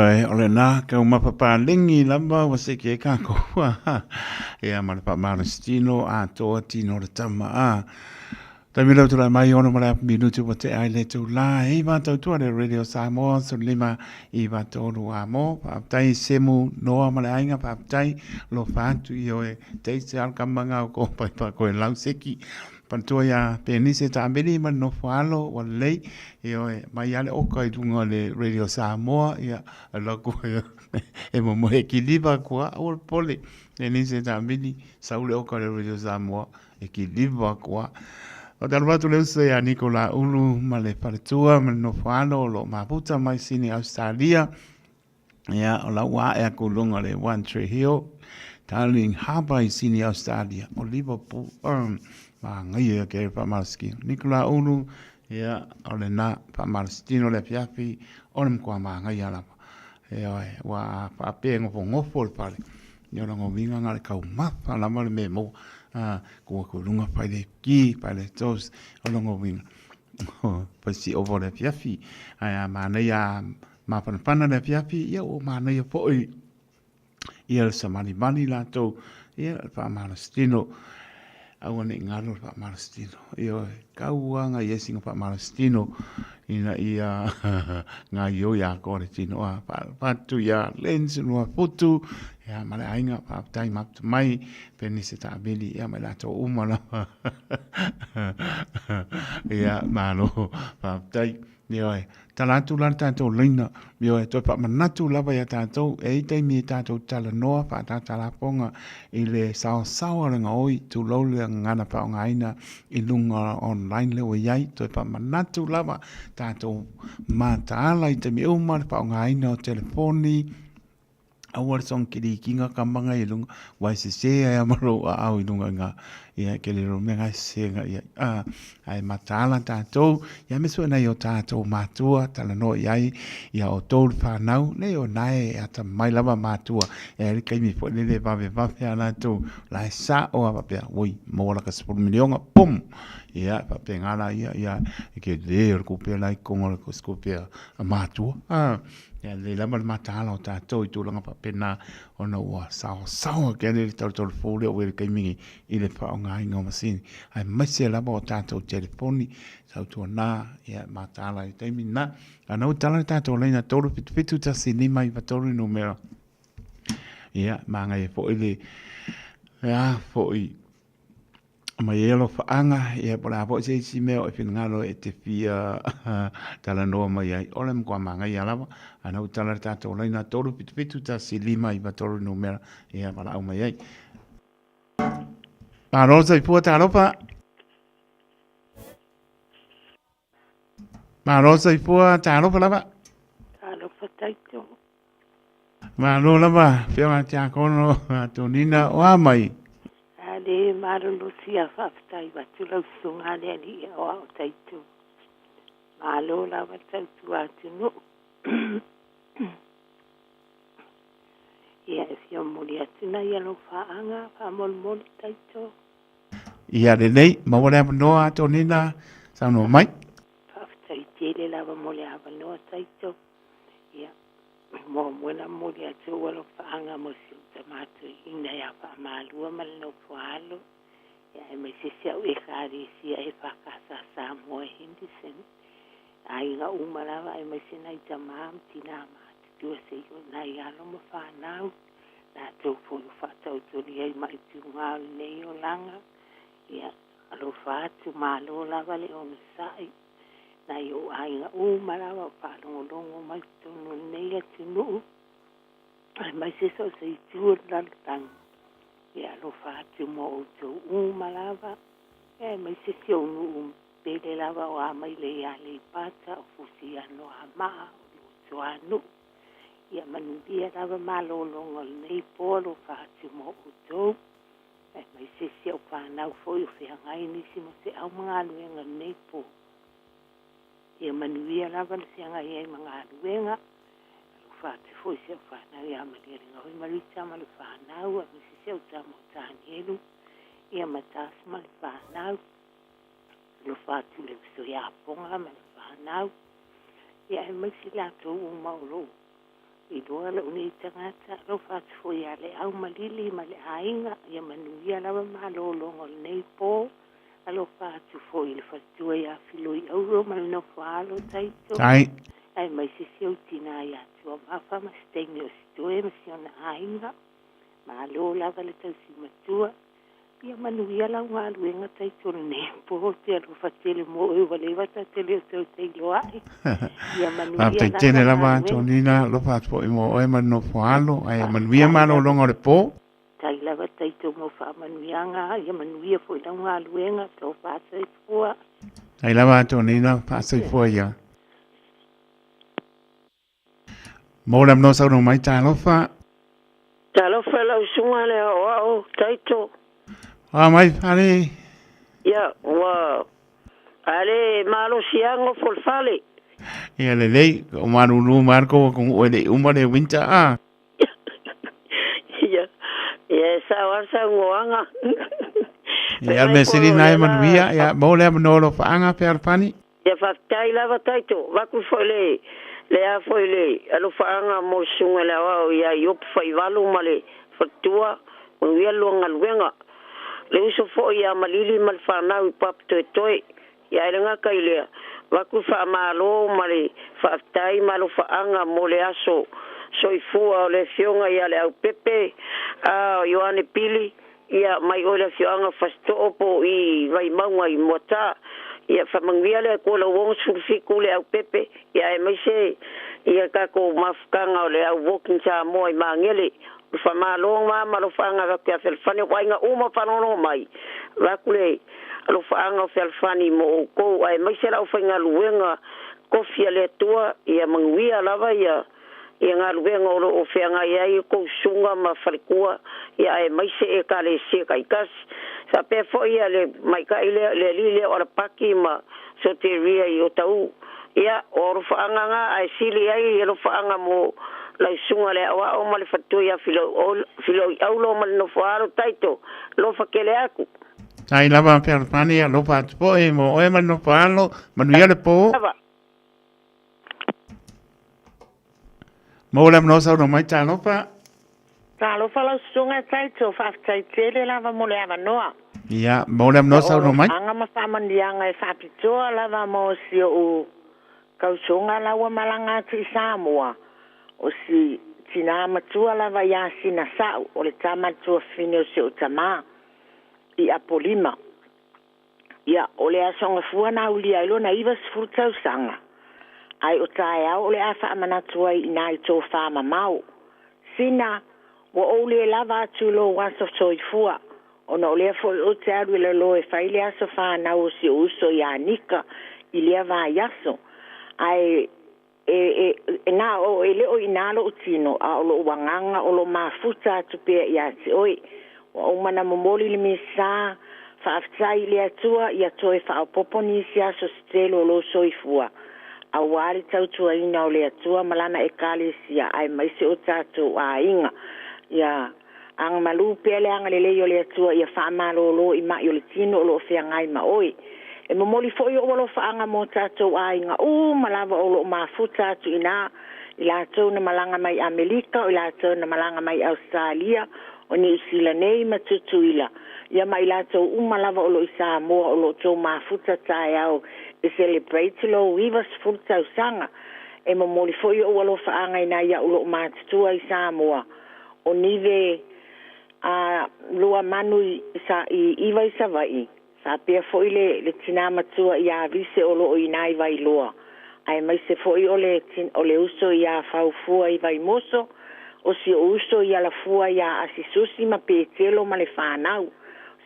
D: Ioe, o lena taumafa paleni lava ua seki ai kākou. Ia, ma le faamalositino atoa tino o le tama. A. Taimi leo tulai mai ono ma le apu minuti ua tea ai le tūlā. Hei mā tautua le Radio Samoa, 15 i 3 a mō. Faafetai Semu Noa ma le aiga, faafetai lofa atu i oe. Teise alkamanga o ko pai pa koe lau seki. Panatua iā Penise Taameli ma le nofo alo ua lelei. Ioe, mai lava le oka i luga o le Radio Samoa, ia, alu atu e momoe e kiliva atu lava, aua le popole. Penise Taameli, sau le oka o le Radio Samoa e kiliva atu lava. Faatalofa atu le uso ia Niko Laulu ma le faletua ma le nofo alo o lo o mafuta mai Sini Ausetalia. Ia, o la ua ae atu i luga o le One Tree Hill, Darling Harbour i Sydney, Australia, o Liverpool, māngaia ia ke faamalositino. Nicola Ulu, ia, o lena faamalositino le afiafi, o le matua māngaia lava. Ioe, ua faapea e nofonofo le fale, ia o lona uiga na o le taumafa lava le mea e maua. Tuu atu i luga fai le ki, fai le toast, o lona uiga, fai si ovo le afiafi. Ae a manaia Mafanafana le afiafi, ia ua manaia foi ia le savalivali latou, ia le faamalositino. Aua ne i galo le faamalositino. Ioe, tau lava na i ai sina faamalositino ina ia gaoioi atoa le tino. A faatu ia Lens Luafutu, ia ma le aiga, faafetai mafuta mai, Penise Taavili, ia ma i latou uma lava. Ia, malo, faafetai. Ioe, tala atu la le tatou laina, ioe, toe faamanatu lava ia tatou, e i ai taimi e tatou talanoa faatatalafoga i le saosaoa o le gaoi, tulou le gagana faaaogaina i luga online lea ua i ai, toe faamanatu lava tatou mataala i taimi uma le faaaogaina o telefoni, Aua le soona kilikiga kamaga i luga, ua e sese ai lava ma lou aao i luga i ina, ia, ke le iloa mea na e sese agai i ai. A, ae mataala tatou, ia aemaise foi nai o tatou matua, talanoa i ai ia outou le fanau, nei o na e atamamai lava matua, e i ai le taimi foi lele e vavevave lava latou, la e sao lava faapea, oi, maua lata 10 miliona, pum! Ia, e faapena la ia, ia, e tele o le tupe la i totonu o le tupe a matua. A. Ia lelei lava le mataala o tatou i tulaga faapena ona ua saosaoa tele le talatala fou lea ua i ai i le taimi nei i le faaaogaina o masini aemaise lava o tatou telefoni tautuana ia mataala i le taimi lena. A na ua tala le tatou laina 377 1593 numera ia manaia foi le a foi mai ai alofaaga, ia po o le a foi se isi mea o e finagalo e te fia talanoa mai ai, o le matua manaia lava. A na ua tala le tatou laina 377 1593 numera, ia valaau mai ai. Malo le soifua talofa. Malo le soifua talofa lava.
O: Talofa taito.
D: Malo lava, Afioga Tiakono Tonina, o a mai?
O: A le malolosi a faafetai atu lau susuga a le alii aoao taito. Malo lava tautua atunuu. Ia e fia momoli atu nai alofaaga faamolemole taito.
D: Ia lelei, maua le avanoa Tonina, saunoa mai.
O: Faafetai tele lava mo le avanoa taito. Ia, muamua ona momoli atu ou alofaaga mo si ou tama toeaina ia Faamalua ma le nofo alo, ia aemaise si au Ekalesia EFKS Samoa e Henderson, aiga uma lava aemaise nai tama ma tina matutua seia nai alo ma fanau, latou foi ua faataotolia ai maitiuga o lenei olaga, ia alofa atu, malo lava le onosai. Nai ou aiga uma lava o faalogologo mai totonu o lenei atunuu, aemaise so o se itu o le lalolagi, e alofa atu mo outou uma lava, aemaise si ou nuu pele lava o Amaile i Aleipata, o Fusiano Amaa, o Luatuanuu. Ia manuia lava malologa o lenei po, alofa atu mo outou, aemaise si au fanau foi o feagai nisi ma feau ma galuega i lenei po. Ia manuia lava le feagai ai ma galuega. Alofa atu foi si au fanau ia Malielegaoi ma Rita ma le fanau, aemaise si au tama o Tanielu, ia ma Tas ma le fanau. Alofa atu le uso ia Ponga ma le fanau. Ia aemaise latou uma o lo o Iloa lou nei tagata, alofa atu foi ia Leau ma Lili ma le aiga, ia manuia lava malologa o lenei po. Alofa atu foi i le faletua ia Filoi Auro ma le nofo a alo Taito.
D: Ai.
O: Aemaise si ou tina ia Tuamafa ma se taimi o si toe ma si ona aiga. Malo lava le tausi matua. Ia manuia lau galuega Taito lenei po, ou te alofa tele mo oe ua leva ta te le o toe feiloai. Ia manuia
D: Faafetai
O: lava
D: tele lava
O: galuega.
D: Antonina, alofa atu foi mo oe ma le nofo alo, ae manuia
O: Faafetai lava.
D: malologa o le po.
O: Tai lava Taito mo faamanuiaga, ia manuia foi lau galuega, tofa soifua.
D: Tai lava Antonina, faasoifua ia. Mo le avanoa saunoa mai, talofa.
P: Talofa lau susuga le aoao Taito.
D: A mai fale.
P: Ia, ua ale malosi lava nofo le fale.
D: Ia lelei, o malulu mai le kou atunuu e le i uma le winter a.
P: Ia, ia e sao lava le saunoaga.
D: Ia, o le mea sili lena e manuia, ia maua le avanoa o alofaaga fealofani.
P: Ia faafetai lava Taito, vaku foi le le a foi le alofaaga mo le susuga i le aoao ia Iopu Faivalu ma le faletua, manuia le lua galuega. Le uso foi ia Malili ma le fanau i Papatoetoe, ia ae le gata i lea, vaku le faamalo ma le faafetai ma alofaaga mo le aso soifua o le afioga ia Leaupepe a Ioane Pili, Ia, mai oe le afioaga o Fasitoo po o i Vaimauga i Moataa. Ia, faamanuia le Atua i lau 67 le aupepe, ia aemaise ia tatou mafutaga o le au Walking Samoa i Magele. O le faamalo ma ma alofaaga avatu ia Fealofani o aiga uma o faalogologo mai, avatu le alofaaga o Fealofani mo outou aemaise le aufaigaluega tofi a le Atua, ia manuia lava ia ia galuega o lo o feagai ai outou susuga ma faletua, ia aemaise Ekalesia taitasi. Faapea foi ia le maita'i lea, le alii lea o Alapaki ma Soteria i Otahuhu. Ia, o alofaaga na, ae sili ai alofaaga mo lau susuga le aoao ma le faletua ia Filoiaulo ma le nofo-a-alo Taito. Alofa tele atu.
D: Tai lava Fealofani, alofa atu foi mo oe ma le nofo-a-alo. Manuia le po.
P: Lava.
D: Maua le avanoa saunoa mai, talofa.
Q: Talofa lau susuga Taito, faafetai tele lava mo le avanoa.
D: Ia, maua le avanoa
Q: O
D: saunoa mai.
Q: alofaga ma faamanuiaga e faapitoa lava mo si ou tausoga la ua malaga atu i Samoa, o si tinā matua lava ia Sina Sa'u, o le tama le tuafafine o si ou tamā i Apolima. Ia, o le Aso Gafua na aulia ai lona 90 tausaga, ae o taeao o le a faamanatu ai i nai tofa mamao. Sina, ua ou le lava atu i lou aso soifua, ona o lea foi ou te alu i lalo e fai le aso fanau o si ou uso ia Nika i lea vaiaso. Ae e, e, e na o e le o inā loʻu tino, a o loʻu agaga o lo mafuta atu pea iā te oe. Ua uma na momoli le Minisita, faafetai i le Atua ia toe faaopoopo nisi aso se tele o lou soifua, auā le tautuaina o le Atua ma Lana Ekalesia aemaise o tatou aiga. Ia agamalū pea le agalelei o le Atua ia faamalōlō i maʻi o le tino o lo o feagai ma oe. E momoli foi oʻu alofaaga mo tatou aiga uma lava o lo o mafuta atu inā, i latou na malaga mai Amelika, o i latou na malaga mai Ausetalia, o Niu Sila nei ma Tutuila, ia ma i latou uma lava o lo o i Samoa o lo o tou mafuta taeao e celebrate lou 90 tausaga. E momoli foi oʻu alofaaga i nai a'u loomatutua i Samoa, o Nive a Luamanu i sa i iva i Savaii, faapea foi le le tinā matua iā Vise o lo o inā i Vailoa, aemaise foi o le o le uso iā Faufua i Vaimoso, o si ou uso i Alafua iā Asisusi ma Petelo ma le fanau.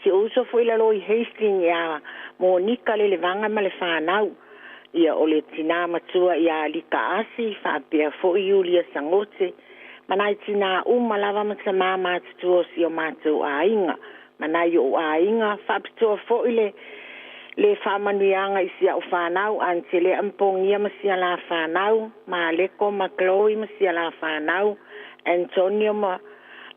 Q: Si ou uso foi lalo i Hastings iā Monika Lelevaga ma le fanau. Ia o le tinā matua iā Lika Asi, faapea foi Iulia Sagote, ma nai tinā uma lava ma tamā matutua o si o matou aiga, ma nai oʻu aiga, faapitoa foi le le faamanuiaga i si a'u fanau, Antelea ma Pogia ma sia la fanau, Maleko ma Chloe ma sia la fanau, Antonio ma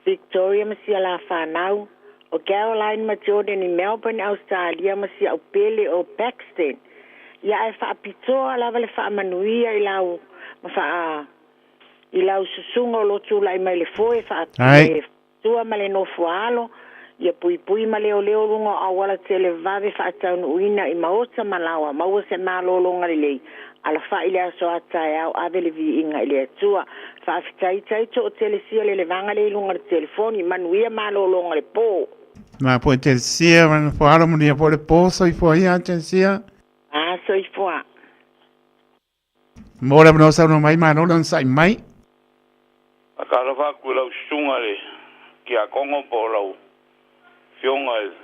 Q: Victoria ma sia la fanau, o Caroline ma Jordan i Melbourne, Australia ma si a'u pele o Paxton. Ia ae faapitoa lava le faamanuia i lau ma faa. I lau susuga o lo o tulai mai le foe
D: Ai.
Q: tua ma le nofo alo, ia puipui ma leoleo luga o auala televave faataunuuina i maota ma laoa, maua se malologa lelei, alafai le aso a taeao, ave le viiga i le Atua. Faafetai Taito o Telesia le levaga lea i luga o le telefoni, manuia malologa le po.
D: Ma po Telesia, ma nofo alo manuia po le po, soifua ia Telesia.
Q: A soifua.
D: Mo le avanoa saunoa mai, malo le onosai mai.
R: Faatalofa atu i lau susuga i le Tiakono po o lau Afioga i le.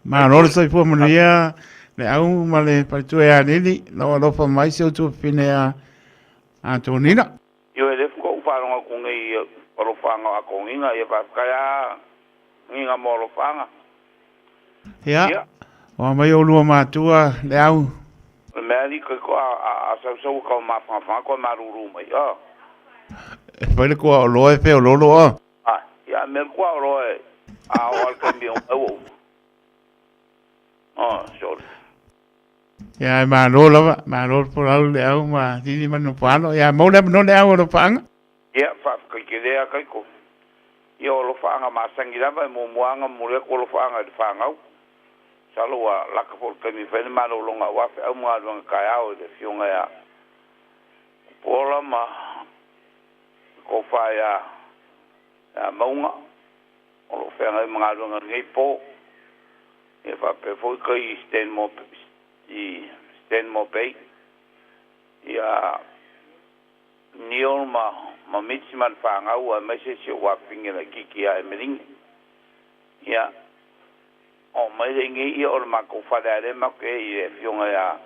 D: Malo le soifua manuia le au ma le faletua ia Lili, lau alofa mai si ou tuafafine ia Tonina.
R: Ioe, lea faatoa ou faalogo atu nei i alofaaga o Atogiga, ia faafetai lava Giga mo alofaaga.
D: Ia, ua aumai oulua matua le au.
R: O le mea alii kai ko a sausau tau mafanafana toe malulu mai a.
D: E fai le kuaoloa e feololo a.
R: A, ia a mea le kuaoloa e a o al taimi o mai ua uma. Oh, sorry.
D: Ia, e malo lava, malo le folau le au ma Lili ma Nofo-alo. Ia, maua le avanoa le au o Lofaaga.
R: Ia, faafetai tele a Kaiko. Ia, o alofaaga masani lava e muamua lava ona momoli atu alofaaga i le fanau. Masalo ua lata foi i le taimi e fai ai le malologa aua feau ma galuega taeao i le afioga ia Tupuola ma le tofa ia Mauga o lo o feagai ma galuega i lenei po. Ia faapea foi tai i Stanmore Bay, ia Neil ma Mitch ma le fanau aemaise si ou afafine laitiiti ia Emeline. Ia, oo mai le inei ia o le matou fale lava lea matou te i ai i le afioga ia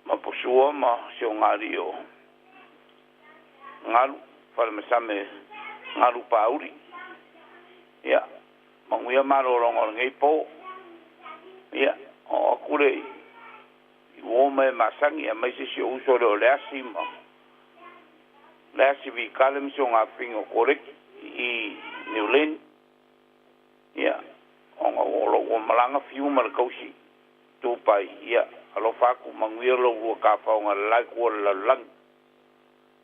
R: Maposua ma si ogalii o Galu, Falemasame Galu Pauli. Ia, manuia malologa o lenei po. Ia, oo atu le i uo ma e masani, aemaise si ou uso lea o Leasi ma Leasi Vitale ma si ona afafine o Koleki i Niu Lane. Ia, ona o lou ua malaga fiu ma le tausi tupai, ia, alofa atu, manuia lou lua tafaoga i le la itu o le lalolagi.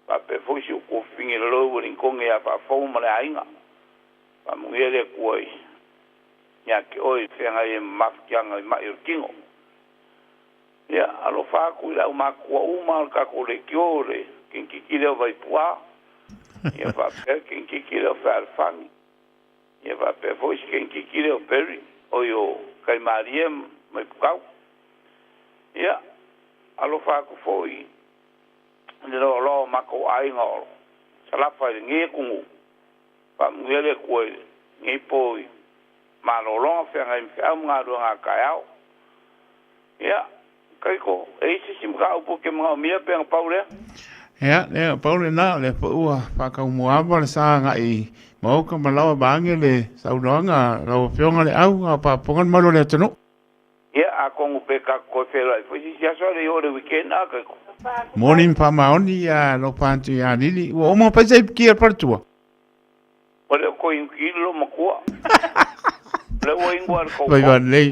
R: Faapea foi si ou tuafafine lalo i Ueligitone ia Faafou ma le aiga. Faamanuia le Atua ia te oe i feagai ai ma mafatiaga i mai o le tino. Ia, alofa atu i le aumatutua uma o le tatou leitio, le kinititi lea o Vaipuā, ia faapea le kinititi lea o Fealofani, ia faapea foi si kinititi lea o Perry, oi o Kaimalie mai Pukau. Ia, alofa atu foi i le loaloa o matou aiga o Salafa i lenei atunuu, faamanuia le Atua i lenei po i malologa, feagai ma feau ma galuega a taeao. Ia, Kaiko, e i ai se isi mataupu e te manaomia pe na pau lea?
D: Ia, lea, pau lena, o lea foi ua faataumuaava le sa agai i maoka ma laoa vaeane le saunoaga a lau Afioga le au a o faafofoga le mamalu o le atunuu.
R: Ia, atonu pe tatou toe feiloai foi se isi aso a le i oo i le weekend a, Kaiko?
D: Moni ma faamaoni ia alofa atu ia Lili. Ua uma ona fai se ipuki a le faletua?
R: Ua le o toe inu kili lou matua. O lea ua inu lava i le tou
D: Fai lelei.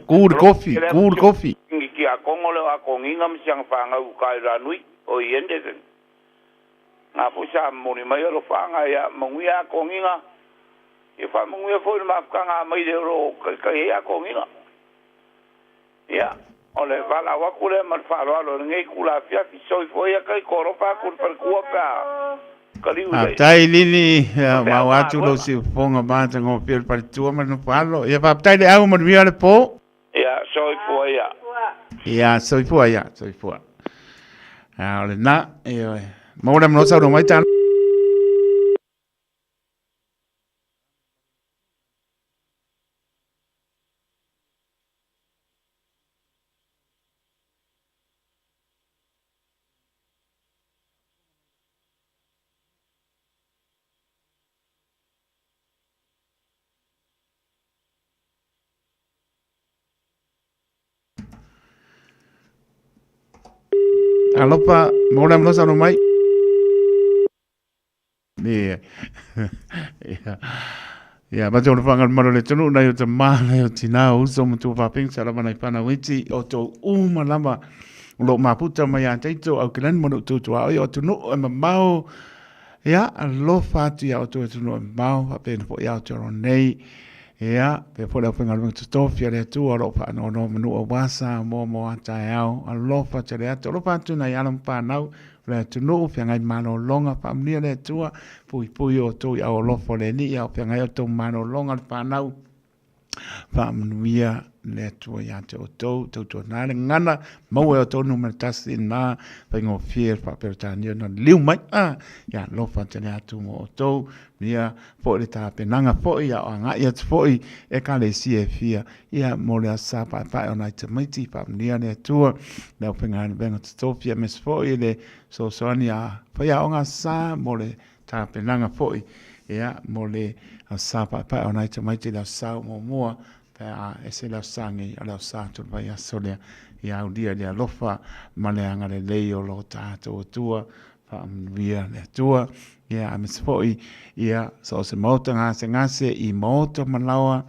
D: Ku le kofi, ku le kofi.
R: Ni tiakono lea o Atogiga ma si ana fanau i uta i Ranui, o i Henderson. Na foi sa momoli mai alofaaga ia manuia Atogiga, ia faamanuia foi le mafutaga a Maile o lo o taitai ai Atogiga. Ia, o le valaau atu lea ma le faaaloalo i lenei itula afiafi. Soifua ia Kaiko, alofa atu i le faletua pe a taliu i le
D: Faafetai Lili, maua atu lou siufofoga matagofie o le faletua ma le nofo alo. Ia faafetai le au manuia le po.
R: Ia, soifua ia.
D: Ia, soifua ia, soifua. A o lena, ioe. Maua le avanoa saunoa mai talo. Alofa, maua le avanoa saunoa mai. Ia. Ia. Ia, ma te ono whangal maro le tonu, nai o te mā, nai o tinā, o uso ma tua whaping, sa lava nai whanau iti, o tō uma lava. O lo o maputa mai ia Taito Aukilani ma lou tutuaoi o atunuu e mamao. Ia, alofa atu ia outou atunuu e mamao, faapena foi ia Aotearoa nei. Ia, pea foi le aufaigaluega totofi a le Atua o lo o faanonomanu aua Samoa mo a taeao. Alofa tele atu, alofa atu nai alo ma fanau o le atunuu, feagai malologa, faamanuia le Atua, puipui outou i au alofa o le Alii, a o feagai outou malologa le fanau. Faamanuia le Atua ia te outou, tautuana le gagana, maua e outou numera tasi na faigofie le faa-Peretania ona liliu mai. Ah, ia alofa tele atu mo outou, ia foi le tapenaga foi, a o agai atu foi ekalesia e fia, ia mo le Aso Sa Paepae o nai tamaiti, faamanuia le Atua, le aufaigaluega totofi, aemaise foi le fesoasoani a faiaoga Aso Sa mo le tapenaga foi ia mo le Aso Sa Paepae o nai tamaiti le Aso Sa muamua pe a ese le Aso Sa nei o le Aso Sa atu le vaiaso lea ia aulia le alofa ma le agalelei o lo tatou Atua faamanuia le Atua ia aemaise foi ia so o se maota gasegase i maota ma laoa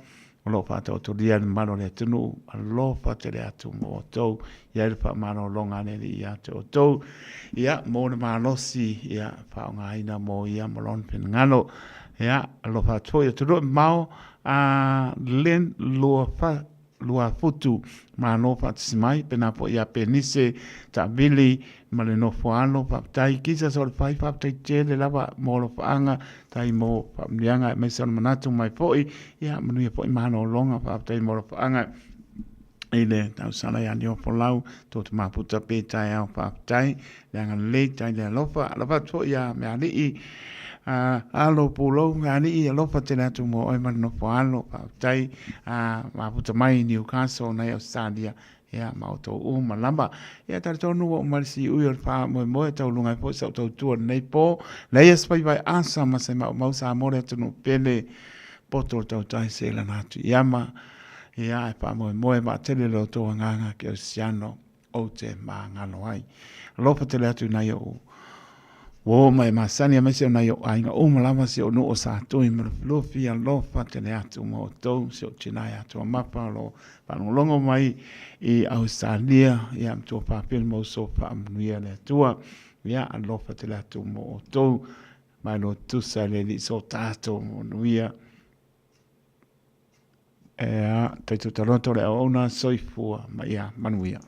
D: o lo o faataotolia le mamalu o le atunuu, alofa tele atu mo outou, i ai le faamalologa a le Alii ia te outou, ia, mo le malosi, ia, faaaogaina mo ia ma lona finagalo, ia, alofa atu foi atunuu e mamao, a Len Lua Fa, Luafutu, malo faatasi mai, pena foi ia Penise Taavili ma le nofo alo, faafetai Jesus o le fai, faafetai tele lava mo alofaaga, tai mo faamanuiaga aemaise o le manatu mai foi, ia manuia foi malologa, faafetai mo alofaaga i le tausala ia Liofolau, toto maputa pe taeao, faafetai le agalelei, tai le alofa, alofa atu foi ia Mealii, alo pulou Mealii, alofa tele atu mo oe ma le nofo alo, faafetai, maputa mai Newcastle nai Australia, ia ma outou uma lava. Ia talitonu ua uma le siui o le faamoemoe e tauluga ai foi sau tautua i lenei po. Leai se faiva e asa ma se maumau Samoa le atunuu pele poto le tautai se lana atu i ama. Ia ae faamoemoe vaatele lo outou agaga kerisiano ou te magalo ai. Alofa tele atu i nai ou uo ma e masani aemaise o nai ou aiga uma lava si ou nuu o Satui ma Lufilufi, alofa tele atu ma outou, si ou tina ia Tuamapa o lo o faalogologo mai i Ausetalia, ia matua faapili ma uso faamanuia le Atua, ia alofa tele atu mo outou, mai lo tusa le Alii so tatou manuia. Ea, taito taloto le auauna soifua ma ia manuia.